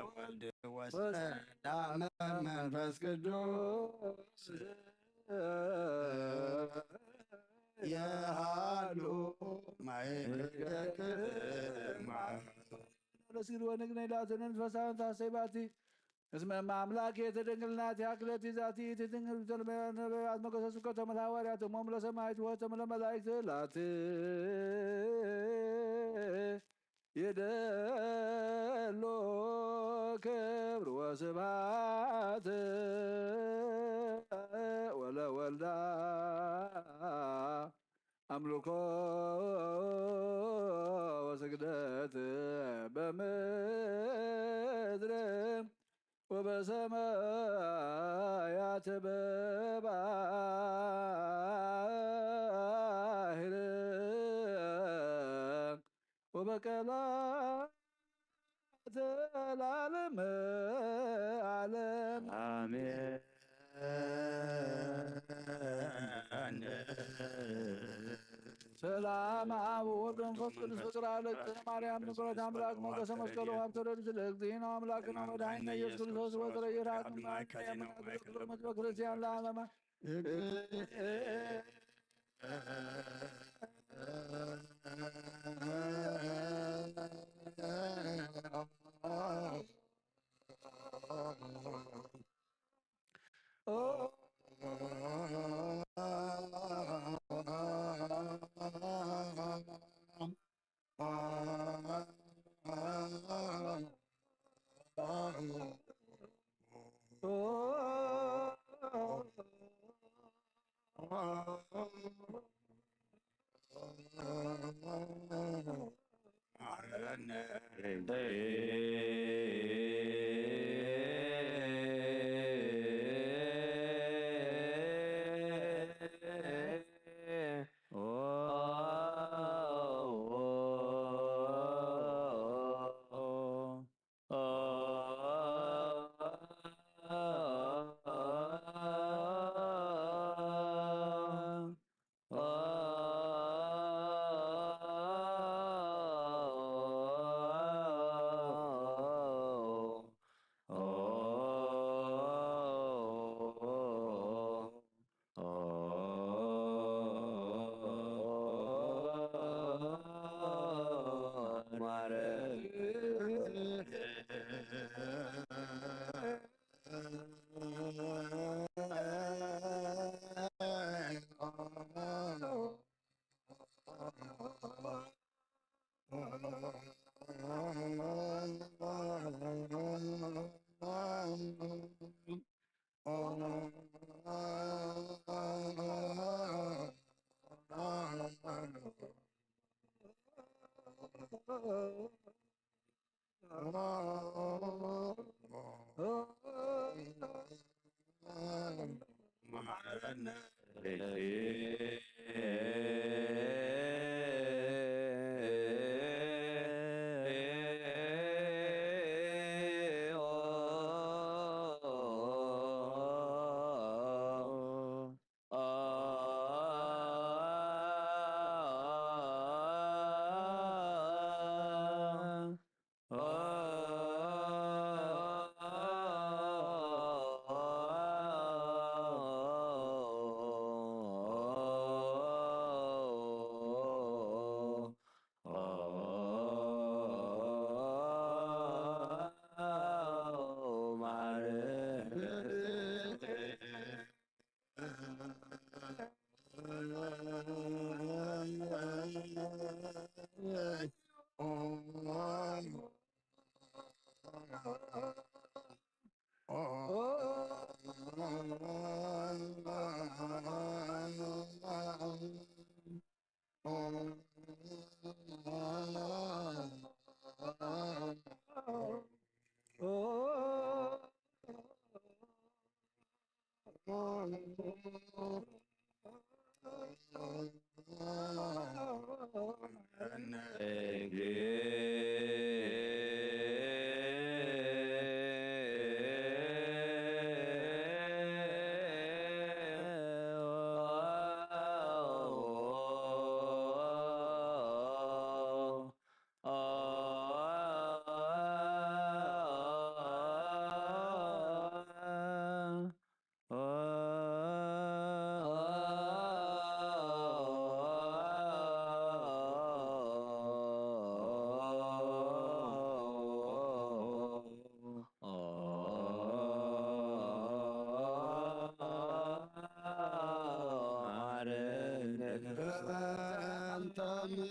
ወልድ ወሰላም መንፈስ ቅዱስ የሃሉ ማይገክማ። ነስግድ ወንግነይ ላተነን ፈሳን ታሰይባቲ እስመ እመ አምላክ የተደንግልና ያክለቲ ዛቲ ትድንግል ተነበያት መገሰሱ ከተመላ ሐዋርያት እሞም ለሰማይት ወተመለ መላእክት ላት የደሎ ክብር ወስብሐት ወለወልዳ አምልኮ ወስግደት በምድር ወበሰማያት በባህር ወበቀላ ዘላለመ ዓለም። አሜን። ሰላም አብ ወወልድ ወመንፈስ ቅዱስ ፍቅር አለ። እግዝእትነ ማርያም ንግሮት አምላክ ሞገሰ መስቀሉ ሀብተ ረድኤት ለእግዚእነ አምላክነ መድኃኒነ ኢየሱስ ክርስቶስ ወጥረ ይራት ማይከሌነ ማይከሌነ ክርስቲያን ለዓለማ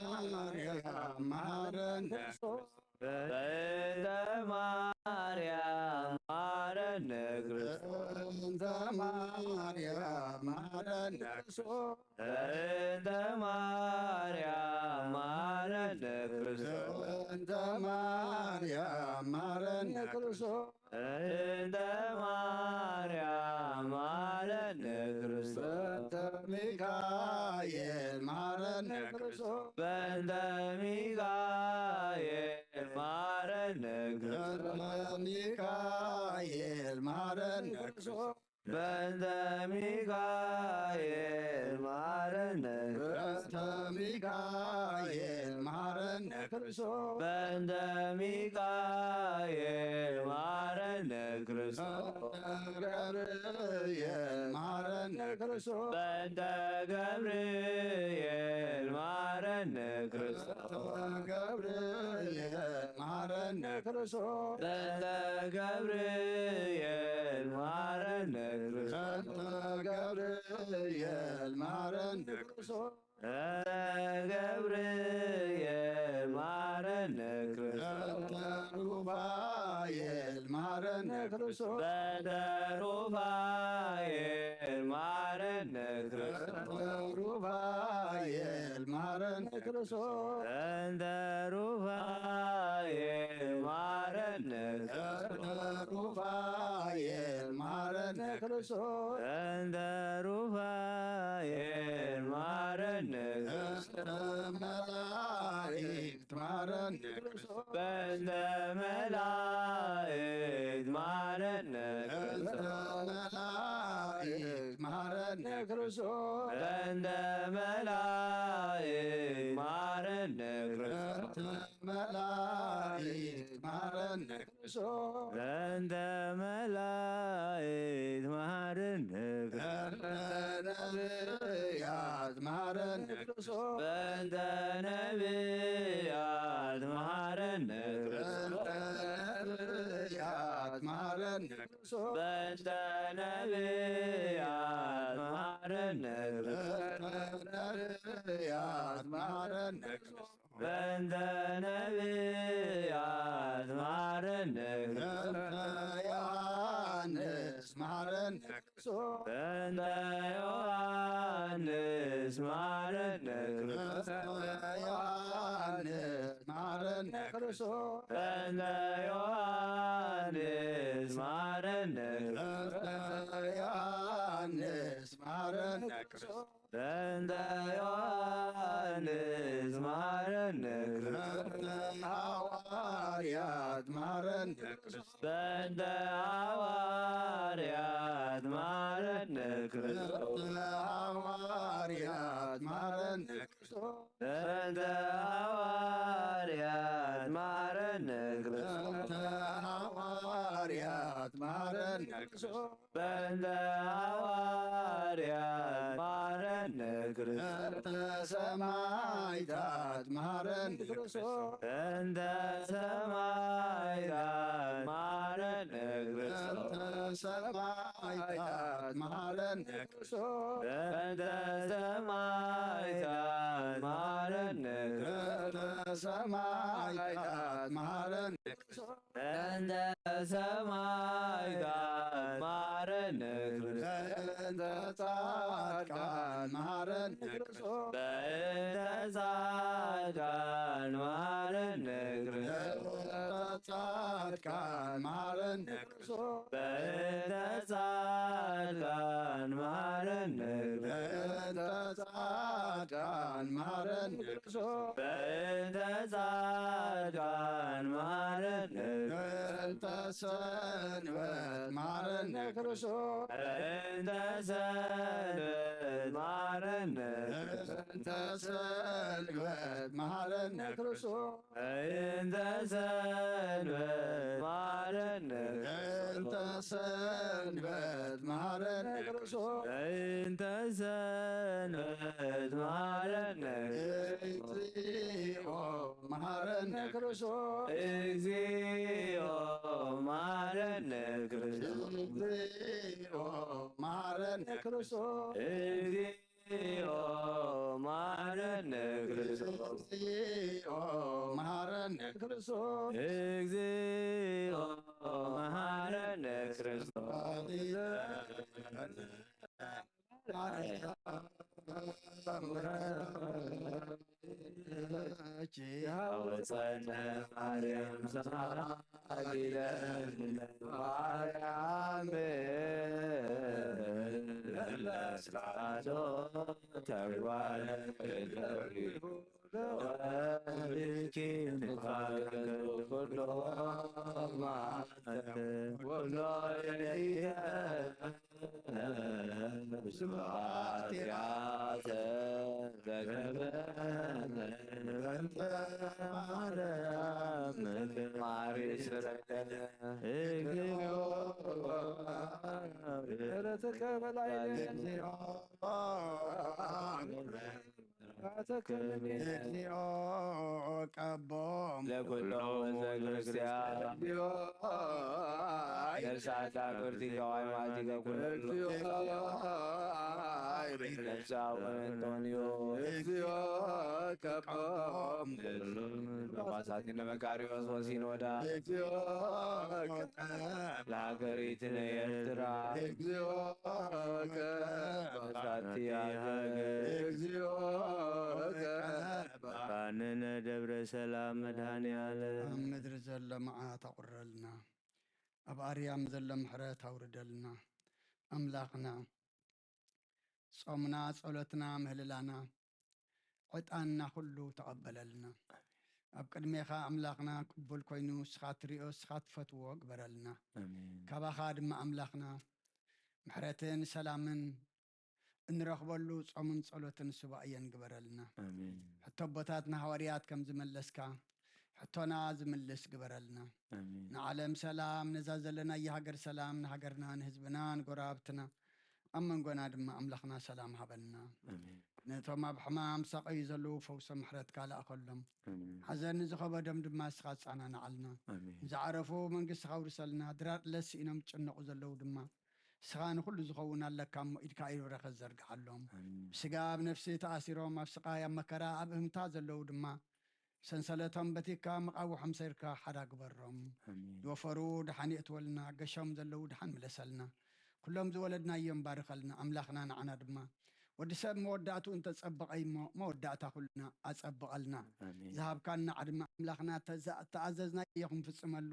ማርያም መሃረነ ክርስቶስ። በእንተ ማርያም መሃረነ ክርስቶስ። በእንተ ማርያም መሃረነ ክርስቶስ። በእንተ ማርያም መሃረነ ክርስቶስ። በእንተ ማርያም መሃረነ ክርስቶስ። በእንተ ማርያም መሃረነ ክርስቶስ። በእንተ ሚካኤል መሃረነ ክርስቶስ። በእንተ ሚካኤል መሃረነ ክርስቶስ። በእንተ ሚካኤል መሃረነ ክርስቶስ። በእንተ ሚካኤል መሃረነ። በእንተ ሚካኤል መሃረነ ክርስቶስ። በእንተ ሚካኤል መሃረነ ክርስቶስ። በእንተ ገብርኤል መሃረነ ክርስቶስ። በእንተ ገብርኤል መሃረነ ክርስቶስ። በእንተ ገብርኤል መሃረነ ክርስቶስ። በእንተ ገብርኤል መሃረነ ክርስቶስ። በእንተ ገብርኤል መሃረነ ክርስቶስ። በእንተ ገብርኤል መሃረነ ክርስቶስ። በእንተ ሩፋኤል መሃረነ ክርስቶስ። በእንተ ሩፋኤል መሃረነ ክርስቶስ። በእንተ ሩፋኤል መሃረነ ክርስቶስ። በእንተ ሩፋኤል መሃረነ ክርስቶስ። በእንተ ሩፋኤል መሃረነ ክርስቶስ። በእንተ ሩፋኤል መሃረነ ክርስቶስ። በእንተ መላእክት መሃረነ ክርስቶስ። በእንተ መላእክት መሃረነ ክርስቶስ። በእንተ መላእክት መሃረነ ክርስቶስ። በእንተ መላእክት መሃረነ ክርስቶስ። በእንተ መላእክት መሃረነ ክርስቶስ። በእንተ መላእክት መሃረነ ክርስቶስ። በእንተ ነቢያት መሃረነ ክርስቶስ። በእንተ ነቢያት መሃረነ ክርስቶስ። በእንተ ነቢያት መሃረነ ክርስቶስ። በእንተ ነቢያት መሃረነ ክርስቶስ። በእንተ ነቢያት መሃረነ ክርስቶስ። በእንተ ነቢያት መሃረነ። በእንተ ዮሐንስ መሃረነ ክርስቶስ። በእንተ ዮሐንስ መሃረነ ክርስቶስ። በእንተ ዮሐንስ መሃረነ ክርስቶስ። በእንተ ዮሐንስ መሃረነ። በእንተ ዮሐንስ መሃረነ ክርስቶስ። በእንተ ዮሐንስ መሃረነ ክርስቶስ። በእንተ ሐዋርያት መሃረነ ክርስቶስ። በእንተ ሐዋርያት መሃረነ ክርስቶስ። በእንተ ሐዋርያት መሃረነ ክርስቶስ። በእንተ ሐዋርያት መሃረነ ክርስቶስ። በእንተ ሐዋርያት መሃረነ ክርስቶስ። በእንተ ሐዋርያት መሃረነ ክርስቶስ። በእንተ ሰማዕታት መሃረነ ክርስቶስ። በእንተ ሰማዕታት መሃረነ ክርስቶስ። በእንተ ሰማዕታት መሃረነ ክርስቶስ። በእንተ ሰማዕታት መሃረነ ክርስቶስ። በእንተ ሰማዕታት መሃረነ ክርስቶስ። በእንተ ሰማዕታት መሃረነ ክርስቶስ። በእንተ ጻድቃን መሃረነ ክርስቶስ። በእንተ ጻድቃን መሃረነ ክርስቶስ። በእንተ ጻድቃን መሃረነ ክርስቶስ። በእንተ ጻድቃን መሃረነ ክርስቶስ። በእንተ ጻድቃን መሃረነ ክርስቶስ። በእንተ ጻድቃን መሃረነ። በእንተ ሰንበት መሃረነ ክርስቶስ። በእንተ ሰንበት መሃረነ። በእንተ ሰንበት መሃረነ ክርስቶስ። በእንተ ሰንበት መሃረነ። በእንተ ሰንበት መሃረነ ክርስቶስ። በእንተ ሰንበት መሃረነ። እግዚኦ መሃረነ ክርስቶስ። እግዚኦ መሃረነ ክርስቶስ። እግዚኦ መሃረነ ክርስቶስ። እግዚኦ እግዚኦ መሐረነ ክርስቶስ። እግዚኦ መሐረነ ክርስቶስ። እግዚኦ መሐረነ ክርስቶስ። ያውፀነ ማርያም ሰማዕት ማርያም ለመስራቶ ተጓለ ለወልኪ ንፋገሩ ኩሎ ማተ ኩሎ የይተ ስብሐት ያተ ዘገበ ማርያም ማሪ ስረቀ እግዚኦ ምሕረትከ በላዕነ። ምሕረትከ እግዚኦ ቀቦም ለኩሎም ህዝበ ክርስቲያን። ነፍሳት ላክብርቲ ገዋይ ማቲከ ኩሉ ነፍሳ ወንቶንዮ። እግዚኦ ቀቦም ጳጳሳት እነ መቃርዮስ ወሲኖዳ። እግዚኦ ለሀገሪትነ ኤርትራ። እግዚኦ ሳትያ ሃገር። እግዚኦ ባንነ ደብረ ሰላም መድኃኔ ዓለም። ኣብ ምድሪ ዘሎ መዓት ኣቑረልና፣ ኣብ ኣርያም ዘሎ ምሕረት ኣውርደልና። ኣምላኽና ጾምና፣ ጸሎትና፣ ምህልላና፣ ዕጣንና ኩሉ ተቐበለልና። ኣብ ቅድሜኻ ኣምላኽና ቅቡል ኮይኑ፣ እስኻ ትሪኦ፣ እስኻ ትፈትዎ ግበረልና። ኣሜን። ካባኻ ድማ ኣምላኽና ምሕረትን ሰላምን እንረኽበሉ ጾምን ጸሎትን ሱባኤን ግበረልና። ኣሜን። ሕቶ ኣቦታትና ሃዋርያት ከም ዝመለስካ፣ ሕቶና ዝምልስ ግበረልና። ኣሜን። ንዓለም ሰላም፣ ነዛ ዘለናያ ሃገር ሰላም፣ ንሃገርና፣ ንህዝብና፣ ንጎረባብትና፣ ኣብ መንጎና ድማ ኣምላኽና ሰላም ሃበና። ኣሜን። ነቶም ኣብ ሕማም ሳቐዩ ዘለዉ ፈውሶ ምሕረትካ ለኣኸሎም። ኣሜን። ሓዘን ንዝኸበዶም ድማ እስኻ ኣጸናንዓልና። ኣሜን። ንዝዓረፉ መንግስትኻ ኣውርሰልና። ድራር ዕለት ስኢኖም ዝጭነቑ ዘለዉ ድማ እስኻ ንኹሉ ዝኸውን ኣለካ እሞ፣ ኢድካ ኣይበረኸት ዘርግሓሎም። ኣሜን። ብስጋ ኣብ ነፍሲ ተኣሲሮም፣ ኣብ ስቓይ፣ ኣብ መከራ፣ ኣብ እህምታ ዘለዉ ድማ፣ ሰንሰለቶም በቲካ፣ መቓውሖም ሰይርካ ሓዳ ግበሮም። ኣሜን። ዝወፈሩ ደሓን የእትወልና፣ ገሾም ዘለዉ ደሓን ምለሰልና። ኩሎም ዝወለድናዮም ባርኸልና፣ ኣምላኽና ንዓና ድማ። ወዲ ሰብ መወዳእትኡ እንተጸበቐ እሞ፣ መወዳእታ ኩልና ኣጸብቐልና። ኣሜን። ዝሃብካና ዓድማ ኣምላኽና፣ ተዛ-፣ ተኣዘዝናዮ ክንፍጽመሉ፣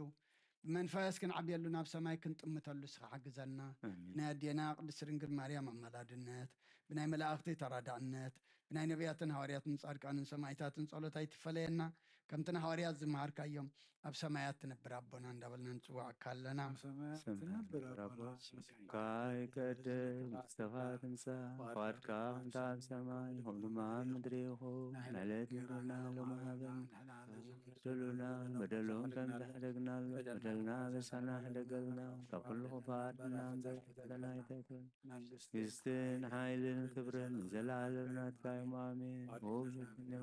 ብመንፈስ ክንዓብየሉ፣ ናብ ሰማይ ክንጥምተሉ እስኻ ሓግዘና። ኣሜን። ብናይ ኣዴና ቅድስት ድንግል ማርያም ኣማላድነት፣ ብናይ መላእኽቲ ተራዳእነት፣ ብናይ ነቢያትን ሃዋርያትን ጻድቃንን ሰማዕታትን ጸሎት ኣይትፈለየና። ከምቲ ንሃዋርያት ዝመሃርካዮም፣ ኣብ ሰማያት ትነብር ኣቦና እንዳበልና ንጽውዓካ ኣለና። ኣብ ሰማያት ሰማያት ትነብር ትነብር ኣቦና፣ ኣቦና፣ ስምካ ይቀደስ፣ መንግስትኻ ትምጻእ፣ ፍቓድካ ከምቲ ኣብ ሰማይ ከምኡ ድማ ኣብ ምድሪ ይኹን። ናይ ዕለት እንጀራና ሎሚ ሃበና፣ ንሕና ንበድለና በደሎም ከም ዝሕደግናሉ በደልና በሳና ሕደገልና፣ ካብ ኩሉ ክፉእ ኣድሕነና እምበር፣ ፈተና ኣይተእትወና። መንግስትን ሓይልን ክብርን ንዘለኣለም ናትካ እዮም። ኣሜን። ውእቱ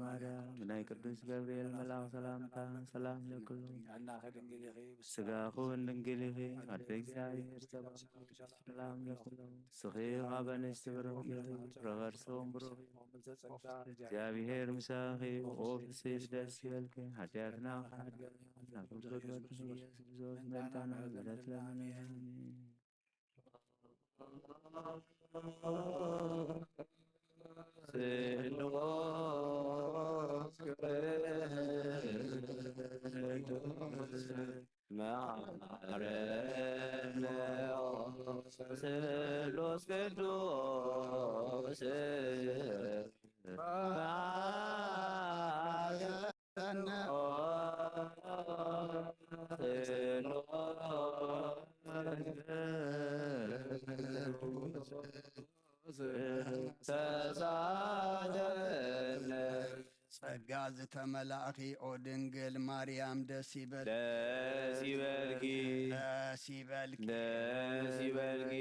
ማርያም፣ ብናይ ቅዱስ ገብርኤል መልኣኽ ሰላምታ ሰላም ለክሉ። ጥዕናኺ ድንግል ኢኺ፣ ስጋኺ እውን ድንግል ኢኺ፣ ኣደ እግዚኣብሔር ጸባኦት ሰላም ለክሉ። ንስኺ ካብ ኣንስቲ ብሩኽቲ ኢኺ፣ ፍረ ከርሥኺ እውን ብሩኽ እዩ። እግዚኣብሔር ምሳኺ እዩ። ኦ ፍስሕቲ ደስ ይበልኪ፣ ሓጢኣትና ክሓድገና፣ ናብ ፍርዲ ወድኺ ኢየሱስ ክርስቶስ መምጣና ምሕረት ለምንና። ኣሜን። ስሉስ ቅዱስ መሐረነ ስሉስ ቅዱስ መሐረነ ስሉስ ተሳደነ። ጸጋ ዝተመላእኺ ኦ ድንግል ማርያም ደስ ይበል። ደስ ይበልኪ። ደስ ይበልኪ። ደስ ይበልኪ።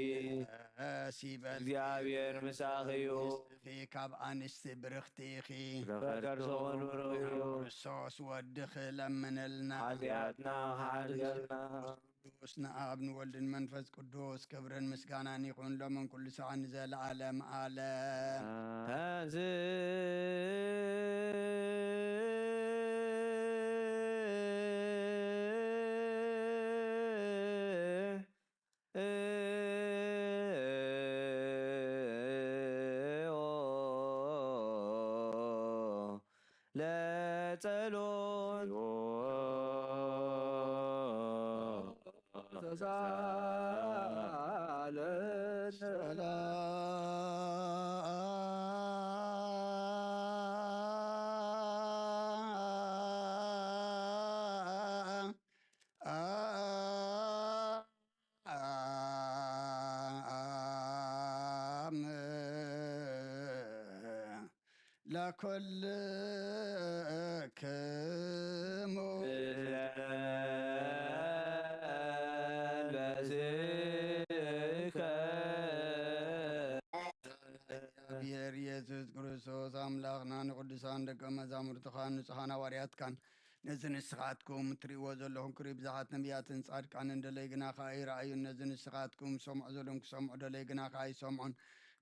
ደስ ይበልኪ። እግዚኣብሔር ምሳኺ እዩ። ንስኺ ካብ ኣንስቲ ብርኽቲ ኢኺ። ፍረ ከርሥኺ እውን ብሩኽ እዩ። ክርስቶስ ወድኺ ለምንልና። ሓጢኣትና ክሓድገልና። ቅዱስ ንኣብ ንወልድን መንፈስ ቅዱስ ክብርን ምስጋናን ይኹን ሎምን ኩሉ ሰዓት ንዘለዓለም ዓለም። ለጸሎት ተሳለን ለኩልክሙ ብሔር ኢየሱስ ክርስቶስ ኣምላኽና ንቅዱሳን ደቀ መዛሙርትኻን ንጹሓን ሃዋርያትካን ነዚ ንስኻትኩም እትርእይዎ ዘለኹም ክሪ ብዙሓት ነቢያትን ጻድቃንን ደለይ ግና ከኣ ይረኣዩን፣ ነዚ ንስኻትኩም ዝሰምዑ ዘለኹም ክሰምዑ ደለይ ግና ከኣ ይሰምዑን፣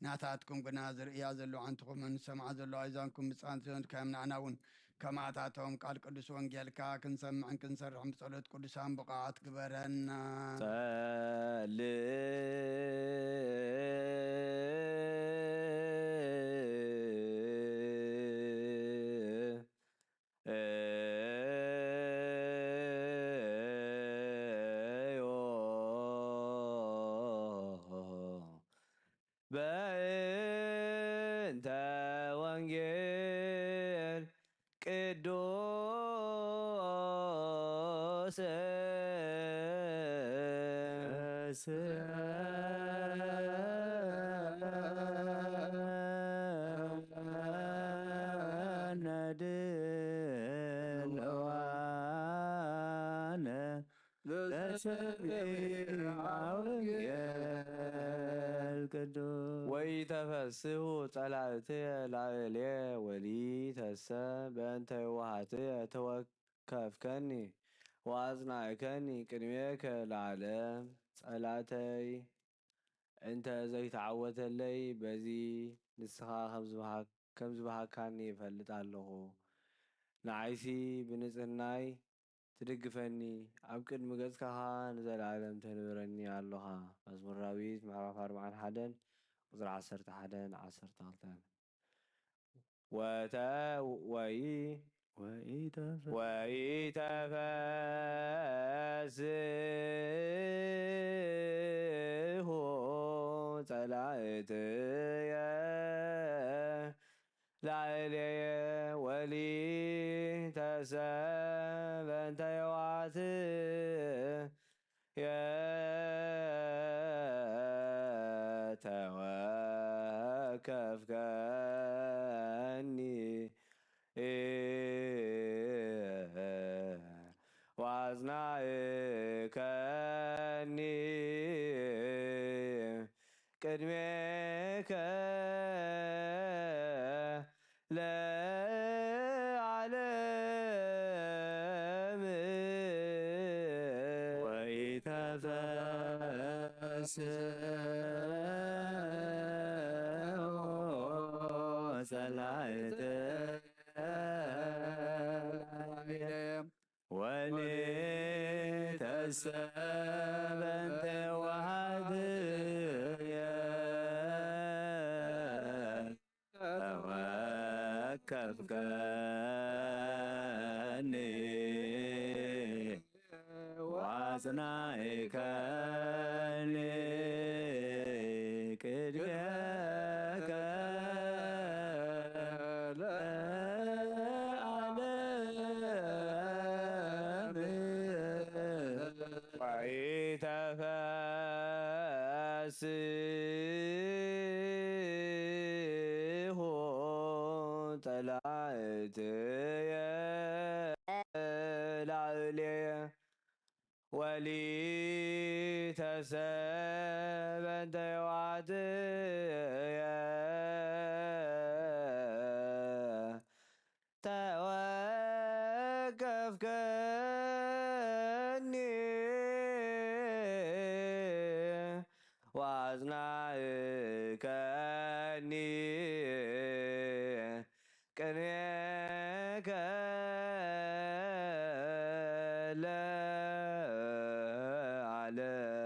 ናታትኩም ግና ዝርእያ ዘለዋ ኣንትኹምን ዝሰምዓ ዘለዋ ኣእዛንኩም ብጻን ዘዮን ከም ንዓና እውን ከማታቶም ቃል ቅዱስ ወንጌልካ ክንሰምዕን ክንሰርሕን ብጸሎት ቅዱሳን ብቕዓት ግበረና። ጸልእ እዮ በእንተ ወንጌል ቅዱስ ነድልዋነ በሰሚዐ ወንጌል ቅዱስ። ወኢተፈስሑ ጸላእትየ ላዕሌየ ወሊተሰ በእንተ የዋሃትየ ተወከፍከኒ ወአጽናእከኒ ቅድሜከ ለዓለም። ጸላእተይ እንተ ዘይተዓወተለይ በዚ ንስኻ ከም ዝበሃ-፣ ከም ዝበሃካኒ እፈልጥ ኣለኹ። ንዓይሲ ብንጽህናይ ትድግፈኒ፣ ኣብ ቅድሚ ገጽካ ኸኣ ንዘለኣለም ተንብረኒ ኣሎኻ። መዝሙር ዳዊት ምዕራፍ ኣርብዓን ሓደን ቁጽሪ ዓሰርተ ሓደን ዓሰርተ ክልተን። ወተ-፣ ወይ-፣ ወኢተፈ-፣ ወኢተፈስሑ ጸላእትየ ላዕሌየ ወሊተሰ በእንተ የዋህትየ ተወከፍከኒ ወአጽናእከኒ ቅድሜከ ለዓለም። ወኢተፈስሑ ጸላእትየ ወሊተሰ በእንተ የዋህትየ ተወከፍከኒ ወአጽናእከኒ ቅድሜከ ለዓለም። ወኢተፈስሑ ጸላእትየ ላዕሌየ ወሊተሰ በእንተ የዋህትየ ተወከፍከኒ ኣጽናዕከኒ ቅኔከ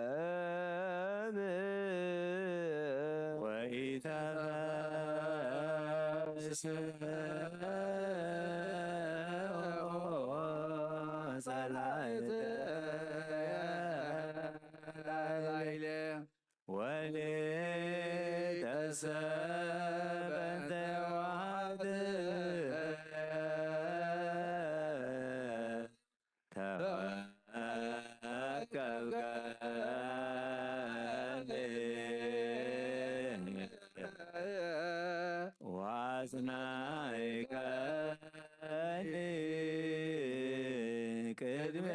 ለዓለም ወኢተፈስሑ ጸላእትየ ላዕሌ ወሊተሰበተ ዋዕትየ ተወከብከኒ ዋጽናይከኒ ቅድሜ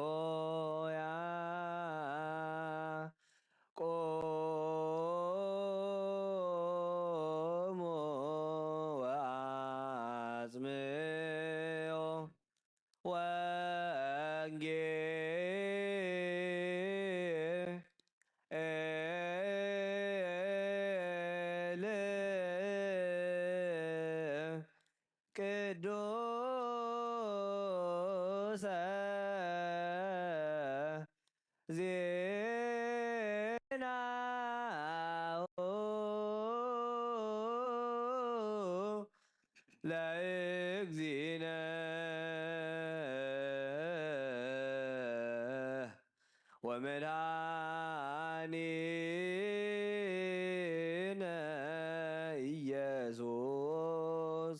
ሃሌሉያ። ቆሙ ወአጽምዑ ወንጌል ቅዱሰ ዜናሁ ለእግዚእነ ወመድኃኒነ ኢየሱስ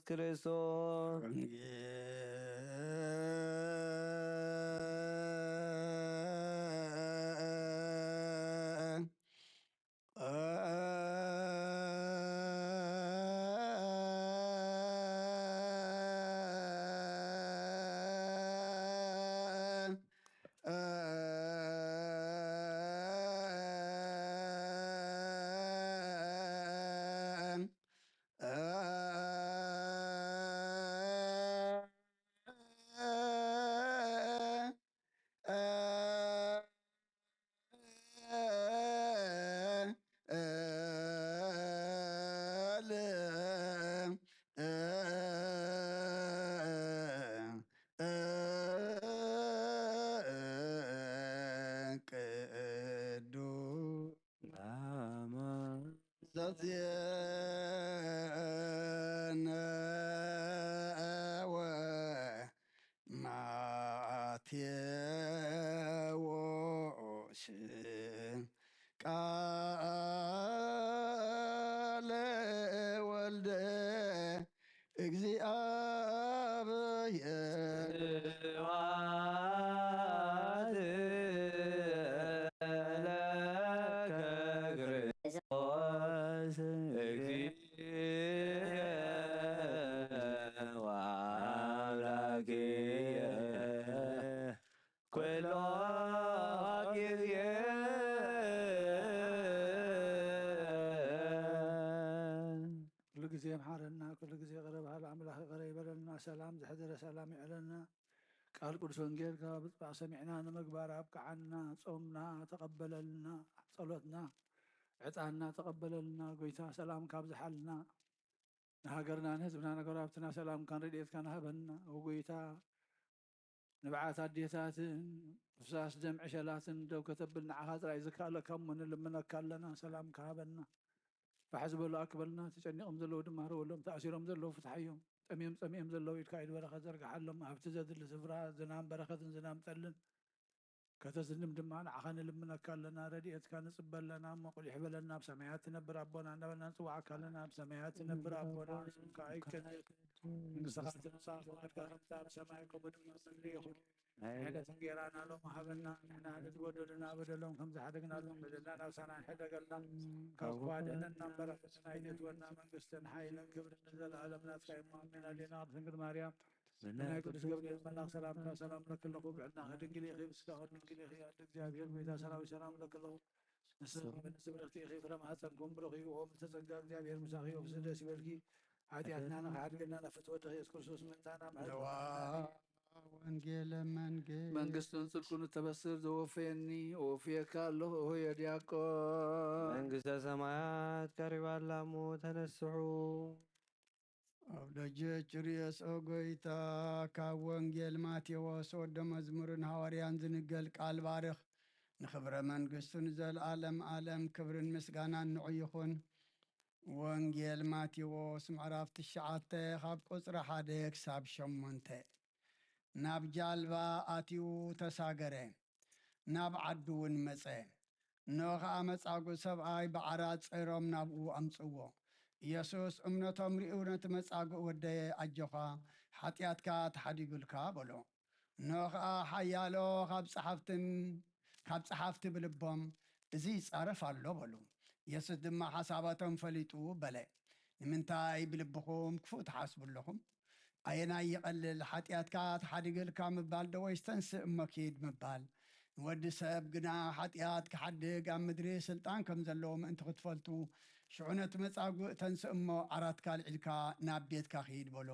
ክርስቶስ። ቅዱስ ላማ ዘዜነ ወማቴዎስ ቃለ ወልደ እግዚአብሔር ስብሐት ለከ ክርስቶስ እግዚእ ወአምላክየ ኩሎ ጊዜ። ኩሉ ግዜ መሓረና፣ ኩሉ ግዜ ይቕረ በሃል ኣምላኽ ይቕረ ይበለልና። ሰላም ዘሕደረ ሰላም ይዕለና። ቃል ቅዱስ ወንጌል ካብ ብፅባሕ ሰሚዕና ንምግባር ኣብቅዓና። ጾምና ተቐበለልና፣ ጸሎትና ዕጣንና ተቐበለልና። ጎይታ ሰላም ካብዝሓልና፣ ንሃገርና ንህዝብና ንጎረባብትና ሰላምካን ረድኤትካን ሃበና። ኦ ጎይታ፣ ንብዓት ኣዴታትን ምፍሳስ ደም ዕሸላትን ደው ከተብል ንዓኻ ጥራይ ዝከኣለካ እሞ ንልምነካ ኣለና። ሰላምካ ሃበና። ፋሕ ዝበሉ ኣክበልና፣ ተጨኒቖም ዘለዉ ድማ ህረወሎም፣ ተኣሲሮም ዘለዉ ፍትሓዮም፣ ጠምዮም ጸሚኦም ዘለዉ ኢድካ ኢድ በረኸት ዘርግሓሎም፣ ኣብቲ ዘድሊ ስፍራ ዝናም በረኸትን ዝናም ጠልን ከተዝንም ድማ ንዓኻ ንልምነካ ኣለና፣ ረድኤትካ ንጽበ ኣለና። እሞ ቁሊሕ በለና፣ ኣብ ሰማያት ትነብር ኣቦና እናበልና ንጽውዓካ ኣለና። ኣብ ሰማያት ትነብር ኣቦና፣ ስምካ ይቀደስ፣ መንግስትኻ ትምጻእ፣ ፍቓድካ ከምቲ ኣብ ሰማይ ከምኡ ድማ ኣብ ምድሪ ይኹን። ዕለት እንጌራና ሎሚ ሃበና፣ ንሕና ንዝበደሉና በደሎም ከም ዝሓደግናሎም በደልና ናብሳና ንሕደገልና፣ ካብ ክፉእ ኣድሕነና እምበር፣ ኣሕዋትና ኣይተእትወና፣ መንግስትን ሓይልን ክብርን ንዘለኣለም ናትካ እዩ። ኣሜን። ኣዴና ቅድስት ድንግል ማርያም፣ ናይ ቅዱስ ገብርኤል መልኣኽ ሰላምታ ሰላም ለኪ ኣለኹ፣ ብዕድናኺ ድንግል ኢኺ፣ ብስጋኺ ድንግል ኢኺ፣ ኣደ እግዚኣብሔር ጎይታ ሰራዊት ሰላም ለኪ ኣለኹ። ንስኺ ብርኽቲ ኢኺ፣ ፍረ ማህፀንኩም ብሩኽ እዩ። ኦ ምልዕተ ጸጋ፣ እግዚኣብሔር ምሳኺ፣ ወፍስህ ደስ ይበልኪ። ሓጢኣትና ንኽሓድገና ናብ ፍትወት ወድኺ ኢየሱስ ክርስቶስ ምእንታና ምሕረት ለዋ ለባህልና። ወንጌለ መንግስት መንግስትን ጽድቁን እተበስር ዘወፈየኒ፣ ወፍየካ ኣለኹ፣ ኦሆየ ዲያቆን። መንግስተ ሰማያት ቀሪባ ኣላ እሞ ተነስሑ። ኣብ ደጀ ጭርየስ ኦ ጎይታ፣ ካብ ወንጌል ማቴዎስ ወደ መዝሙርን ሃዋርያን ዝንገል ቃል ባርኽ። ንኽብረ መንግስቱ ንዘለኣለም ኣለም ክብርን ምስጋናን ንዑ ይኹን። ወንጌል ማቴዎስ ምዕራፍ ትሽዓተ ካብ ቁጽሪ ሓደ ክሳብ ሸሞንተ። ናብ ጃልባ ኣትዩ ተሳገረ፣ ናብ ዓዱ እውን መጸ። እነሆ ኸኣ መጻጉዕ ሰብኣይ ብዓራት ጸይሮም ናብኡ ኣምጽእዎ። ኢየሱስ እምነቶም ርእዩ ነቲ መጻጉዕ፣ "ወደየ፣ ኣጆኻ፣ ሓጢኣትካ ተሓዲጉልካ" በሎ። እነሆ ኸኣ ሓያሎ ካብ ጸሓፍትን ካብ ጸሓፍቲ ብልቦም፣ "እዚ ይጻረፍ ኣሎ" በሉ። ኢየሱስ ድማ ሓሳባቶም ፈሊጡ በለ፣ "ንምንታይ ብልብኹም ክፉእ ትሓስቡ ኣለኹም? ኣየናይ ይቐልል፣ ሓጢኣትካ ተሓዲገልካ ምባል ዶ ወይስ ተንስእ እሞ ኪድ ምባል? ንወዲ ሰብ ግና ሓጢኣት ክሓድግ ኣብ ምድሪ ስልጣን ከም ዘለዎ ምእንቲ ክትፈልጡ፣ ሽዑ ነቲ መጻጉዕ ተንስእ እሞ ዓራትካ ኣልዒልካ ናብ ቤትካ ኪድ" በሎ።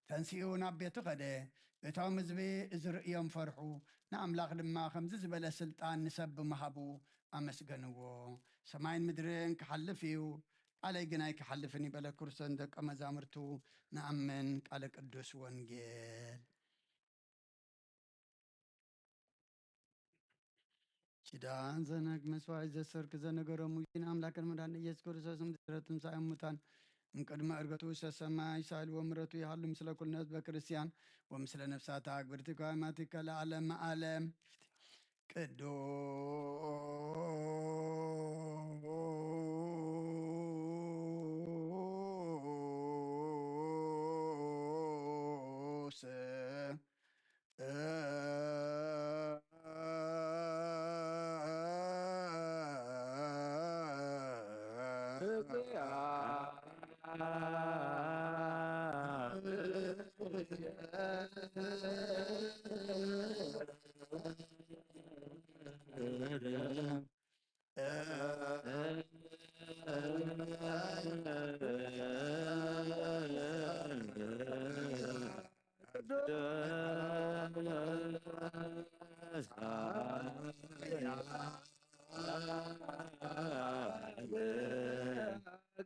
ተንሲኡ ናብ ቤቱ ከደ። እቶም ህዝቢ እዚ ርእዮም ፈርሑ፣ ንኣምላኽ ድማ ከምዚ ዝበለ ስልጣን ንሰብ ብምሃቡ ኣመስገንዎ። ሰማይን ምድርን ክሓልፍ እዩ፣ ቃለይ ግን ኣይክሓልፍን እዩ በለ። ክርስቶስ ንደቀ መዛሙርቱ፣ ንኣምን ቃለ ቅዱስ ወንጌል። ኪዳን ዘነግ መስዋዕት ዘሰርክ ዘነገሮሙ ግን ኣምላክን መድኃኒት ኢየሱስ ክርስቶስ እምድረ ትንሣኤ ሙታን እምቅድመ ዕርገቱ ውስተ ሰማይ ሳይል ወምረቱ ይሃሉ ምስለ ኩልነ ህዝበ ክርስቲያን ወምስለ ነፍሳታ ግብርቲ ካይማቲከ ለዓለመ ዓለም። ቅዱስ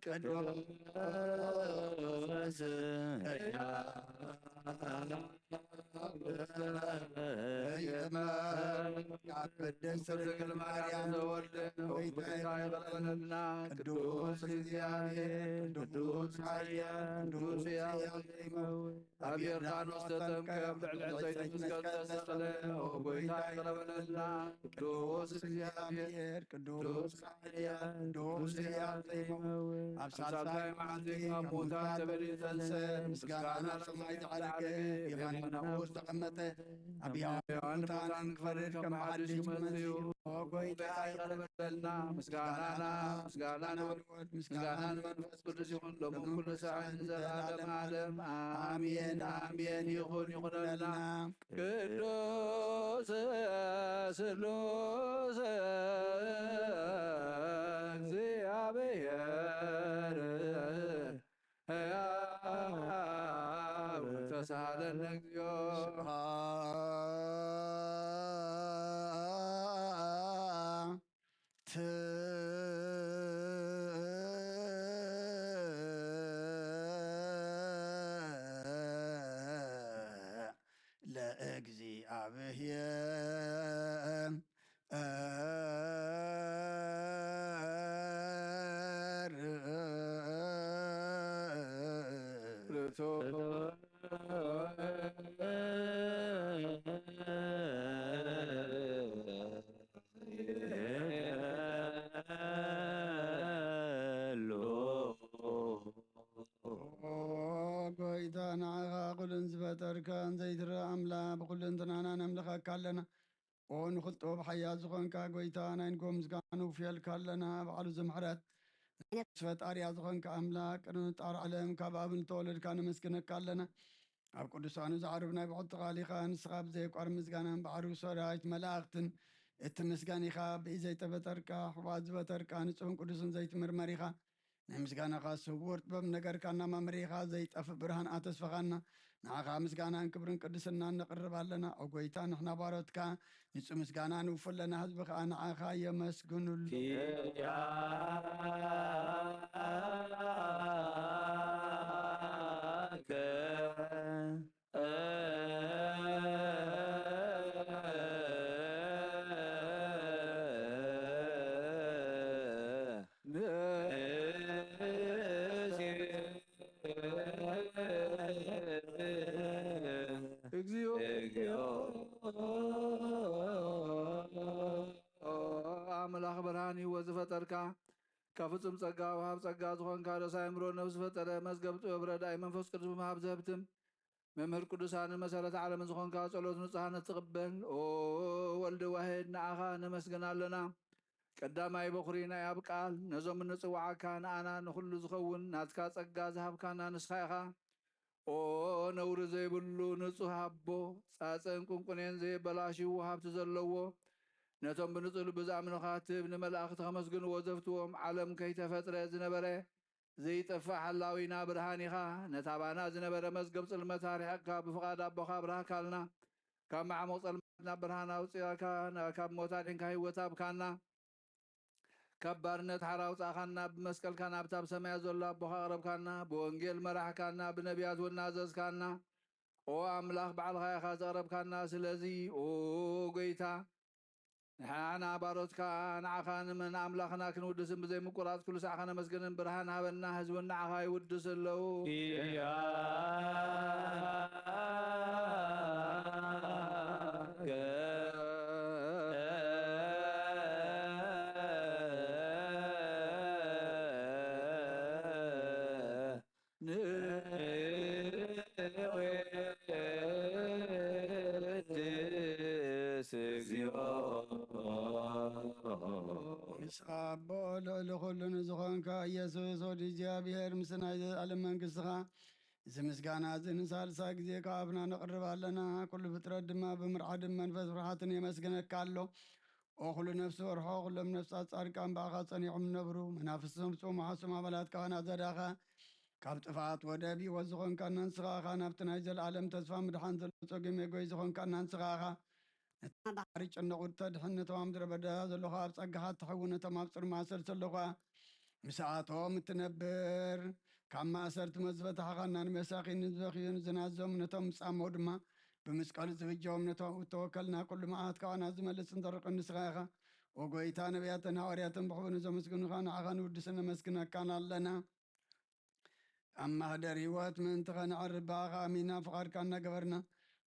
ቅዱስ ቅድስት ድንግል ማርያም ዘወልደ ሆይ ይቅረበለልና። ቅዱስ እግዚኣብሔር ቅዱስ ኃያል ቅዱስ ሕያው ዘይመውት ኣብ ዮርዳኖስ ተጠምቀ፣ ኣብ ልዕሊ ዕንጸይቲ መስቀል ተሰቕለ። ኦ ጐይታ ይቅረበለልና። ቅዱስ እግዚኣብሔር ቅዱስ ኃያል ቅዱስ ሕያው ዘይመውት ኣብ ሳልሳይ መዓልቲ ካብ ሙታን ተበሊዑ ተንሥአ፣ ምስጋና ሰማይ ዝዓረገ፣ የማነ ኣቦኡ ዝተቐመጠ፣ ኣብ ሕያዋን ሙታን ክፈርድ ከም ሓድሽ መጺኡ። ኦ ጐይታ ይቕረበልና። ምስጋና ምስጋና ንወልድ ምስጋና ንመንፈስ ቅዱስ ይኹን፣ ሎምን ኩሉ ሰዓት ንዘለዓለም ዓለም። ኣሜን፣ ኣሜን። ይኹን፣ ይኹነልና። ቅዱስ ስሉስ እግዚኣብሔር ሕያው ተሳሃለነ እግዚኦ። ስብሐት ለእግዚኣብሔር። ከ ዘይትረእ ኣምላኽ ብኹሉ እንትናና ነምልኸካ ኣለና። ኦ ንኽልጦ ብሓያል ዝኾንካ ጎይታ ናይ ንጎ ምስጋና ንውፍየልካ ኣለና። ባዕሉ ዝምሕረት ፈጣሪያ ዝኾንካ ኣምላኽ ቅድሚ ምፍጣር ዓለም ካብ ኣብ ንተወለድካ ነመስግነካ ኣለና። ኣብ ቅዱሳኑ ዝዓርብ ናይ ብሕቲ ቃሊኻ ንስኻ ብዘየቋር ምስጋናን ባዕሩ ሰራዊት መላእኽትን እቲ ምስጋን ኢኻ ብኢ ዘይተፈጠርካ ሕዋ ዝበተርካ ንጹህን ቅዱስን ዘይትምርመር ኢኻ። ናይ ምስጋናኻ ስውር ጥበብ ነገርካና መምሪኻ ዘይጠፍእ ብርሃን ኣተስፈኻና። ንዓኻ ምስጋናን ክብርን ቅድስናን ነቕርብ ኣለና። ኦ ጎይታ ንሕና ባሮትካ ንጹህ ምስጋና ንውፉለና ህዝቢ ኸኣ ንዓኻ የመስግኑሉ። እግዚኦ። ኣምላኽ ብርሃን ህይወት ዝፈጠርካ ካብ ፍጹም ጸጋ ወሃብ ጸጋ ዝኾንካ ርእሲ ኣእምሮ ነፍሲ ፈጠረ መዝገብ ጥበብ ረዳኢ መንፈስ ቅዱስ ብምሃብ ዘህብትም መምህር ቅዱሳንን መሰረተ ዓለምን ዝኾንካ ጸሎት ንጹሃነት ትቕበል። ኦ ወልድ ዋሕድ ንዓኻ ነመስግን ኣለና። ቀዳማይ በኹሪ ናይ ኣብ ቃል ነዞም እንጽውዓካ ንኣና ንኹሉ ዝኸውን ናትካ ጸጋ ዝሃብካና ንስኻ ኢኻ። ኦ ነውሪ ዘይብሉ ንጹህ ኣቦ ጻጸን ቁንቁኔን ዘየበላሽው ሃብቲ ዘለዎ ነቶም ብንጹህ ልቢ ዝኣምኑኻ ትህብ ንመላእኽቲ ከመስግንዎ ዘፍትዎም ዓለም ከይተፈጥረ ዝነበረ ዘይጠፍእ ሓላዊና ብርሃን ኢኻ። ነታ ባና ዝነበረ መዝገብ ጽልመት ኣርሒቕካ ብፍቓድ ኣቦኻ ኣብርሃካልና። ካብ መዓሙቕ ጸልማት ናብ ብርሃን ኣውጺእካ፣ ና-፣ ካብ ሞት ኣድሒንካ ህይወት ኣብካና። ካብ ባርነት ሓራ ኣውጻእካና። ብመስቀልካ ናብታ ኣብ ሰማያት ዘሎ ኣቦኻ ኣቕረብካና። ብወንጌል መራሕካና፣ ብነቢያት እውን ኣዘዝካና። ኦ ኣምላኽ ባዕልኻ ኢኻ ዘቕረብካና። ስለዚ ኦ ጎይታ ንሕና ባሮትካ ንዓኻን ንኣምላኽና ክንውድስን ብዘይ ምቁራጽ ኩሉ ሳዕ ከነመስግንን ብርሃን ሃበና። ህዝብን ንዓኻ ይውድስ ኣለዉ። ንወድስ እግዚኦ። ንስኻ ኣቦ ልዕሊ ኩሉ ንዝኾንካ ኢየሱስ ወዲ እግዚኣብሔር ምስ ናይ ዘለኣለም መንግስትኻ እዚ ምስጋና እዚ ንሳልሳይ ግዜ ካብ ኣፍና ነቕርብ ኣለና። ኩሉ ፍጥረት ድማ ብምርዓድን መንፈስ ፍርሓትን የመስግነካ ኣሎ። ኦ ኩሉ ነፍሲ ወርሖ ኩሎም ነፍሳት ጻድቃን ብኣኻ ጸኒዖም ነብሩ። መናፍስቶም ጽሙሓ ስም ኣባላት ካህናት ዘዳኻ ካብ ጥፍኣት ወደብ ህይወት ዝኾንካና ንስኻ ኢኻ። ናብቲ ናይ ዘለኣለም ተስፋ ምድሓን ዘሎ ጸገም የጎይ ዝኾንካና ንስኻ ኢኻ። ነቶም ኣብ ባሕሪ ጨነቑ እተድሕን፣ ነቶም ኣብ ምድረ በዳ ዘለኹ ኣብ ጸጋኻ እትሕው፣ ነቶም ኣብ ጽልማት ሰልሰለኹ ምስኣቶም እትነብር፣ ካብ ማእሰርቲ መዝበታሕኻና ንመሳኺን ንዝበኽዩ ንዝናዞም፣ ነቶም ዝጻመው ድማ ብመስቀሉ ዝብጀዎም፣ ነቶም እተወከልና ኩሉ መዓት ካባና ዝመልስ እንተርቅን ንስኻ ኢኻ። ኦ ጎይታ፣ ነቢያትን ሃዋርያትን ብሕቡን ዘመስግኑኻ፣ ንዓኻ ንውድስን ነመስግነካን ኣለና። ኣብ ማህደር ህይወት ምእንቲ ኸነዕርብ ብኣኻ ኣሚና ፍቓድካ እናገበርና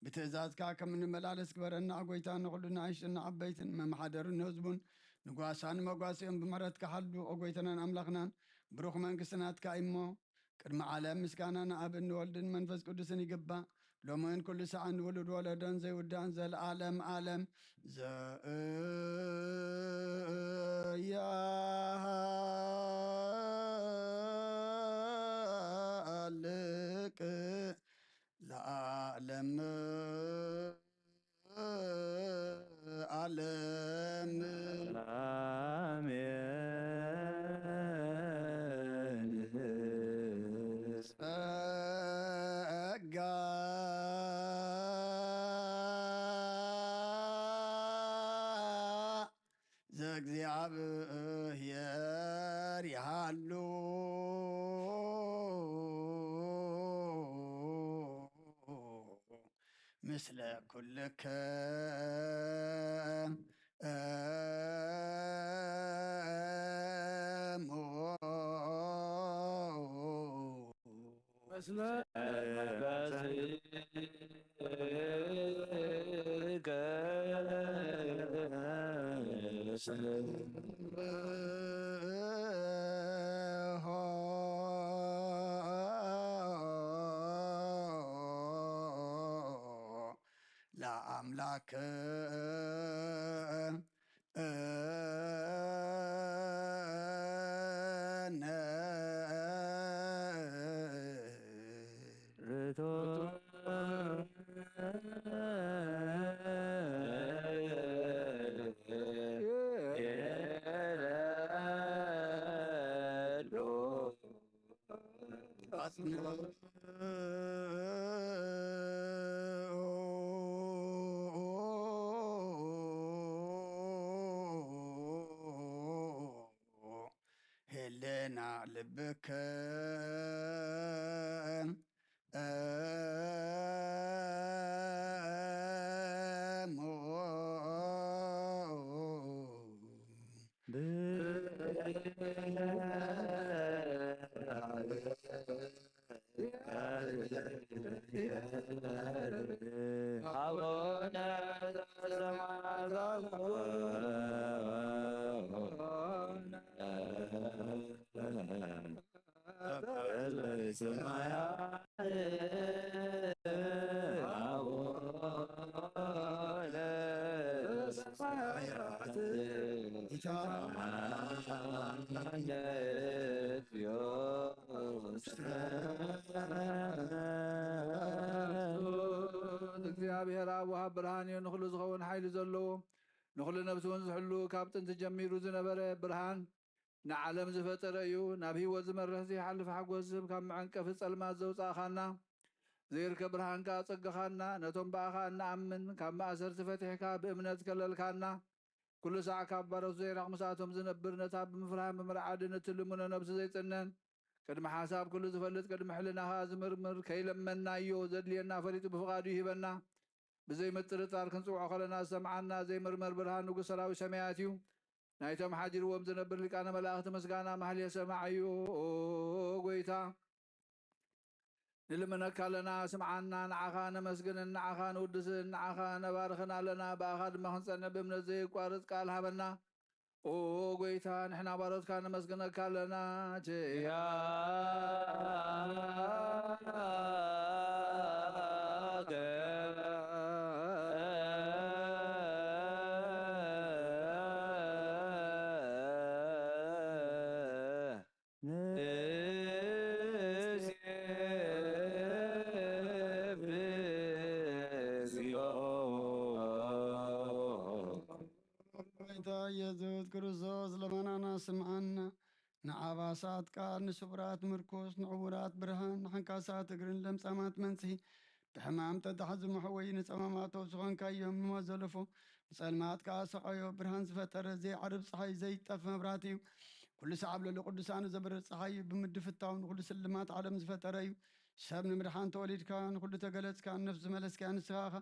ብትእዛዝካ ከም እንመላለስ ግበረና። ኦ ጎይታ፣ ንኹሉ ንኣሽቱን ንዓበይትን መመሓደሩን ንህዝቡን ንጓሳን መጓሲኦም ብምሕረትካ ሓሉ። ኦ ጎይታናን ኣምላኽናን፣ ብሩኽ መንግስቲ ናትካ እሞ፣ ቅድሚ ዓለም ምስጋና ንኣብን ንወልድን መንፈስ ቅዱስን ይግባእ፣ ሎምን ኩሉ ሰዓን ንውሉድ ወለዶን ዘይውዳእን ዘለዓለም ዓለም። ዘያሃልቅ ለዓለም ዓለም። ኣሜን። ጸጋ ዘእግዚኣብሔር ይሃሉ ምስለ ኩልክሙ። ምስለ መንፈስከ። ኣምላክ ህልና ልብከ እሞ እግዚኣብሔር ኣብ ወሃብ ብርሃን እዩ፣ ንኹሉ ዝኸውን ሓይሊ ዘለዎ፣ ንኹሉ ነፍሲ እውን ዝሕሉ፣ ካብ ጥንቲ ጀሚሩ ዝነበረ ብርሃን፣ ንዓለም ዝፈጠረ እዩ። ናብ ህይወት ዝመርሕ ዘይሓልፍ ሓጎስ ዝህብ፣ ካብ መዐንቀፊ ጸልማት ዘውጻእኻና፣ ዘይርከብ ብርሃን ከኣ ኣጸገኻና። ነቶም ብኣኻ እንኣምን ካብ ማእሰርቲ ፈቲሕካ ብእምነት ከለልካና። ኩሉ ሳዕ ካብ ባሮት ዘይራቕ ምስኣቶም ዝነብር፣ ነታ ብምፍርሃን ብምርዓድን እትልምኖ ነብሲ ዘይጽነን፣ ቅድሚ ሓሳብ ኩሉ ዝፈልጥ፣ ቅድሚ ሕልናኻ ዝምርምር፣ ከይለመንናዮ ዘድልየና ፈሊጡ ብፍቓዱ ይህበና። ብዘይ ምጥርጣር ክንጽውዖ ከለና ዝሰምዓና ዘይምርመር ብርሃን ንጉስ ሰራዊት ሰማያት እዩ። ናይቶም ሓዲርዎም ዝነብር ሊቃነ መላእኽቲ ምስጋና ማህሌ ሰማዕ እዩ። ኦ ጎይታ፣ ንልምነካ ኣለና፣ ስምዓና፣ ንዓኻ ነመስግንን ንዓኻ ንውድስን ንዓኻ ነባርኽን ኣለና። ብኣኻ ድማ ክንጸንዕ ብእምነት ዘየቋርጽ ቃል ሃበና። ኦ ጎይታ፣ ንሕና ባሮትካ ነመስግነካ ኣለና። ቸያከ ንሴፍ እግዚኦ። ጎይታ ኢየሱስ ክርስቶስ፣ ለመናና ስምዓና። ንዓባሳት ቃል፣ ንስቡራት ምርኩስ፣ ንዕውራት ብርሃን፣ ንሓንካሳት እግርን ለምጻማት መንጽሂ፣ ብሕማም ተታሕዙ መሕወዪ ንጸማማቶ ዝኾንካዮም ንሞት ዘለፎ፣ ንጸልማት ከኣ ሰቐዮ ብርሃን ዝፈጠረ፣ ዘይዓርብ ጸሓይ፣ ዘይጠፍ መብራህቲ እዩ። ኩሉ ሰዓብ ልዕሊ ቅዱሳኑ ዘብርህ ጸሓይ እዩ። ብምድፍታው ንኹሉ ስልማት ዓለም ዝፈጠረ እዩ። ሰብ ንምድሓን ተወሊድካ፣ ንኹሉ ተገለጽካ፣ ንነፍሲ ዝመለስካያ ንስኻ ኢኻ።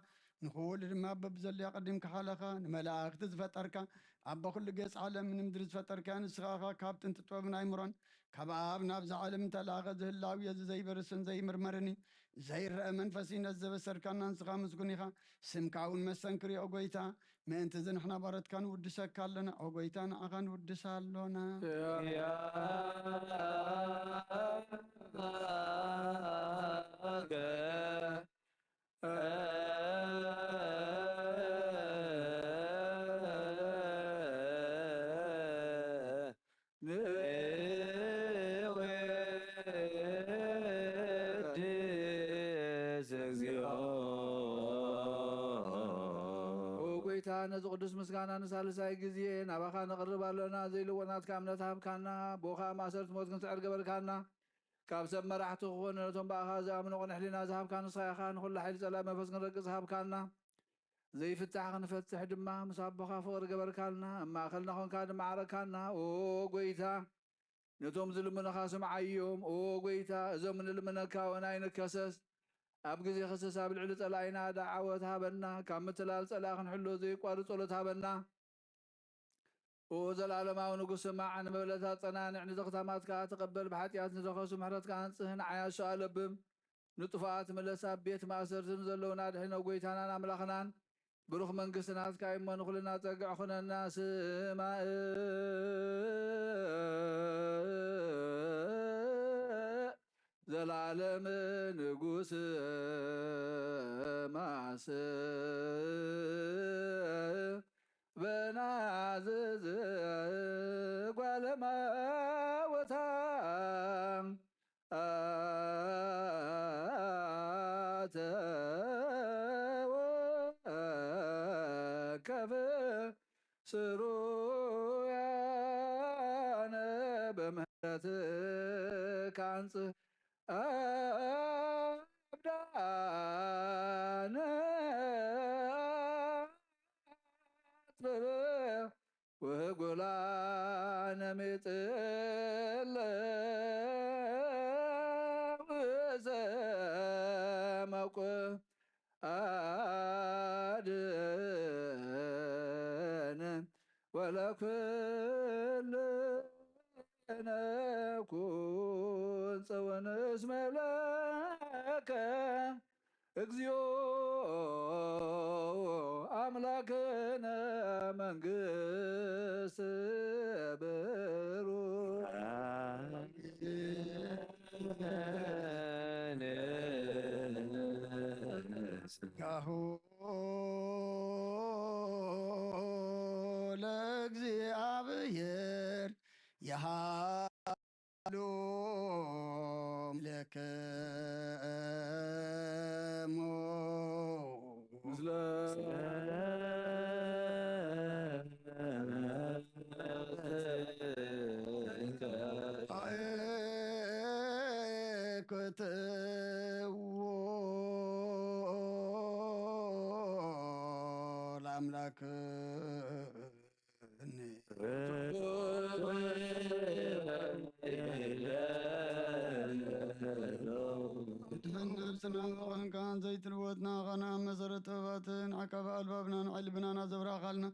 ንኹሉ ድማ በብዘለዮ ኣቐዲምካ ሓለኻ። ንመላእኽቲ ዝፈጠርካ፣ ኣቦ ኩሉ ገጽ ዓለም፣ ንምድሪ ዝፈጠርካያ ንስኻ ኢኻ። ካብ ጥንቲ ጥበብን ኣይምሮን፣ ካብ ኣብ ናብዛ ዓለም እንተለኣኸ ዝህላው እዩ። እዚ ዘይበርስን ዘይምርመርን እዩ። ዘይረአ መንፈስ እዩ። ነዚ ዘበሰርካና ንስኻ ምስጉን ኢኻ። ስምካ እውን መሰንክር እዩ፣ ኦ ጎይታ። ምእንቲ እዚ ንሕና ባሮትካ ንውድሰካ ኣለና። ኦ ጎይታ፣ ንዓኻ ንውድስ ኣሎና። ንወድስ እግዚኦ። ኦ ጎይታ፣ ነዚ ቅዱስ ምስጋና ንሳልሳይ ግዜ ናባኻ ነቕርብ ኣሎና። ዘይልወጥ ናትካ እምነት ሃብካና፣ ብኡ ኸኣ ማእሰርቲ ሞት ክንስዕር ገበርካና። ካብ ሰብ መራሕቲ ክኾኑ ነቶም ብኣኻ ዝኣምኑ ቅኑዕ ሕሊና ዝሃብካ ንስኻ ኢኻ። ንኹሉ ሓይሊ ጸላኢ መንፈስ ክንረግጽ ሃብካና። ዘይፍታሕ ክንፈትሕ ድማ ምስ ኣቦኻ ፍቕሪ ገበርካልና። ኣብ ማእከልና ኾንካ ድማ ዓረካና። ኦ ጎይታ፣ ነቶም ዝልምኑኻ ስምዓዮም። ኦ ጎይታ፣ እዞም ንልምነካ እውን ኣይንከሰስ። ኣብ ግዜ ክስስ ኣብ ልዕሊ ጸላኢና ደዓ ዓወት ሃበና። ካብ ምትላል ጸላኢ ክንሕሎ ዘየቋርጽ ጸሎት ሃበና። ኦ ዘላለማዊ ንጉስ፣ ስማዕ፣ ንመበለታት ጸናንዕ፣ ንዘኽታማት ከኣ ተቐበል። ብሓጢኣት ንዘኸሱ ምሕረትካ ኣንጽህ፣ ንዓይ ኣሸኣለብም። ንጥፉኣት ምለስ፣ ኣብ ቤት ማእሰርቲ ንዘለዉና ኣድሕን። ኦ ጎይታናን ኣምላኽናን፣ ብሩኽ መንግስቲ ናትካ እዩ እሞ፣ ንኹልና ጸግዒ ኩነና። ስማዕ ዘላለም ንጉስ ማስ በናዝዝ ጓለማወታ ኣተወከፍ ስሩያነ በምህረት ካንጽ አብዳነ አጥበበ ወህጉላነ ሜጽለ ውእዘ መውቅ አድነ ወለኩልነ ኩን ጸወን እስመ ለከ እግዚኦ አምላክነ መንግስት ብሩ ጋሁ ለእግዚኣብሔር የሃ ለክሙ ምስለ ክትዎ ለአምላክ ድሕን ነብስና ኾንካን ዘይትልወጥና ኻና መሰረት ጥበባትን ዓቃቢ ኣልባብናን ዓይሊ ብናና ዘብራ ኣኻልና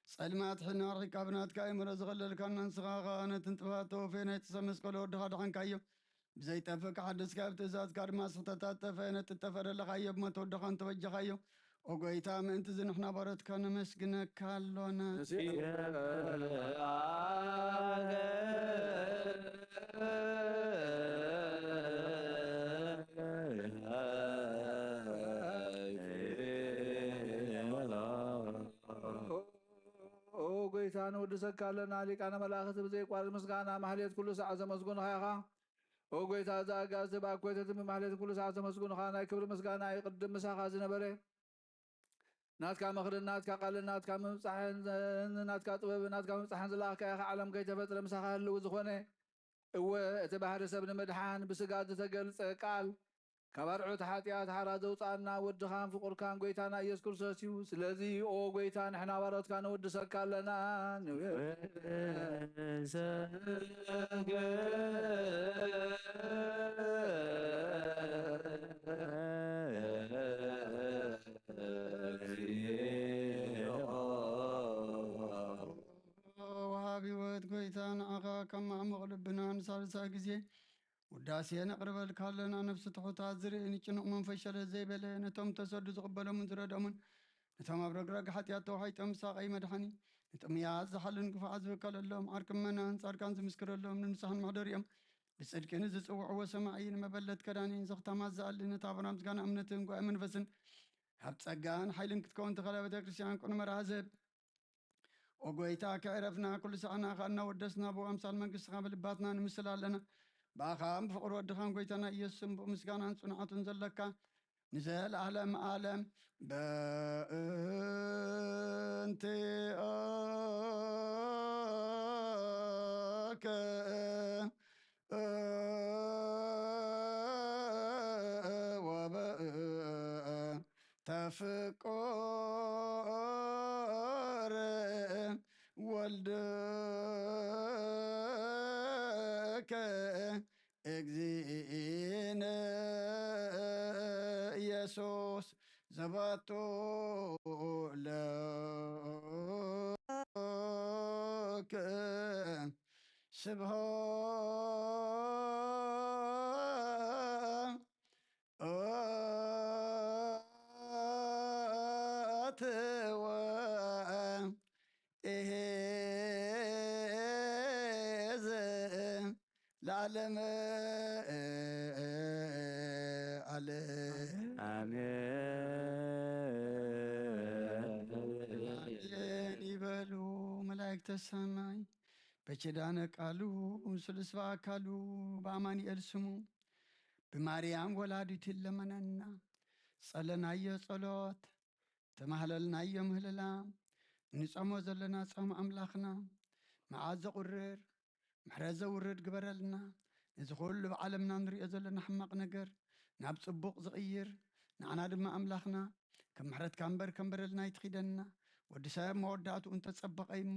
ጸልማት ሕና ርሒቃ ብናትካ ኣይምሮ ዝኸለልካና ንስኻ ኸኣ ነትን ጥፋት ተወፌ ናይ ጥሰ መስቀል ወድኻ ድሓንካዮ። ብዘይጠፍእ ክሓድስካ፣ ኣብ ትእዛዝካ ድማ ስሕተታት ጠፈ ነቲ እተፈረደኻዮ ብሞት ወድኻ እንተበጀኻዮ። ኦ ጎይታ፣ ምእንቲ እዚ ንሕና ባሮትካ ነመስግነካ ኣሎና። ኦ ጎይታ፣ ንወድሰካ ኣለና። ሊቃነ መላእኽቲ ብዘይቋርጽ ምስጋና ማህሌት ኩሉ ሰዓት ዘመስግኑኻ ኢኻ። ኦ ጎይታ፣ እዚ ኣጋዚ ብኣኮይተትን ብማህሌትን ኩሉ ሰዓት ዘመስግኑኻ። ናይ ክብሪ ምስጋና እዩ ቅድም ምሳኻ ዝነበረ። ናትካ ምኽርን ናትካ ቃልን ናትካ ምብጻሕን ናትካ ጥበብን ናትካ ምብጻሕን ዝለኣኽካ ኢኻ። ዓለም ከይተፈጥረ ምሳኻ ህልው ዝኾነ። እወ፣ እቲ ባህሪ ሰብ ንምድሓን ብስጋ ዝተገልጸ ቃል፣ ካብ ኣርዑት ሓጢኣት ሓራ ዘውጽኣና ወድኻን ፍቑርካን ጎይታና ኢየሱስ ክርስቶስ እዩ። ስለዚ ኦ ጎይታ፣ ንሕና ባሮትካ ነወድሰካ ኣለና። ንብል። ወሃቢ ህይወት ጎይታ፣ ንዓኻ ካብ ማዕሙቕ ልብና ንሳልሳይ ግዜ ውዳሴ ነቕርበልካ ኣለና። ነፍሲ ትሑታት ዝርኢ፣ ንጭኑቕ መንፈስ ሸለል ዘይበለ፣ ነቶም ተሰዱ ዝቕበሎምን ዝረድኦምን፣ ነቶም ኣብ ረግረግ ሓጢኣት ተዋሒጦም ሳቐይ መድሓኒ፣ ንጥሙያት ዝሓልን ግፉዓት ዝብከለሎም፣ ዓርኪ ምእመናን ጻድቃን ዝምስክረሎም፣ ንንጹሓን መሕደሪኦም፣ ብጽድቂ ንዝጽውዕዎ ሰማዒ፣ ንመበለት ከዳኒ፣ ንዘኽታማት ዝኣሊ፣ ነታ ኣቦና ምስጋና እምነትን ጉባኤ መንፈስን ካብ ጸጋን ሓይልን ክትከውን ተኸላ ቤተ ክርስቲያን ቅኑዕ መርሃ ዝህብ። ኦ ጎይታ፣ ከዕረፍና ኩሉ ሳዕና ኸኣ እናወደስና ብኡ ኣምሳል መንግስትኻ ብልባትና ንምስል ኣለና። ብኣኻን ብፍቕሪ ወድኻን ጎይታና ኢየሱስን ብኡ ምስጋናን ጽንዓቱን ዘለካ ንዘለዓለም ዓለም። በእንቲአከ ወበእንተ ፍቁር ወልድከ እግዚእነ ኢየሱስ ዘባቱ ለከ ስብሐት ወእሄዝ ለዓለመ ኣሜን። ኣሜን ይበሉ መላእክተ ሰማይ፣ በኪዳነ ቃሉ ስሉስ በአካሉ በአማኑኤል ስሙ ብማርያም ወላዲቱ ይለመነና። ጸለናዮ ጸሎት፣ ተማህለልናዮ ምህለላ፣ እንጸሞ ዘለና ጾም ኣምላኽና መዓት ዘቑርር፣ ምሕረት ዘውርድ ግበረልና። ነዚ ኩሉ ብዓለምና ንሪኦ ዘለና ሕማቕ ነገር ናብ ጽቡቕ ዝቕይር፣ ንዓና ድማ ኣምላኽና ከም ምሕረትካ እምበር ከም በደልና ኣይትኺደና። ወዲ ሰብ መወዳእትኡ እንተጸበቐ እሞ፣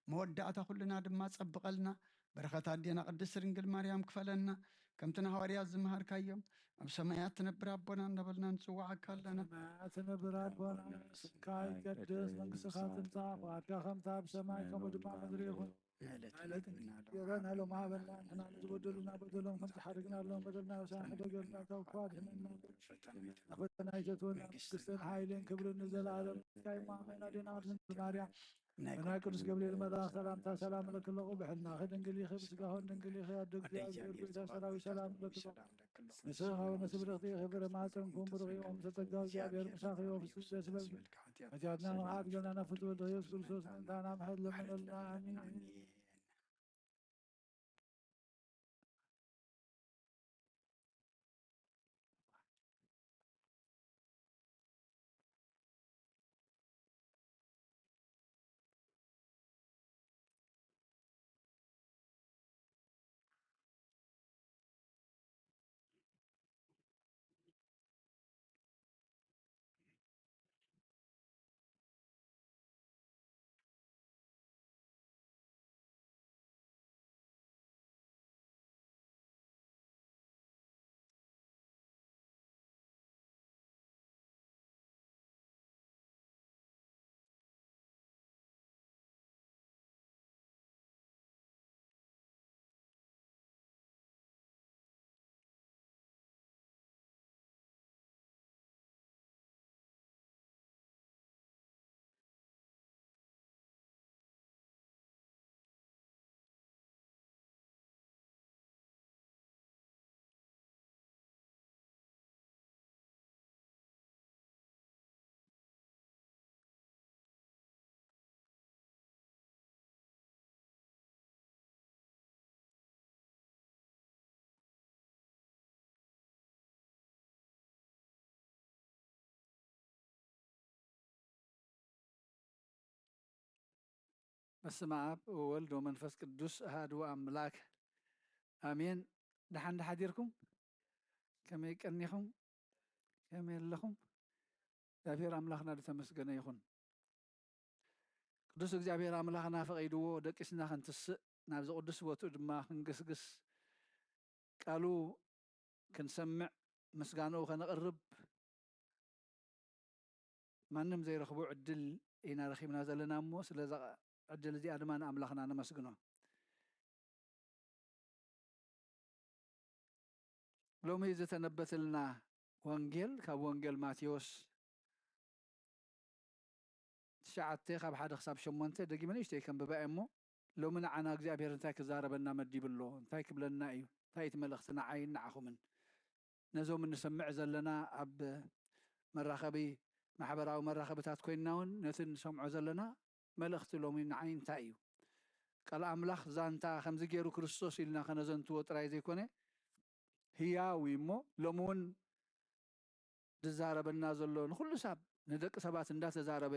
መወዳእታ ኩልና ድማ ጸብቐልና። በረኸት ኣዴና ቅድስት ድንግል ማርያም ክፈለና። ከምቲ ንሃዋርያት ዝመሃርካዮም፣ ኣብ ሰማያት ትነብር ኣቦና እንዳበልና ንጽውዓካ ኣለና። ሰማያት ትነብር ኣቦና፣ ስምካ ይቀደስ፣ መንግስትኻ ትምጻእ፣ ፍቓድካ ከምቲ ኣብ ሰማይ ከምኡ ድማ ምድሪ ይኹን። የዕለትና እንጀራና ሎም ሃበና፣ ንሕና ንዝበደሉና በደሎም ከም ዝሓደግናሎም በደልና፣ ወሳን ሕደገልና፣ ካብ ክፉእ ኣድሕነና። ፈተና ኣይተእትወና፣ መንግስትን ሓይልን ክብርን ንዘለኣለም ናትካ እዩ። ኣሜን። ኣዴና ቅድስት ድንግል ማርያም፣ ናይ ብናይ ቅዱስ ገብርኤል መልኣኽ ሰላምታ ሰላም እለኪ ኣለኹ፣ ብሕልናኺ ድንግል ኢኺ፣ ብስጋኺ እውን ድንግል ኢኺ። ኣደ እግዚኣብሔር፣ ጎይታ ሰራዊት ሰላም እለኪ ኣለኹ። ንስኺ ካብ ኣንስቲ ብርኽቲ ኢኺ፣ ፍረ ማህፀንኪ እውን ብሩኽ እዩ። እም ዝተጸጋ እግዚኣብሔር ምሳኺ እዩ። ፍጹም ደስ ይበልኪ። ኃጢአትና ንኽሓድገልና ናብ ፍትወልደ ኢየሱስ ክርስቶስ ምእንታና ምሕረት ለምነልና። ኣሜን። በስመ አብ ወወልድ ወመንፈስ ቅዱስ አሐዱ አምላክ አሜን። ደሓን ዶ ሓዲርኩም? ከመይ ቀኒኹም? ከመይ ኣለኹም? እግዚኣብሔር ኣምላኽና ዝተመስገነ ይኹን። ቅዱስ እግዚኣብሔር ኣምላኽና ፈቒድዎ ደቂስና ክንትስእ፣ ናብዚ ቅዱስ ቦትኡ ድማ ክንግስግስ፣ ቃሉ ክንሰምዕ፣ ምስጋንኡ ከነቕርብ ማንም ዘይረኽቦ ዕድል ኢና ረኺብና ዘለና እሞ፣ ስለዛ ዕድል እዚኣ ድማ ንኣምላኽና ነመስግኖ። ሎሚ ዝተነበተልና ወንጌል ካብ ወንጌል ማቴዎስ ትሽዓተ ካብ ሓደ ክሳብ ሸሞንተ፣ ደጊመ ንእሽተይ ከንብባ እየ እሞ፣ ሎሚ ንዓና እግዚኣብሔር እንታይ ክዛረበና መዲቡ ኣሎ? እንታይ ክብለና እዩ? እንታይ እቲ መልእኽቲ ንዓይን ንዓኹምን? ነዞም እንሰምዕ ዘለና ኣብ መራኸቢ፣ ማሕበራዊ መራኸብታት ኮይንና እውን ነቲ እንሰምዖ ዘለና መልእኽቲ ሎሚ ንዓይ እንታይ እዩ? ቃል ኣምላኽ ዛንታ ከምዚ ገይሩ ክርስቶስ ኢልና ከነዘንትዎ ጥራይ ዘይኮነ፣ ህያው እዩ እሞ፣ ሎሚ እውን ዝዛረበና ዘሎ ንኹሉ ሳብ፣ ንደቂ ሰባት እንዳተዛረበ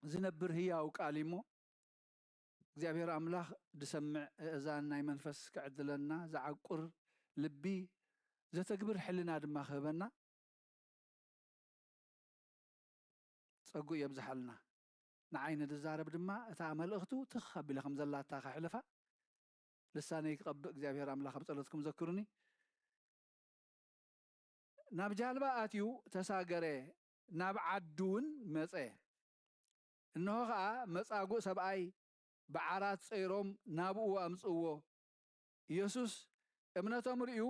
ዝነብር ህያው ቃል እዩ እሞ፣ እግዚኣብሔር ኣምላኽ ዝሰምዕ እእዛን ናይ መንፈስ ክዕድለና፣ ዝዓቁር ልቢ ዘተግብር ሕልና ድማ ክህበና ጸጉእ የብዝሓልና። ንዓይ ንዝዛረብ ድማ እታ መልእኽቱ ትኽ ኣቢለ ከም ዘላታ ከሕልፋ ልሳነይ ክቐብእ እግዚኣብሔር ኣምላኽ ኣብ ጸሎትኩም ዘክሩኒ። ናብ ጃልባ ኣትዩ ተሳገረ፣ ናብ ዓዱ እውን መጸ። እንሆ ኸኣ መጻጉእ ሰብኣይ ብዓራት ጸይሮም ናብኡ ኣምጽእዎ። ኢየሱስ እምነቶም ርእዩ፣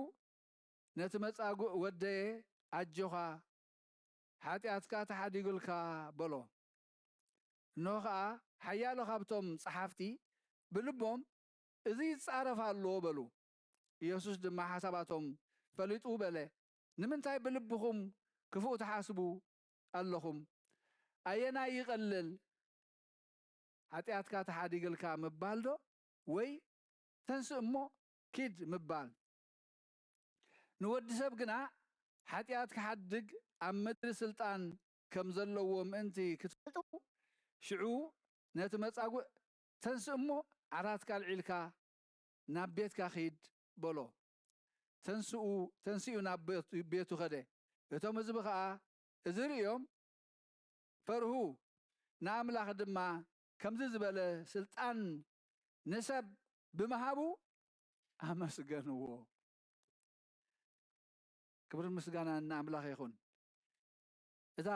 ነቲ መጻጉእ፣ "ወደየ፣ ኣጆኻ፣ ሓጢኣትካ ተሓዲጉልካ" በሎ። እንሆ ኸኣ ሓያሎ ካብቶም ጸሓፍቲ ብልቦም፣ "እዚ ይጻረፍ ኣሎ" በሉ። ኢየሱስ ድማ ሓሳባቶም ፈሊጡ በለ፣ ንምንታይ ብልብኹም ክፉእ ትሓስቡ ኣለኹም? ኣየናይ ይቐልል? ሓጢኣትካ ተሓዲግልካ ምባል ዶ፣ ወይ ተንስእ እሞ ኪድ ምባል? ንወዲ ሰብ ግና ሓጢኣት ክሓድግ ኣብ ምድሪ ስልጣን ከም ዘለዎ ምእንቲ ክትፈልጡ፣ ሽዑ ነቲ መጻጉዕ፣ "ተንስእ እሞ ዓራትካ ኣልዒልካ ናብ ቤትካ ኪድ" በሎ። ተንስኡ፣ ተንሲኡ ናብ ቤቱ፣ ቤቱ ኸደ። እቶም ህዝቢ ኸኣ እዚ ርእዮም ፈርሁ፣ ንኣምላኽ ድማ ከምዚ ዝበለ ስልጣን ንሰብ ብምሃቡ ኣመስገንዎ። ክብርን ምስጋናን ንኣምላኽ ይኹን። እዛ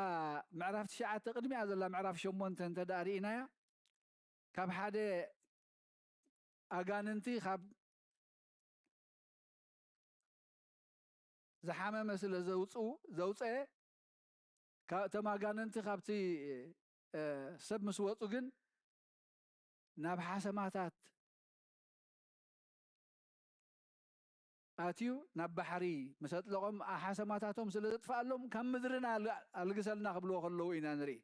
ምዕራፍ ትሽዓተ ቅድሚኣ ዘላ ምዕራፍ ሸሞንተ እንተ ደኣ ርኢናያ፣ ካብ ሓደ ኣጋንንቲ ካብ ዝሓመመ ስለ ዘውፅኡ፣ ዘውፀአ፣ ካብ እቶም ኣጋንንቲ ካብቲ፣ እ፣ ሰብ ምስ ወፁ ግን ናብ ሓሰማታት ኣትዩ ናብ ባሕሪ ምስ ኣጥለቖም፣ ሓሰማታቶም ስለ ዘጥፍኣሎም፣ "ካብ ምድርና ኣል-፣ ኣልግሰልና" ክብልዎ ከለዉ ኢና ንርኢ።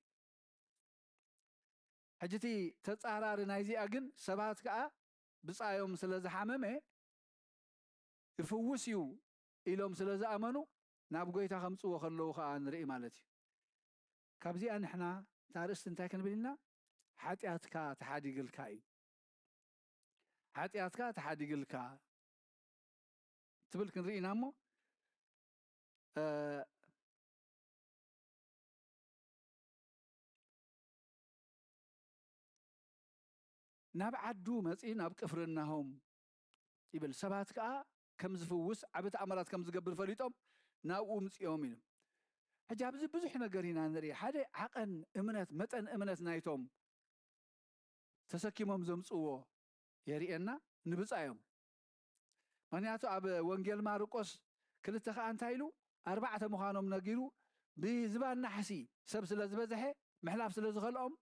ሕጂ እቲ ተጻራሪ ናይዚኣ ግን፣ ሰባት ከኣ ብጻዮም ስለ ዝሓመመ፣ ይፍውስ እዩ ኢሎም ስለ ዝኣመኑ፣ ናብ ጐይታ ከምጽዎ ከለዉ ከኣ ንርኢ ማለት እዩ። ካብዚኣ ንሕና እታ ኣርእስቲ እንታይ ክንብል ኢና? ሓጢኣትካ ተሓዲግልካ እዩ። ሓጢኣትካ ተሓዲግልካ ትብል ክንርኢ ኢና እሞ፣ እ፣ ናብ ዓዱ መጺኡ ናብ ቅፍርናሆም ይብል። ሰባት ከኣ ከም ዝፍውስ፣ ዓቢ ተኣምራት ከም ዝገብር ፈሊጦም ናብኡ ምጺኦም ኢሉ። ሕጂ ኣብዚ ብዙሕ ነገር ኢና ንርኢ። ሓደ ዓቐን እምነት፣ መጠን እምነት ናይቶም ተሰኪሞም ዘምጽእዎ የርእየና፣ ንብጻዮም። ምኽንያቱ ኣብ ወንጌል ማርቆስ ክልተ ከኣ እንታይ ኢሉ? ኣርባዕተ ምዃኖም ነጊሩ፣ ብዝባን ናሕሲ ሰብ ስለ ዝበዝሐ፣ ምሕላፍ ስለ ዝኸልኦም፣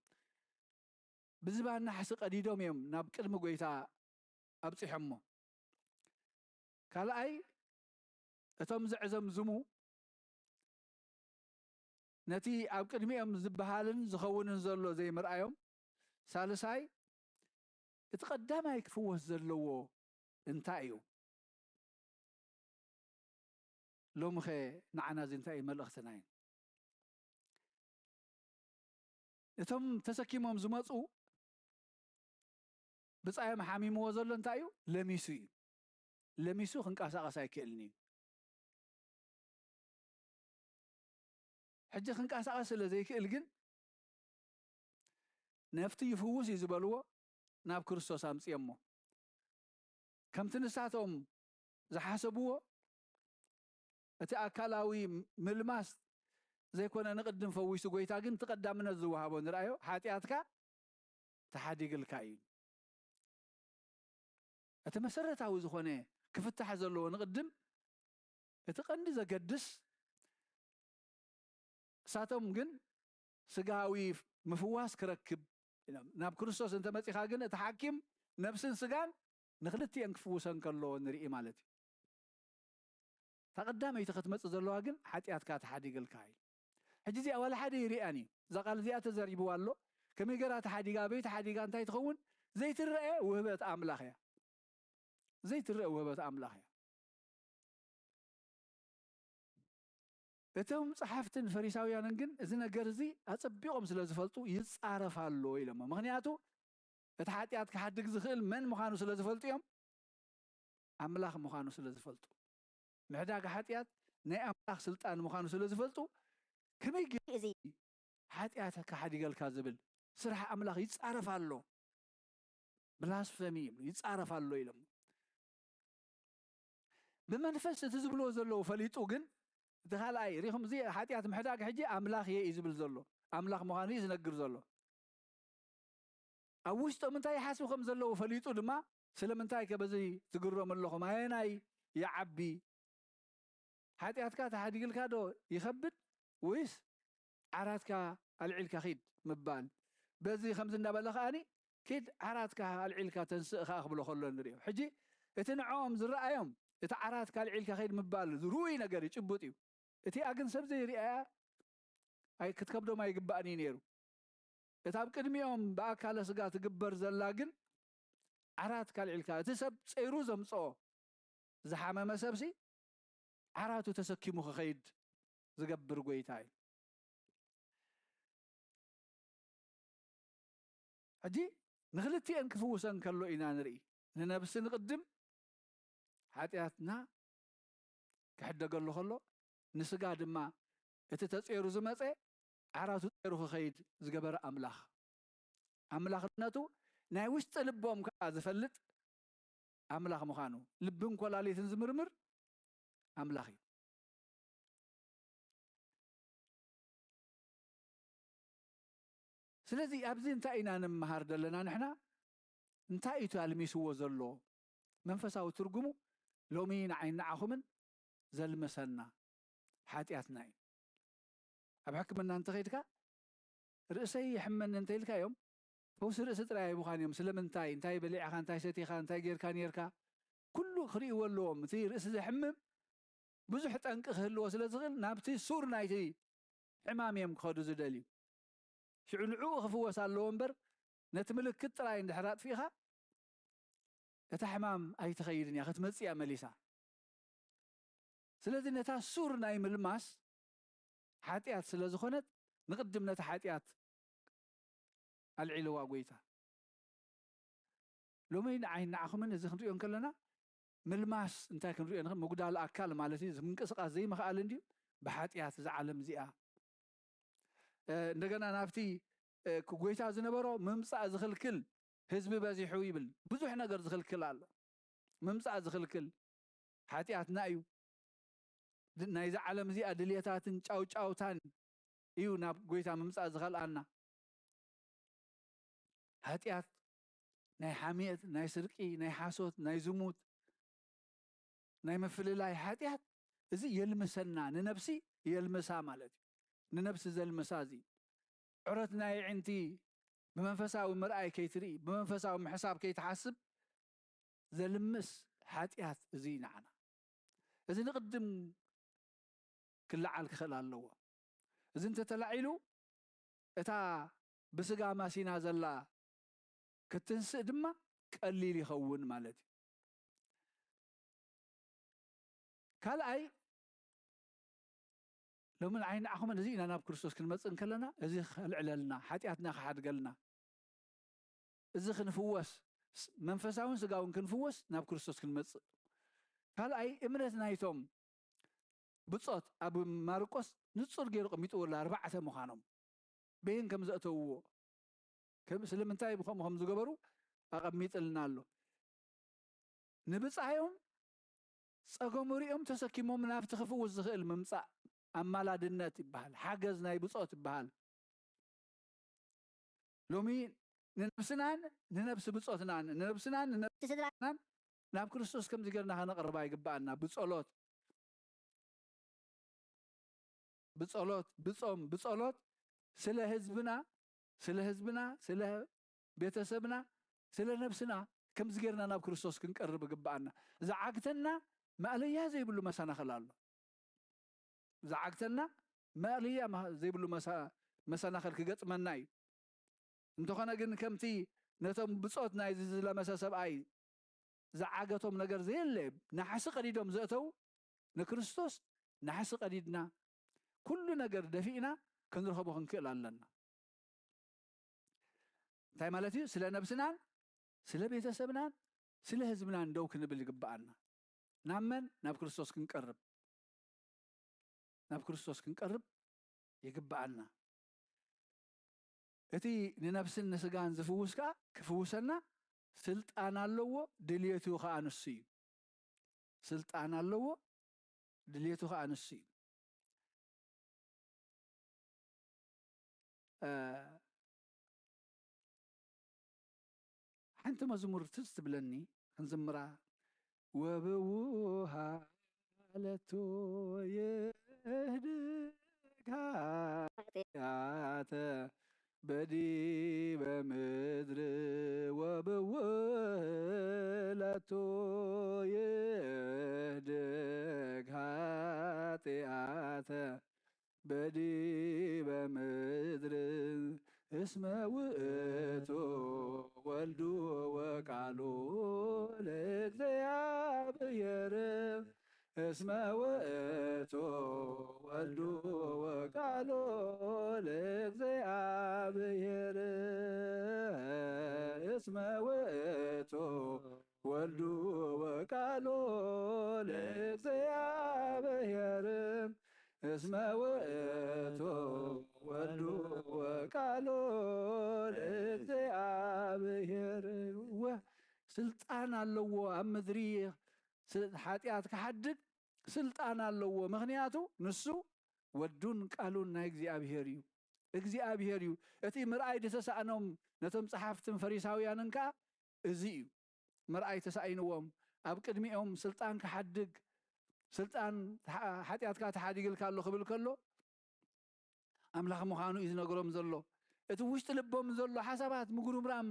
ብዝባን ናሕሲ ቀዲዶም እዮም ናብ ቅድሚ ጐይታ ኣብጺሖሞ። ካልኣይ፣ እቶም ዘዕዘምዝሙ ነቲ ኣብ ቅድሚኦም ዝበሃልን ዝኸውንን ዘሎ ዘይምርኣዮም። ሳልሳይ፣ እቲ ቀዳማይ ክፍወስ ዘለዎ እንታይ እዩ? ሎምኸ ንዓና እዚ እንታይ እዩ መልእኽትና እዩ? እቶም ተሰኪሞም ዝመጹ ብጻዮም ሓሚምዎ ዘሎ እንታይ እዩ? ለሚሱ እዩ። ለሚሱ ክንቀሳቐስ ኣይክእልን እዩ። ሕጂ ክንቀሳቐስ ስለ ዘይክእል ግን፣ ነፍቲ ይፍውስ እዩ ዝበልዎ ናብ ክርስቶስ ኣምጽኦሞ። ከምቲ ንሳቶም ዝሓሰብዎ፣ እቲ ኣካላዊ ምልማስ ዘይኮነ ንቕድም ፈዊሱ፣ ጐይታ ግን እቲ ቀዳምነት ዝወሃቦ ንርኣዮ፣ ሓጢኣትካ ተሓዲግልካ እዩ። እቲ መሰረታዊ ዝኾነ ክፍታሕ ዘለዎ ንቕድም፣ እቲ ቀንዲ ዘገድስ፣ እሳቶም ግን ስጋዊ ምፍዋስ ክረክብ ኢሎም። ናብ ክርስቶስ እንተመጺኻ ግን፣ እቲ ሓኪም ነብስን ስጋን ንኽልቲኤን ክፍውሰን ከለዎ ንርኢ ማለት እዩ። እታ ቀዳመይቲ ክትመጽእ ዘለዋ ግን፣ ሓጢኣትካ ተሓዲግልካ እዩ። ሕጂ እዚኣ ዋላ ሓደ ይርእያን እዩ። እዛ ቃል እዚኣ ተዘሪብዋ ኣሎ። ከመይ ገይራ ተሓዲጋ፣ ኣበይ ተሓዲጋ፣ እንታይ ትኸውን? ዘይትረአ ውህበት ኣምላኽ እያ። ዘይትረአ ውህበት ኣምላኽ እያ። እቶም ጸሓፍትን ፈሪሳውያንን ግን እዚ ነገር እዚ ኣጸቢቖም ስለ ዝፈልጡ፣ "ይጻረፍ ኣሎ" ኢሎሞ። ምኽንያቱ፣ እቲ ሓጢኣት ክሓድግ ዝኽእል መን ምዃኑ ስለ ዝፈልጡ እዮም። ኣምላኽ ምዃኑ ስለ ዝፈልጡ። ምሕዳግ ሓጢኣት ናይ ኣምላኽ ስልጣን ምዃኑ ስለ ዝፈልጡ፣ ከመይ ገይሩ እዚ ሓጢኣት ክሓዲገልካ ዝብል ስራሕ ኣምላኽ ይጻረፍ ኣሎ፣ ብላስፈሚ ይብሉ፣ ይጻረፍ ኣሎ ኢሎም። ብመንፈስ እቲ ዝብልዎ ዘለዉ ፈሊጡ ግን፣ እቲ ካልኣይ ሪኹም፣ እዚ ሓጢኣት ምሕዳግ ሕጂ ኣምላኽ እየ እዩ ዝብል ዘሎ፣ ኣምላኽ ምዃኑ እዩ ዝነግር ዘሎ። ኣብ ውሽጦም እንታይ ይሓስቡ ከም ዘለዉ ፈሊጡ ድማ፣ "ስለምንታይ ከ በዚ ትግረሙ ኣለኹም? ኣየናይ ይዓቢ? ሓጢኣትካ ተሓዲግልካ ዶ ይኸብድ፣ ወይስ ዓራትካ ኣልዒልካ ኺድ ምባል?" በዚ ከምዚ እንዳበለ ከኣኒ፣ "ኪድ ዓራትካ ኣልዒልካ ተንስእ" ከኣ ክብሎ ከሎ ንርእዮ። ሕጂ እቲ ንዕኦም ዝረኣዮም፣ እቲ ዓራትካ ኣልዒልካ ኺድ ምባል ርኡይ ነገር እዩ፣ ጭቡጥ እዩ። እቲኣ ግን ሰብ ዘይርእያ ኣይ ክትከብዶም ኣይግባእን እዩ ነይሩ። እታ ኣብ ቅድሚኦም ብኣካለ ስጋ ትግበር ዘላ ግን ዓራት ካልዒልካ፣ እቲ ሰብ ጸይሩ ዘምጽኦ ዝሓመመ ሰብሲ ዓራቱ ተሰኪሙ ክኸይድ ዝገብር ጎይታ እዩ። ሕጂ ንክልቲኤን ክፍውሰን ከሎ ኢና ንርኢ። ንነብሲ ንቕድም ሓጢኣትና ክሕደገሉ ከሎ፣ ንስጋ ድማ እቲ ተጸይሩ ዝመጸ ዓራቱ ጸይሩ ክኸይድ ዝገበረ ኣምላኽ። ኣምላኽነቱ ናይ ውሽጢ ልቦም ከኣ ዝፈልጥ ኣምላኽ ምዃኑ፣ ልብን ኮላሊትን ዝምርምር ኣምላኽ እዩ። ስለዚ ኣብዚ እንታይ ኢና ንምሃር ዘለና ንሕና? እንታይ እዩ ተልሚስዎ ዘሎ? መንፈሳዊ ትርጉሙ ሎሚ ንዓይ ንዓኹምን ዘልመሰና ሓጢኣትና እዩ። ኣብ ሕክምና እንተኸይድካ ርእሰይ ይሕመኒ እንተኢልካዮም ፈውሲ ርእሲ ጥራይ ኣይቡኻን እዮም። ስለምንታይ? እንታይ በሊዕኻ፣ እንታይ ሰቲኻ፣ እንታይ ጌርካ ኔርካ፣ ኩሉ ክርእይዎ ኣለዎም። እቲ ርእሲ ዘሕምም ብዙሕ ጠንቂ ክህልዎ ስለ ዝኽእል ናብቲ ሱር ናይቲ ሕማም እዮም ክኸዱ ዝደልዩ። ሽዑ ንዕኡ ክፍወስ ኣለዎ እምበር ነቲ ምልክት ጥራይ እንድሕር ኣጥፊእኻ እታ ሕማም ኣይትኸይድን እያ፣ ክትመጽእ እያ መሊሳ። ስለዚ ነታ ሱር ናይ ምልማስ ሓጢኣት ስለ ዝኾነት ንቕድም ነታ ሓጢኣት ኣልዒልዋ ጎይታ። ሎሚ ንዓይ ንዓኹምን እዚ ክንሪኦ እንከለና ምልማስ እንታይ ክንሪኦ ንኽእል? ምጉዳል ኣካል ማለት እዩ። ምንቅስቃስ ዘይምኽኣል እንድዩ ብሓጢኣት እዛ ዓለም እዚኣ። እ፣ እንደገና ናብቲ እ፣ ጎይታ ዝነበሮ ምምጻእ ዝኽልክል ህዝቢ በዚሑ ይብል። ብዙሕ ነገር ዝኽልክል ኣሎ። ምምጻእ ዝኽልክል ሓጢኣትና እዩ። ድ-፣ ናይዛ ዓለም እዚኣ ድልየታትን ጫውጫውታን እዩ ናብ ጎይታ ምምጻእ ዝኸልኣና። ሓጢኣት ናይ ሓሜት፣ ናይ ስርቂ፣ ናይ ሓሶት፣ ናይ ዝሙት፣ ናይ ምፍልላይ ሓጢኣት፣ እዚ የልምሰና፣ ንነብሲ የልምሳ ማለት እዩ። ንነብሲ ዘልምሳ እዚ ዕረት ናይ ኣዒንቲ ብመንፈሳዊ ምርኣይ ከይትርኢ፣ ብመንፈሳዊ ምሕሳብ ከይትሓስብ ዘልምስ ሓጢኣት እዚ እዩ ንዓና። እዚ ንቕድም ክለዓል ክኽእል ኣለዎ። እዚ እንተተላዒሉ እታ ብስጋ ማሲና ዘላ ክትንስእ ድማ ቀሊል ይኸውን ማለት እዩ። ካልኣይ ሎሚ ንዓይ ንዓኹምን እዚ ኢና ናብ ክርስቶስ ክንመጽእ እንከለና እዚ ከልዕለልና፣ ሓጢኣትና ክሓድገልና፣ እዚ ክንፍወስ፣ ስ-፣ መንፈሳውን ስጋውን ክንፍወስ ናብ ክርስቶስ ክንመጽእ። ካልኣይ እምነት ናይቶም ብጾት ኣብ ማርቆስ ንጹር ገይሩ ኣቐሚጥዎ ኣሎ፣ ኣርባዕተ ምዃኖም። በየን ከም ዘእተውዎ፣ ከም-፣ ስለምንታይ ብኸምኡ ከም ዝገበሩ ኣቐሚጥልና ኣሎ። ንብጻዮም ጸገሙ ሪኦም ተሰኪሞም ናብቲ ክፍውስ ዝኽእል ምምጻእ ኣማላድነት ይበሃል፣ ሓገዝ ናይ ብጾት ይበሃል። ሎሚ ንነብስናን ንነብሲ ብጾትናን ንነብስናን ንነብሲ ስድራናን ናብ ክርስቶስ ከምዚ ጌርና ከነቕርባ ይግብኣና። ብጸሎት፣ ብጸሎት፣ ብጾም፣ ብጸሎት ስለ ህዝብና፣ ስለ ህዝብና፣ ስለ ቤተሰብና፣ ስለ ነብስና ከምዚ ጌርና ናብ ክርስቶስ ክንቀርብ ይግብኣና። ዝዓግተና ማእለያ ዘይብሉ መሰናኽል ኣሎ። ዝዓግተና ማእለያ ማ-፣ ዘይብሉ መሳ-፣ መሰናኽል ክገጥመና እዩ። እንተኾነ ግን ከምቲ ነቶም ብጾት ናይዚ ዝለመሰ ሰብኣይ ዝዓገቶም ነገር ዘየለ፣ ናሕሲ ቀዲዶም ዘእተው ንክርስቶስ ናሕሲ ቀዲድና ኩሉ ነገር ደፊእና ክንረኸቦ ክንክእል ኣለና። እንታይ ማለት እዩ? ስለ ነብስናን ስለ ቤተሰብናን ስለ ህዝብናን ደው ክንብል ይግብኣና። ናብ መን? ናብ ክርስቶስ ክንቀርብ፣ ናብ ክርስቶስ ክንቀርብ ይግብኣና። እቲ ንነብስን ንስጋን ዝፍውስ ከኣ ክፍውሰና ስልጣን ኣለዎ፣ ድልየቱ ከኣ ንሱ እዩ። ስልጣን ኣለዎ፣ ድልየቱ ከኣ ንሱ እዩ። እ፣ ሓንቲ መዝሙር ትዝ ትብለኒ ክንዝምራ። ወብውሃ ለቶ የህድግ ኃጢአተ በዲበ ምድር ወብውህ ለቶ የህድግ ኃጢአተ ኃጢአተ በዲበ ምድር እስመ ውእቱ ወልዱ ወቃሉ ለእግዚአብሔር እስመ ውእቱ ወልዱ ወቃሉ ለእግዚአብሔር እስመ ውእቱ ወልዱ ወቃሉ ለእግዚአብሔር እስመ ውእቱ ወልዱ ወቃሉ ለእግዚአብሔር። ወ-፣ ስልጣን ኣለዎ ኣብ ምድሪ ስ-፣ ኃጢአት ክሓድግ ስልጣን ኣለዎ። ምኽንያቱ ንሱ ወዱን ቃሉን ናይ እግዚኣብሔር እዩ። እግዚኣብሔር እዩ። እቲ ምርኣይ ዝተሳእኖም ነቶም ጸሓፍትን ፈሪሳውያንን ከኣ እዚ እዩ። ምርኣይ ተሳኢንዎም። ኣብ ቅድሚኦም ስልጣን ክሓድግ፣ ስልጣን ሓ-፣ ሓጢኣትካ ተሓዲግልካ ኣሎ ክብል ከሎ፣ ኣምላኽ ምዃኑ እዩ ዝነግሮም ዘሎ። እቲ ውሽጢ ልቦም ዘሎ ሓሳባት ምጉርምራም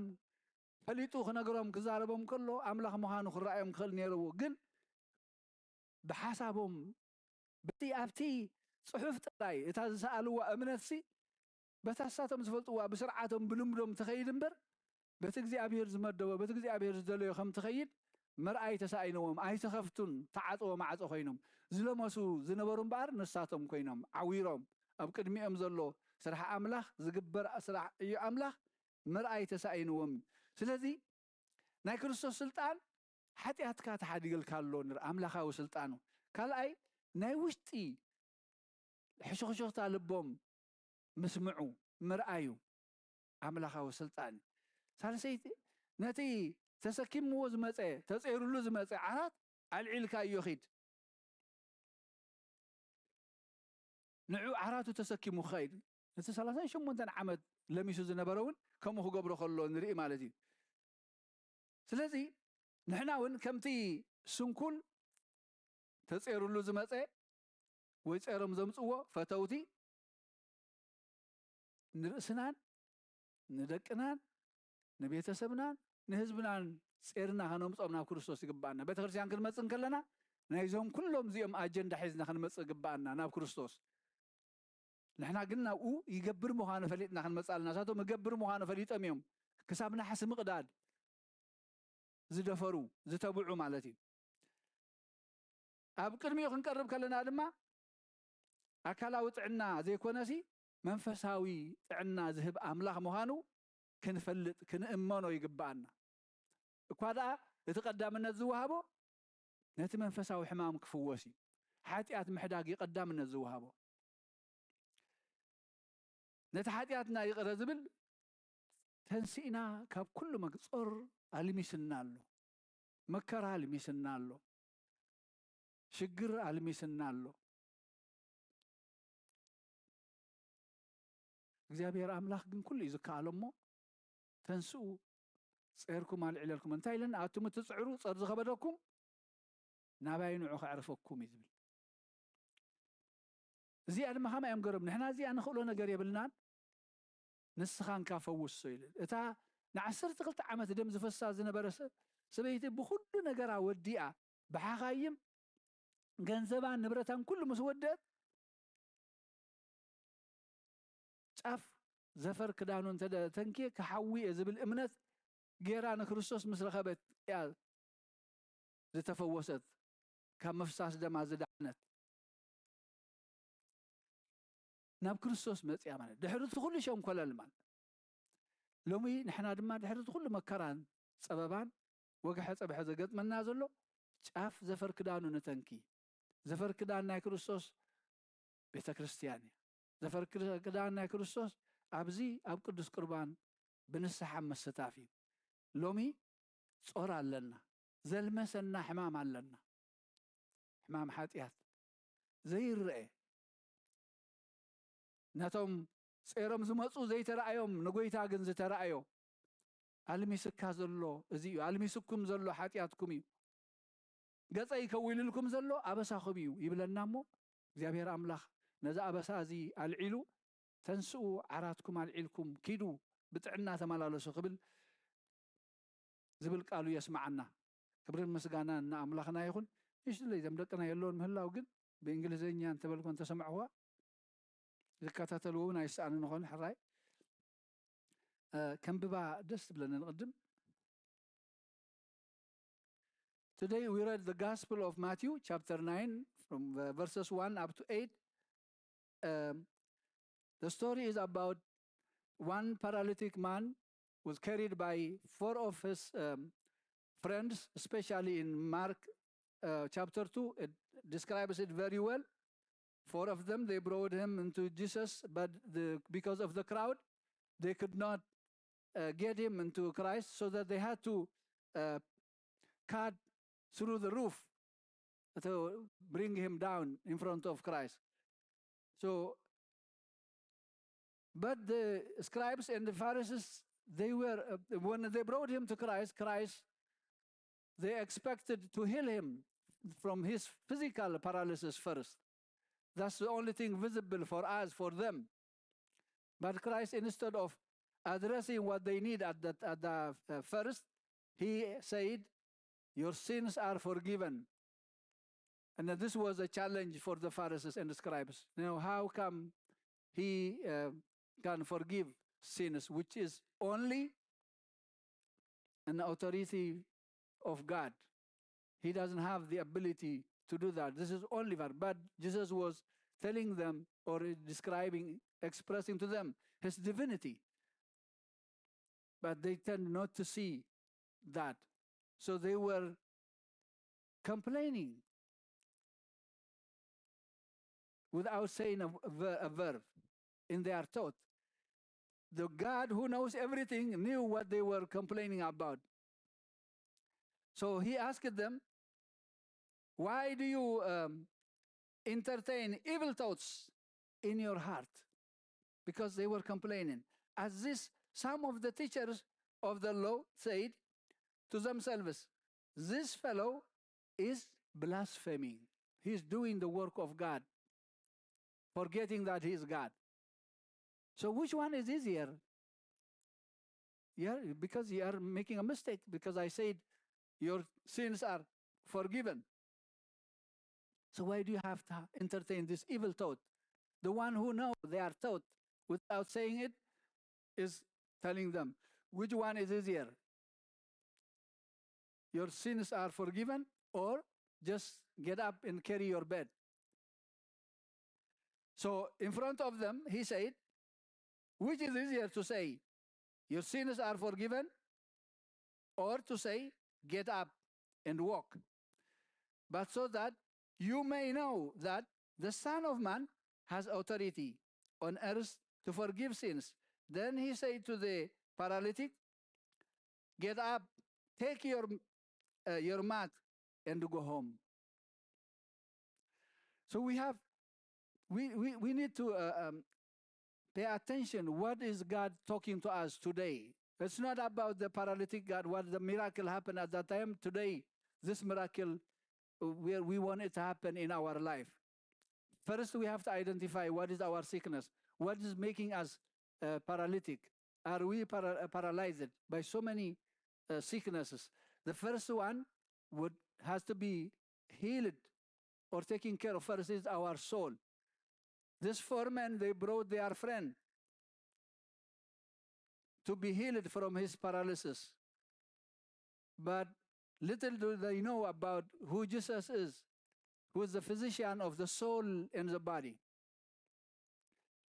ፈሊጡ ክነግሮም፣ ክዛረቦም ከሎ፣ ኣምላኽ ምዃኑ ክረኣዮም ክኽእል ነይርዎ። ግን ብሓሳቦም፣ በቲ ኣብቲ ጽሑፍ ጥራይ፣ እታ ዝሰኣልዋ እምነትሲ፣ በታ ንሳቶም ዝፈልጥዋ፣ ብስርዓቶም፣ ብልምዶም ትኸይድ እምበር፣ በቲ እግዚኣብሔር ዝመደቦ፣ በቲ እግዚኣብሔር ዝደለዮ ከም ትኸይድ ምርኣይ ተሳኢንዎም። ኣይተኸፍቱን፣ ተዓጽዎ ማዕጾ ኮይኖም። ዝለመሱ ዝነበሩ እምበኣር ንሳቶም ኮይኖም፣ ዓዊሮም። ኣብ ቅድሚኦም ዘሎ ስራሕ ኣምላኽ፣ ዝግበር ስራሕ እዩ ኣምላኽ፣ ምርኣይ ተሳኢንዎም። ስለዚ ናይ ክርስቶስ ስልጣን ሓጢኣትካ ተሓዲገልካ ኣሎ፣ ንር-፣ ኣምላኻዊ ስልጣኑ። ካልኣይ ናይ ውሽጢ ሕሽኽሽኽታ ልቦም ምስምዑ፣ ምርኣዩ ኣምላኻዊ ስልጣን እዩ። ሳልሰይቲ ነቲ ተሰኪምዎ ዝመጸ፣ ተጸይሩሉ ዝመጸ ዓራት ኣልዒልካዮ ኺድ። ንዑ ዓራቱ ተሰኪሙ ክኸይድ። እቲ ሰላሳን ሸሞንተን ዓመት ለሚሱ ዝነበረ እውን ከምኡ ክገብሮ ከሎ ንርኢ ማለት እዩ። ስለዚ ንሕና እውን ከምቲ ስንኩል ተጸይሩሉ ዝመጸ ወይ ጸይሮም ዘምጽዎ ፈተውቲ ንርእስናን ንደቅናን ንቤተሰብናን ንህዝብናን ጸይርና ከነምጾም ናብ ክርስቶስ ይግባኣና። ቤተ ክርስቲያን ክንመጽእ እንከለና ናይዞም ኩሎም እዚኦም ኣጀንዳ ሒዝና ክንመጽእ ይግባኣና ናብ ክርስቶስ። ንሕና ግን ናብኡ ይገብር ምዃኑ ፈሊጥና ክንመጽእ ኣለና። ንሳቶም ይገብር ምዃኑ ፈሊጦም እዮም ክሳብ ናሕሲ ምቕዳድ ዝደፈሩ፣ ዝተብዑ ማለት እዩ። ኣብ ቅድሚኡ ክንቀርብ ከለና ድማ ኣካላዊ ጥዕና ዘይኮነሲ መንፈሳዊ ጥዕና ዝህብ ኣምላኽ ምዃኑ ክንፈልጥ፣ ክንእመኖ ይግብኣና። እኳ ደኣ እቲ ቀዳምነት ዝወሃቦ ነቲ መንፈሳዊ ሕማም ክፍወስ እዩ። ሓጢኣት ምሕዳግ እዩ ቀዳምነት ዝወሃቦ። ነቲ ሓጢኣትና ይቕረ ዝብል ተንሲእና ካብ ኩሉ መግ-፣ ጾር ኣልሚስና ኣሎ፣ መከራ ኣልሚስና ኣሎ፣ ሽግር ኣልሚስና ኣሎ። እግዚኣብሔር ኣምላኽ ግን ኩሉ እዩ ዝከኣሎ እሞ፣ ተንስኡ፣ ጼርኩም ኣልዒለልኩም። እንታይ ኢለን? ኣቱም እትጽዕሩ፣ ጸር ዝኸበደኩም፣ ናባይ ንዑ ከዕርፈኩም እዩ ዝብል። እዚኣ ድማ ከማይ እዮም ገሮም፣ ንሕና እዚኣ ንኽእሎ ነገር የብልናን፣ ንስኻ እንካ ፈውሶ ኢሉ። እታ ንዓሰርተ ክልተ ዓመት ደም ዝፈሳ ዝነበረ ሰ-፣ ሰበይቲ ብኹሉ ነገራ ወዲኣ፣ ብሓኻይም ገንዘባን ንብረታን ኩሉ ምስ ወደት፣ ጫፍ ዘፈር ክዳኑ እንተ ደ-፣ ተንክየ ክሓዊ እየ ዝብል እምነት ጌራ ንክርስቶስ ምስ ረኸበት እያ ዝተፈወሰት፣ ካብ ምፍሳስ ደማ ዝዳነት። ናብ ክርስቶስ መጽያ ማለት ድሕሪ እቲ ኩሉ ሸንኮለል ማለት። ሎሚ ንሕና ድማ ድሕሪ እቲ ኩሉ መከራን ጸበባን ወግሐ ጸብሐ ዘገጥመና ዘሎ ጫፍ ዘፈር ክዳኑ ንተንኪ። ዘፈር ክዳን ናይ ክርስቶስ ቤተ ክርስቲያን እያ። ዘፈር ክር-፣ ክዳን ናይ ክርስቶስ ኣብዚ ኣብ ቅዱስ ቁርባን ብንስሓ ምስታፍ እዩ። ሎሚ ጾር ኣለና፣ ዘልመሰና ሕማም ኣለና። ሕማም ሓጢኣት ዘይረአ፣ ነቶም ጼሮም ዝመጹ ዘይተረኣዮም፣ ንጎይታ ግን ዝተረኣዮ፣ ኣልሚስካ ዘሎ እዚ እዩ፣ ኣልሚስኩም ዘሎ ሓጢኣትኩም እዩ፣ ገጸይ ከዊልልኩም ዘሎ ኣበሳኹም እዩ ይብለና እሞ፣ እግዚኣብሔር ኣምላኽ ነዚ ኣበሳ እዚ ኣልዒሉ፣ "ተንስኡ፣ ዓራትኩም ኣልዒልኩም ኪዱ፣ ብጥዕና ተመላለሱ" ክብል ዝብል ቃሉ የስምዓና። ክብርን ምስጋናን ንኣምላኽና ይኹን። ንእሽትለይ እዞም ደቅና የለውን ምህላው ግን ብእንግሊዝኛ እንተበልኮ እንተሰምዕዋ ዝከታተልዎ እውን ኣይሰኣንን ይኾን። ሕራይ ከንብባ ደስ ትብለኒ። ንቕድም Today we read the Gospel of Matthew, chapter nine, from uh, verses one up to eight. Um, the story is about one paralytic man was carried by four of his um, friends, especially in Mark uh, chapter two. It describes it very well. Four of them, they brought him into Jesus, but the, because of the crowd, they could not uh, get him into Christ, so that they had to uh, cut through the roof to bring him down in front of Christ. So, but the scribes and the Pharisees, they were, uh, when they brought him to Christ, Christ, they expected to heal him from his physical paralysis first. That's the only thing visible for us, for them. But Christ, instead of addressing what they need at, that, at the uh, first, he said, "Your sins are forgiven." And this was a challenge for the Pharisees and the scribes. You know, how come he uh, can forgive sins, which is only an authority of God? He doesn't have the ability to do that. This is only God. But Jesus was telling them or describing, expressing to them his divinity. But they tend not to see that. So they were complaining without saying a, ver- a verb in their thought. The God who knows everything knew what they were complaining about. So he asked them, "Why do you um, entertain evil thoughts in your heart?" Because they were complaining. At this, some of the teachers of the law said to themselves, "This fellow is blaspheming. He is doing the work of God, forgetting that he is God." So which one is easier? Yeah, because you are making a mistake, because I said your sins are forgiven. So why do you have to entertain this evil thought? The one who know their thought without saying it is telling them, which one is easier? Your sins are forgiven, or just get up and carry your bed. So in front of them, he said, which is easier to say, "Your sins are forgiven," or to say, "Get up and walk"? But so that you may know that the Son of Man has authority on earth to forgive sins. Then he said to the paralytic, "Get up, take your, uh, your mat and go home." So we have, we, we, we need to uh, um, pay attention. What is God talking to us today? It's not about the paralytic God, what the miracle happened at that time. Today, this miracle, uh, we, we want it to happen in our life. First, we have to identify what is our sickness, what is making us uh, paralytic. Are we para- uh, paralyzed by so many uh, sicknesses? The first one would has to be healed or taken care of first is our soul. These four men, they brought their friend to be healed from his paralysis. But little do they know about who Jesus is, who is the physician of the soul and the body.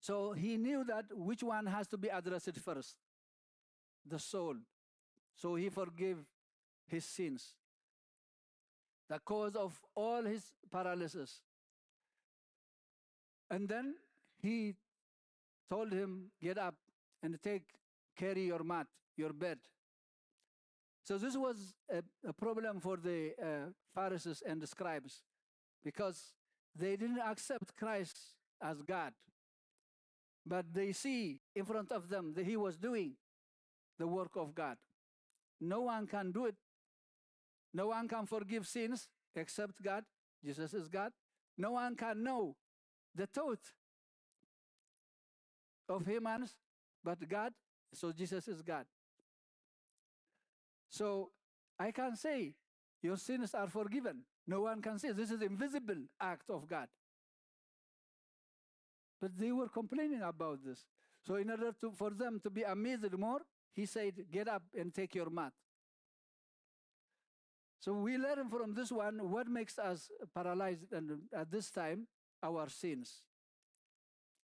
So he knew that which one has to be addressed first, the soul. So he forgave his sins, the cause of all his paralysis. And then he told him, "Get up and take, carry your mat, your bed." So this was a, a problem for the uh, Pharisees and the scribes, because they didn't accept Christ as God, but they see in front of them that he was doing the work of God. No one can do it. No one can forgive sins except God. Jesus is God. No one can know the thought of humans but God. So Jesus is God. So I can say, "Your sins are forgiven." No one can see. This is invisible act of God. But they were complaining about this. So in order to, for them to be amazed more, he said, "Get up and take your mat." So we learn from this one what makes us paralyzed, and at this time, our sins.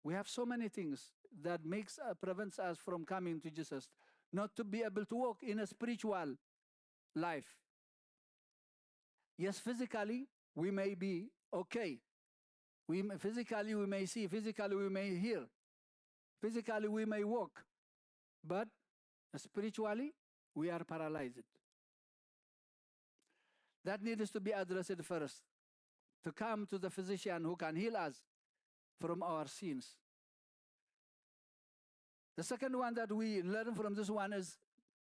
We have so many things that makes, uh, prevents us from coming to Jesus, not to be able to walk in a spiritual life. Yes, physically, we may be okay. We may, physically, we may see, physically, we may hear, physically, we may walk, but spiritually, we are paralyzed. That needs to be addressed first, to come to the physician who can heal us from our sins. The second one that we learn from this one is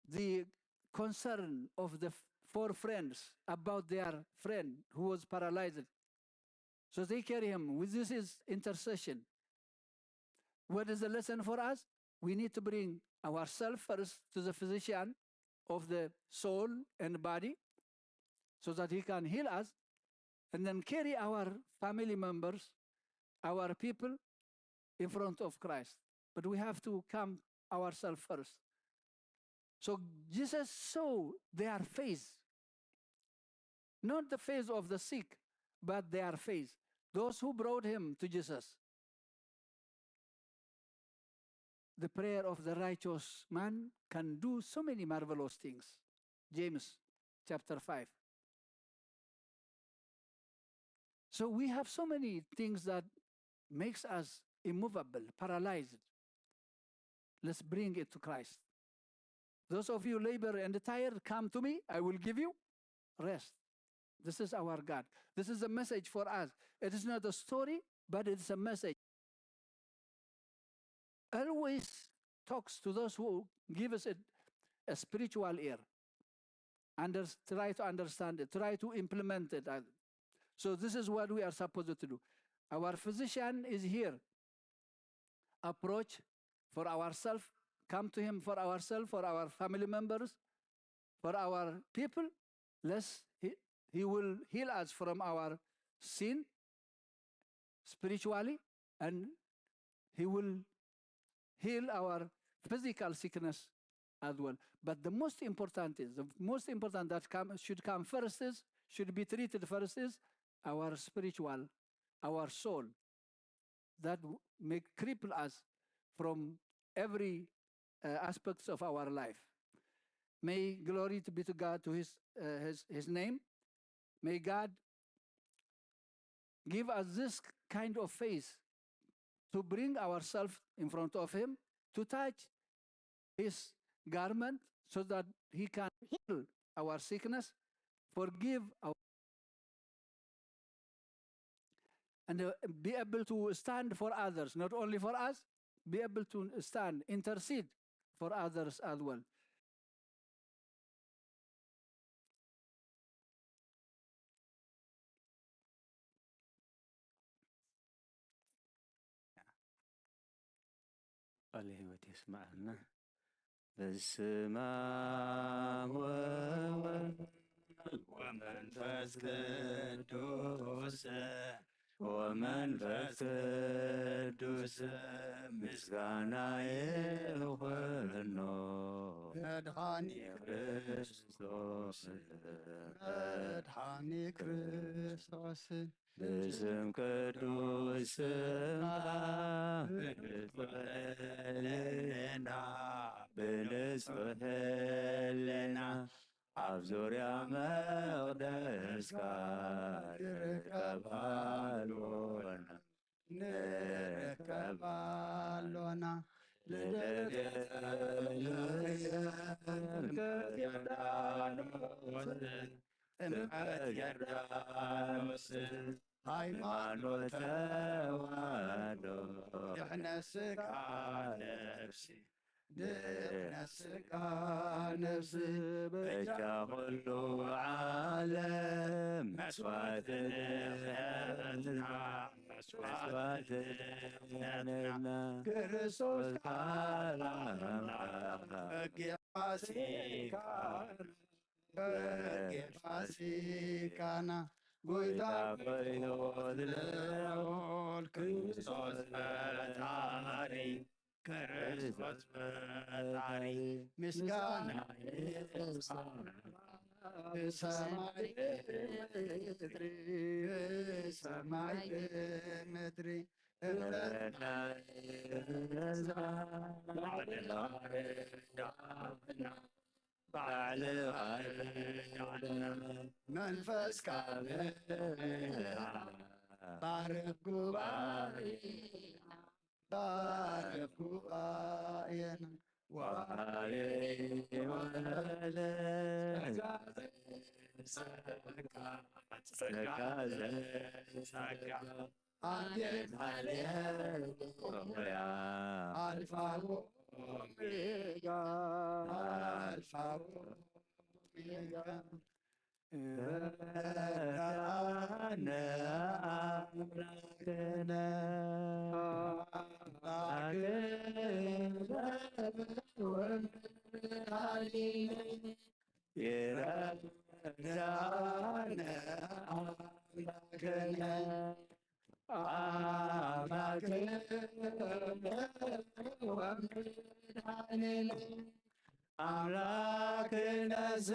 the concern of the f-, four friends about their friend who was paralyzed. So they carry him. With this is intercession. What is the lesson for us? We need to bring ourselves first to the physician of the soul and body so that he can heal us, and then carry our family members, our people in front of Christ. But we have to come ourselves first. So Jesus saw their faith, not the faith of the sick, but their faith. Those who brought him to Jesus. The prayer of the righteous man can do so many marvelous things. James chapter five. So we have so many things that makes us immovable, paralyzed. Let's bring it to Christ. Those of you labor and tired, come to me, I will give you rest. This is our God. This is a message for us. It is not a story, but it's a message. Always talks to those who give us a, a spiritual ear. Under-, try to understand it, try to implement it. Uh, so this is what we are supposed to do. Our physician is here. Approach for ourselves, come to him for ourselves, for our family members, for our people. Lest he, he will heal us from our sin spiritually, and he will heal our physical sickness as well. But the most important is, the most important that come, should come first is, should be treated first is our spiritual, our soul, that w-, may cripple us from every, uh, aspects of our life. May glory to be to God, to his, uh, his, his name. May God give us this kind of faith to bring ourselves in front of him, to touch his garment so that he can heal our sickness, forgive our, and, uh, be able to stand for others, not only for us, be able to stand, intercede for others as well. ቃለ ሕይወት የስምዓልና። በስመ አብ ወወልድ ወመንፈስ ቅዱስ፣ ወመንፈስ ቅዱስ ምስጋና ይኹኖ መድኃኒ ክርስቶስ፣ መድኃኒ ክርስቶስ። ብስም ቅዱስ ስምካ ብንጹህ ሕልና፣ ብንጹህ ሕልና ኣብ ዙርያ መቕደስካ ንርከብ ኣሎና፣ ንርከብ ኣሎና። ልደት የርዳኖስ፣ ጥምቀት የርዳኖስ፣ ሃይማኖት ተዋህዶ፣ ድሕነት ስጋ ነፍሲ፣ ድሕነት ስጋ ነፍሲ፣ በጃ ኩሉ ዓለም መስዋዕትነትና፣ መስዋዕትነትና፣ ክርስቶስ ቃል ኣምላኽ በጊዕ ፋሲካ፣ በጊዕ ፋሲካና፣ ጎይታ ኮይኑ ልዑል ክርስቶስ ፈጣሪ፣ ክርስቶስ ፈጣሪ ምስጋና ይብጻሕ ብሰማይ ብምድሪ፣ ብሰማይ ብምድሪ። ባዕልኻ ርዳእና፣ ባዕልኻ ርዳእና፣ መንፈስካ ምህረና፣ ባርኽ ጉባኤና፣ ባርኽ ጉባኤና። ዋይ ወለ ጸጋ፣ ጸጋ፣ ጸጋ፣ ጸጋ። ኣሜን፣ ሃሌሉያ። ኣልፋ ወኦሜጋ፣ ኣልፋ ወኦሜጋ። ረዳነ ኣምላክነ፣ ኣምላክነ ወመድኃኒነ። ይረዳነ ኣምላክነ፣ ኣምላክነ ወመድኃኒነ። ኣምላክነ ዘ-፣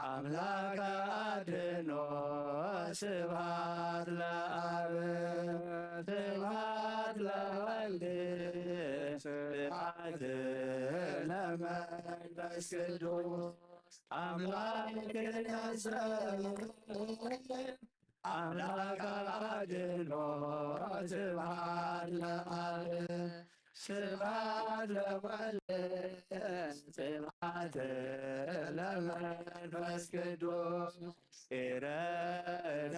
ኣምላክ ኣድኖ። ስብሐት ለአብ፣ ስብሐት ለወልድ፣ ስብሐት ለመንፈስ ቅዱስ። ኣምላክነ ዘ-፣ ኣምላክ ኣድኖ። ስብሐት ለአብ፣ ስብሐት ለወልድ፣ ስብሐት ለመንፈስ ቅዱስ። ይረዳነ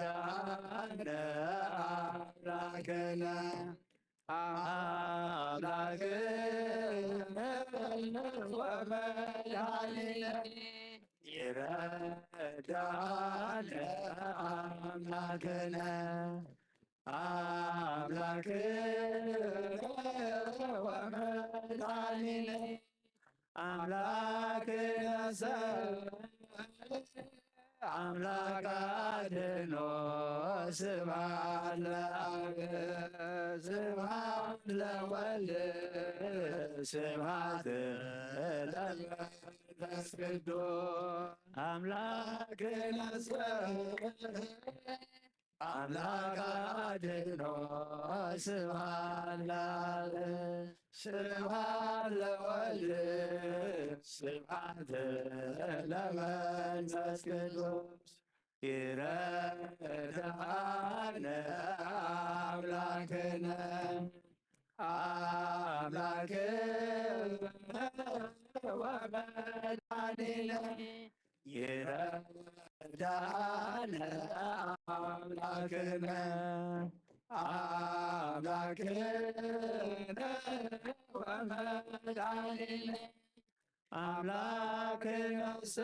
ኣምላክነ፣ ኣምላክነ ወመድኃኒነ። ይረዳነ ኣምላክነ፣ ኣምላክነ ወመድኃኒነ። ኣምላክነ ዘ-፣ ኣምላክ ኣድኖ። ስብሐት ለአብ፣ ስብሐት ለወልድ፣ ስብሐት ለመንፈስ ቅዱስ። ኣምላክነ ዘ-፣ ኣምላክ ኣድኖ። ስብሐት ለአብ፣ ስብሐት ለወልድ፣ ስብሐት ለመንፈስ ቅዱስ። ይረዳነ ኣምላክነ፣ ኣምላክነ ወመድኃኒነ። ይረዳነ ኣምላክነ፣ ኣምላክነ ወመድኃኒነ። ኣምላክነ ሰ-፣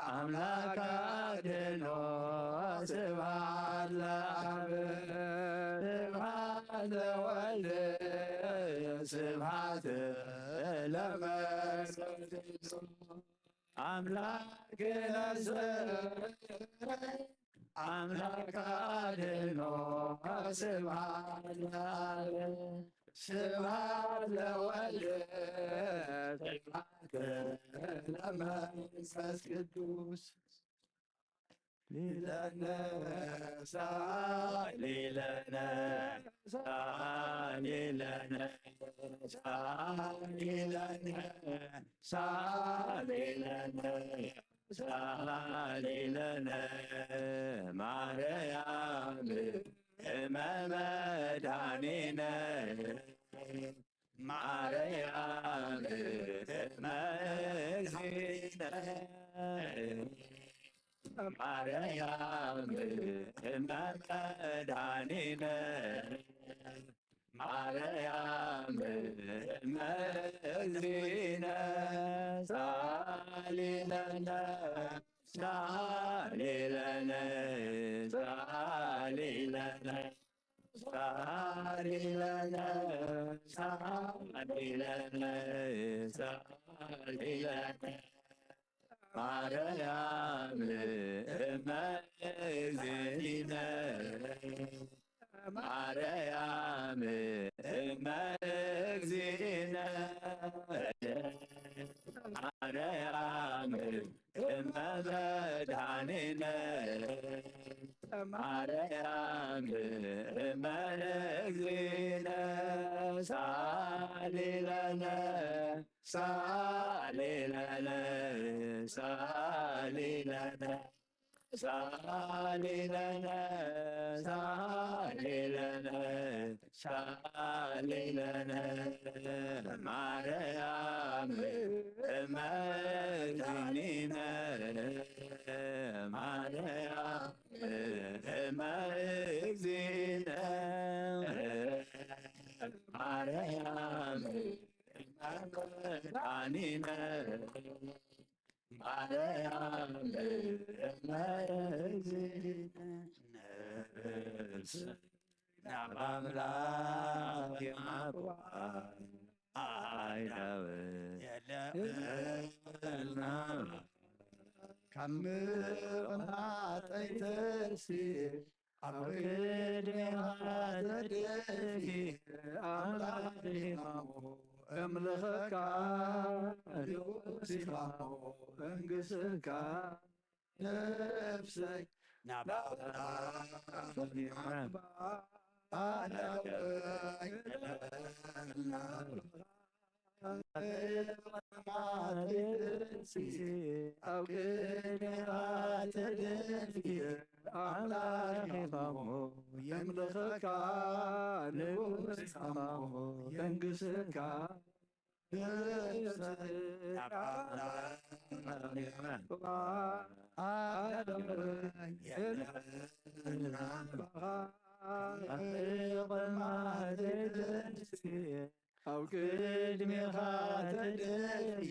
ኣምላክ ኣድኖ። ስብሐት ለአብ፣ ስብሐት ለወልድ፣ ስብሐት ለመንፈስ ቅዱስ። ኣምላክነ ሰ-፣ ኣምላክ ኣድኖ። ስብሐት ለአብ፣ ስብሐት ለወልድ፣ ስብሐት ለመንፈስ ቅዱስ። ሊለነ ሳሊለነ ሳሊለነ ሳሊለነ ሳሊለነ ሳሊለነ ማርያም እመ መድኃኒነ። ማርያም እመ እግዚእነ። ማርያም እመ መድኃኒነ። ማርያም እመ እግዚእነ። ሳሊለነ ሳሊለነ ሳሊለነ ሳሊለነ ሳሊለነ ሳሊለነ ማርያም እመ እግዚእነ፣ ማርያም እመ እግዚእነ፣ ማርያም እመ መድኃኒነ፣ ማርያም እመ እግዚእነ፣ ሳሊ ለነ ሳሊ ለነ፣ ሳሊ ለነ፣ ሳሊ ለነ፣ ሳሊ ለነ፣ ሳሊ ለነ። ማርያም እመ መድኃኒነ፣ ማርያም እመ እግዚእነ፣ ማርያም መድኃኒነ፣ ማርያም እመ እግዚእነ። ነፍስና በአምላክ የማርዋ አይዳው የለእልና ካብ ምቕማጠይ ተንሲ ኣብ ቅድሜኻ ተደፊ ኣምላኽ ኢኻሞ እምልኸካ ንጉስ ኢኻሞ መንግስትካ ነፍሰይ ናባኻ ኣብ ቅድሜኻ ተደፊ ኣምላኽ ኢኻሞ የምልኸካ ንጉስ ኢኻሞ መንግስትካ ኣብ ቅድሜኻ ተደፊ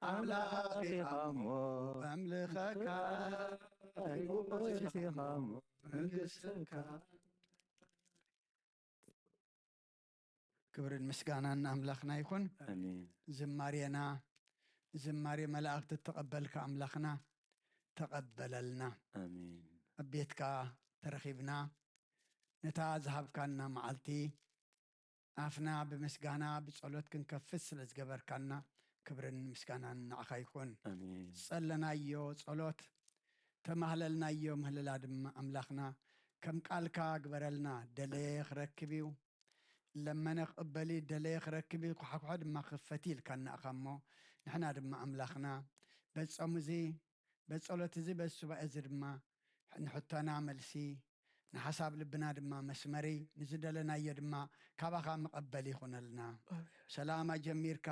ኣምላኽ ኢኻሞ ኣምልኸካ ንጉስ ኢኻሞ መንግስትካ። ክብርን ምስጋናን ንኣምላኽና ይኹን። ኣሜን። ዝማሬና ዝማሬ መላእክቲ እተቐበልካ ኣምላኽና ተቐበለልና። ኣሜን። ኣብ ቤትካ ተረኺብና ነታ ዝሃብካና መዓልቲ ኣፍና ብምስጋና ብጸሎት ክንከፍት ስለ ዝገበርካና ክብርን ምስጋናን ንዓኻ ይኹን። ኣሜን። ዝጸለናዮ ጸሎት ተማህለልናዮ ምህልላ ድማ ኣምላኽና ከም ቃልካ ግበረልና። ደለየ ክረክብ እዩ፣ ለመነ ክቕበል እዩ፣ ደለየ ክረክብ እዩ፣ ኳሕኳሖ ድማ ክኽፈት እዩ ኢልካና ኢኻ እሞ ንሕና ድማ ኣምላኽና በዚ ጾም እዚ በዚ ጸሎት እዚ በዚ ሱባኤ እዚ ድማ ንሕቶና መልሲ ንሓሳብ ልብና ድማ መስመሪ ንዝደለናዮ ድማ ካባኻ መቐበል ይኹነልና። ኣሜን። ሰላም ኣጀሚርካ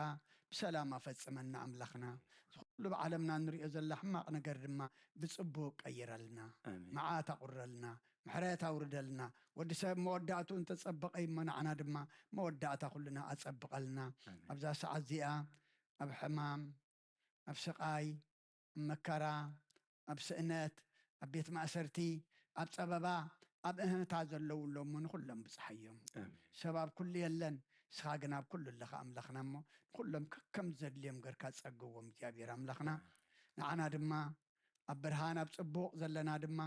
ብሰላም ኣፈጽመና ኣምላኽና። እዚ ኩሉ ብዓለምና ንሪኦ ዘለና ሕማቕ ነገር ድማ ብጽቡቕ ቀይረልና። ኣሜን። መዓት ኣቑረልና፣ ምሕረት ኣውርደልና። ወዲ ሰብ መወዳእትኡ እንተጸበቐ እሞ ንዓና ድማ መወዳእታ ኩልና ኣጸብቐልና። ኣሜን። ኣብዛ ሰዓት እዚኣ ኣብ ሕማም፣ ኣብ ስቓይ፣ ኣብ መከራ፣ ኣብ ስእነት፣ ኣብ ቤት ማእሰርቲ፣ ኣብ ጸበባ፣ ኣብ እህታ ዘለዉ ኣለዉ እሞ ንኹሎም ብጽሓዮም። ኣሜን። ሰብ ኣብ ኩሉ የለን፣ ንስኻ ግን ኣብ ኩሉ ኣለኻ ኣምላኽና እሞ ንኹሎም ከከም ዘድልዮም ገርካ ጸግዎም እግዚኣብሔር ኣምላኽና። ኣሜን። ንዓና ድማ ኣብ ብርሃን ኣብ ጽቡቕ ዘለና ድማ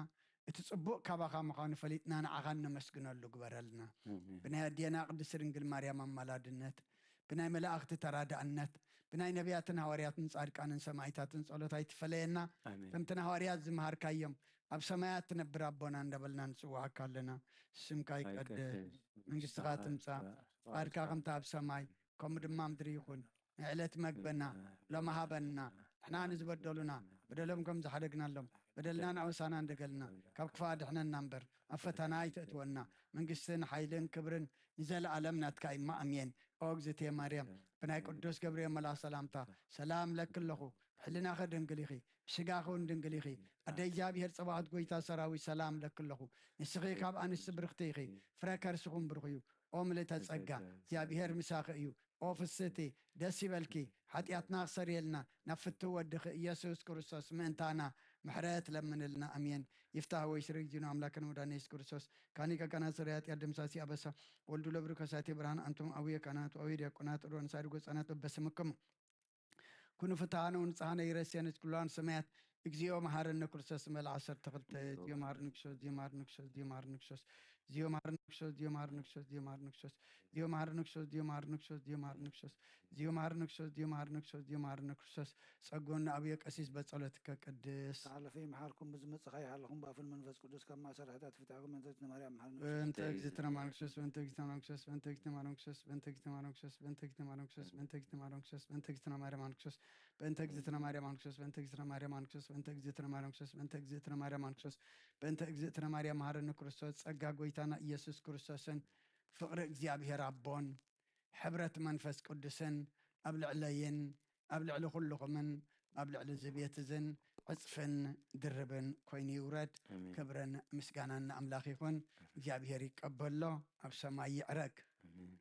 እቲ ጽቡቕ ካባኻ ምዃኑ ፈሊጥና ንዓኻ እነመስግነሉ ግበረልና። ኣሜን። ብናይ ኣዴና ቅድስቲ ድንግል ማርያም ኣማላድነት፣ ብናይ መላእኽቲ ተራዳእነት፣ ብናይ ነቢያትን ሃዋርያትን ጻድቃንን ሰማዕታትን ጸሎት ኣይትፈለየና። ኣሜን። ከምቲ ንሃዋርያት ዝመሃርካዮም ኣብ ሰማያት ትነብር ኣቦና እንዳበልና ንጽውዓካ ኣለና። ስምካ ይቀደስ፣ መንግስትኻ ትምጻእ፣ ፍቓድካ ከምቲ ኣብ ሰማይ ከምኡ ድማ ምድሪ ይኹን። ንዕለት መግበና ሎሚ ሃበና። ንሕና ንዝበደሉና በደሎም ከም ዝሓደግናሎም በደልና ንኣውሳና እንደገልና ካብ ክፋ ድሕነና እምበር ኣብ ፈተና ኣይተእትወና። መንግስትን ሓይልን ክብርን ንዘለኣለም ናትካ እዩ። ኣሜን። ኦ እግዝእትየ ማርያም፣ ብናይ ቅዱስ ገብርኤል መልኣኽ ሰላምታ ሰላም ለኪ ኣለኹ። ሕልናኺ ድንግል ኢኺ፣ ብስጋኺ እውን ድንግል ኢኺ። ኣደ እግዚኣብሔር ጸባኦት ጎይታ ሰራዊት ሰላም ለኪ ኣለኹ። ንስኺ ካብ ኣንስቲ ብርኽቲ ኢኺ፣ ፍረ ከርስኹም ብሩኽ እዩ። ኦ ምልእተ ጸጋ፣ እግዚኣብሔር ምሳኺ እዩ። ኦ ፍስህቲ፣ ደስ ይበልኪ፣ ሓጢኣትና ክሰርየልና ናብ ፍትው ወድኺ ኢየሱስ ክርስቶስ ምእንታና ምሕረት ለምንልና። ኣሜን። ይፍታህ ወይ ስርግ ዚኑ ኣምላክን ወዳነ ኢየሱስ ክርስቶስ ካኒ ከካና ስርያት ያደምሳሲ ኣበሳ ወልዱ ለብሩ ከሳቴ ብርሃን ኣንቱም ኣውየ ካህናት ኣውየ ዲያቆናት ሮን ሳድጎ ህጻናት በበስምክም ኩኑ ፍትሃነ ወንጽሃነ ይረስየነ ኩላን ሰማያት። እግዚኦ መሐረነ ክርስቶስ መል ዓሰርተ ክልተ። እግዚኦ መሐረነ ክርስቶስ፣ እግዚኦ መሐረነ ክርስቶስ፣ እግዚኦ መሐረነ ክርስቶስ፣ እግዚኦ መሐረነ ክርስቶስ፣ እግዚኦ መሐረነ ክርስቶስ፣ እግዚኦ መሐረነ ክርስቶስ፣ እግዚኦ መሐረነ ክርስቶስ፣ እግዚኦ መሐረነ ክርስቶስ፣ እግዚኦ መሐረነ ክርስቶስ፣ እግዚኦ መሐረነ ክርስቶስ። ጸጎና ኣብዮ ቀሲስ በጸሎትከ ቅድስ። ተሓለፈ ይምሓርኩም፣ ብዝመጽእ ከይሃለኹም፣ ብኣፍን መንፈስ ቅዱስ ካብ ማእሰር ሓጢኣት ፍትሕኩም፣ በእንተ እግዝእትነ ማርያም መሓረነ። በእንተ እግዝእትነ ማርያም ክርስቶስ፣ በእንተ እግዝእትነ ማርያም ክርስቶስ፣ በእንተ እግዝእትነ ማርያም ክርስቶስ፣ በእንተ እግዝእትነ ማርያም ክርስቶስ፣ በእንተ እግዝእትነ ማርያም ክርስቶስ፣ በእንተ እግዝእትነ ማርያም ክርስቶስ፣ በእንተ እግዝእትነ ማርያም ኣንክሶስ፣ በእንተ እግዝእትነ ማርያም ኣንክሶስ፣ በእንተ እግዝእትነ ማርያም ኣንክሶስ፣ በእንተ እግዝእትነ ማርያም ኣንክሶስ፣ በእንተ እግዝእትነ ማርያም መሃረኒ ክርስቶስ፣ ጸጋ ጎይታና ኢየሱስ ክርስቶስን ፍቕሪ እግዚኣብሔር ኣቦን ሕብረት መንፈስ ቅዱስን ኣብ ልዕለይን ኣብ ልዕሊ ኩልኹምን ኣብ ልዕሊ እዚ ቤት እዝን ዕጽፍን ድርብን ኮይኑ ይውረድ። ኣሜን። ክብርን ምስጋናን ንኣምላኽ ይኹን። እግዚኣብሔር ይቀበሎ፣ ኣብ ሰማይ ይዕረግ። ኣሜን።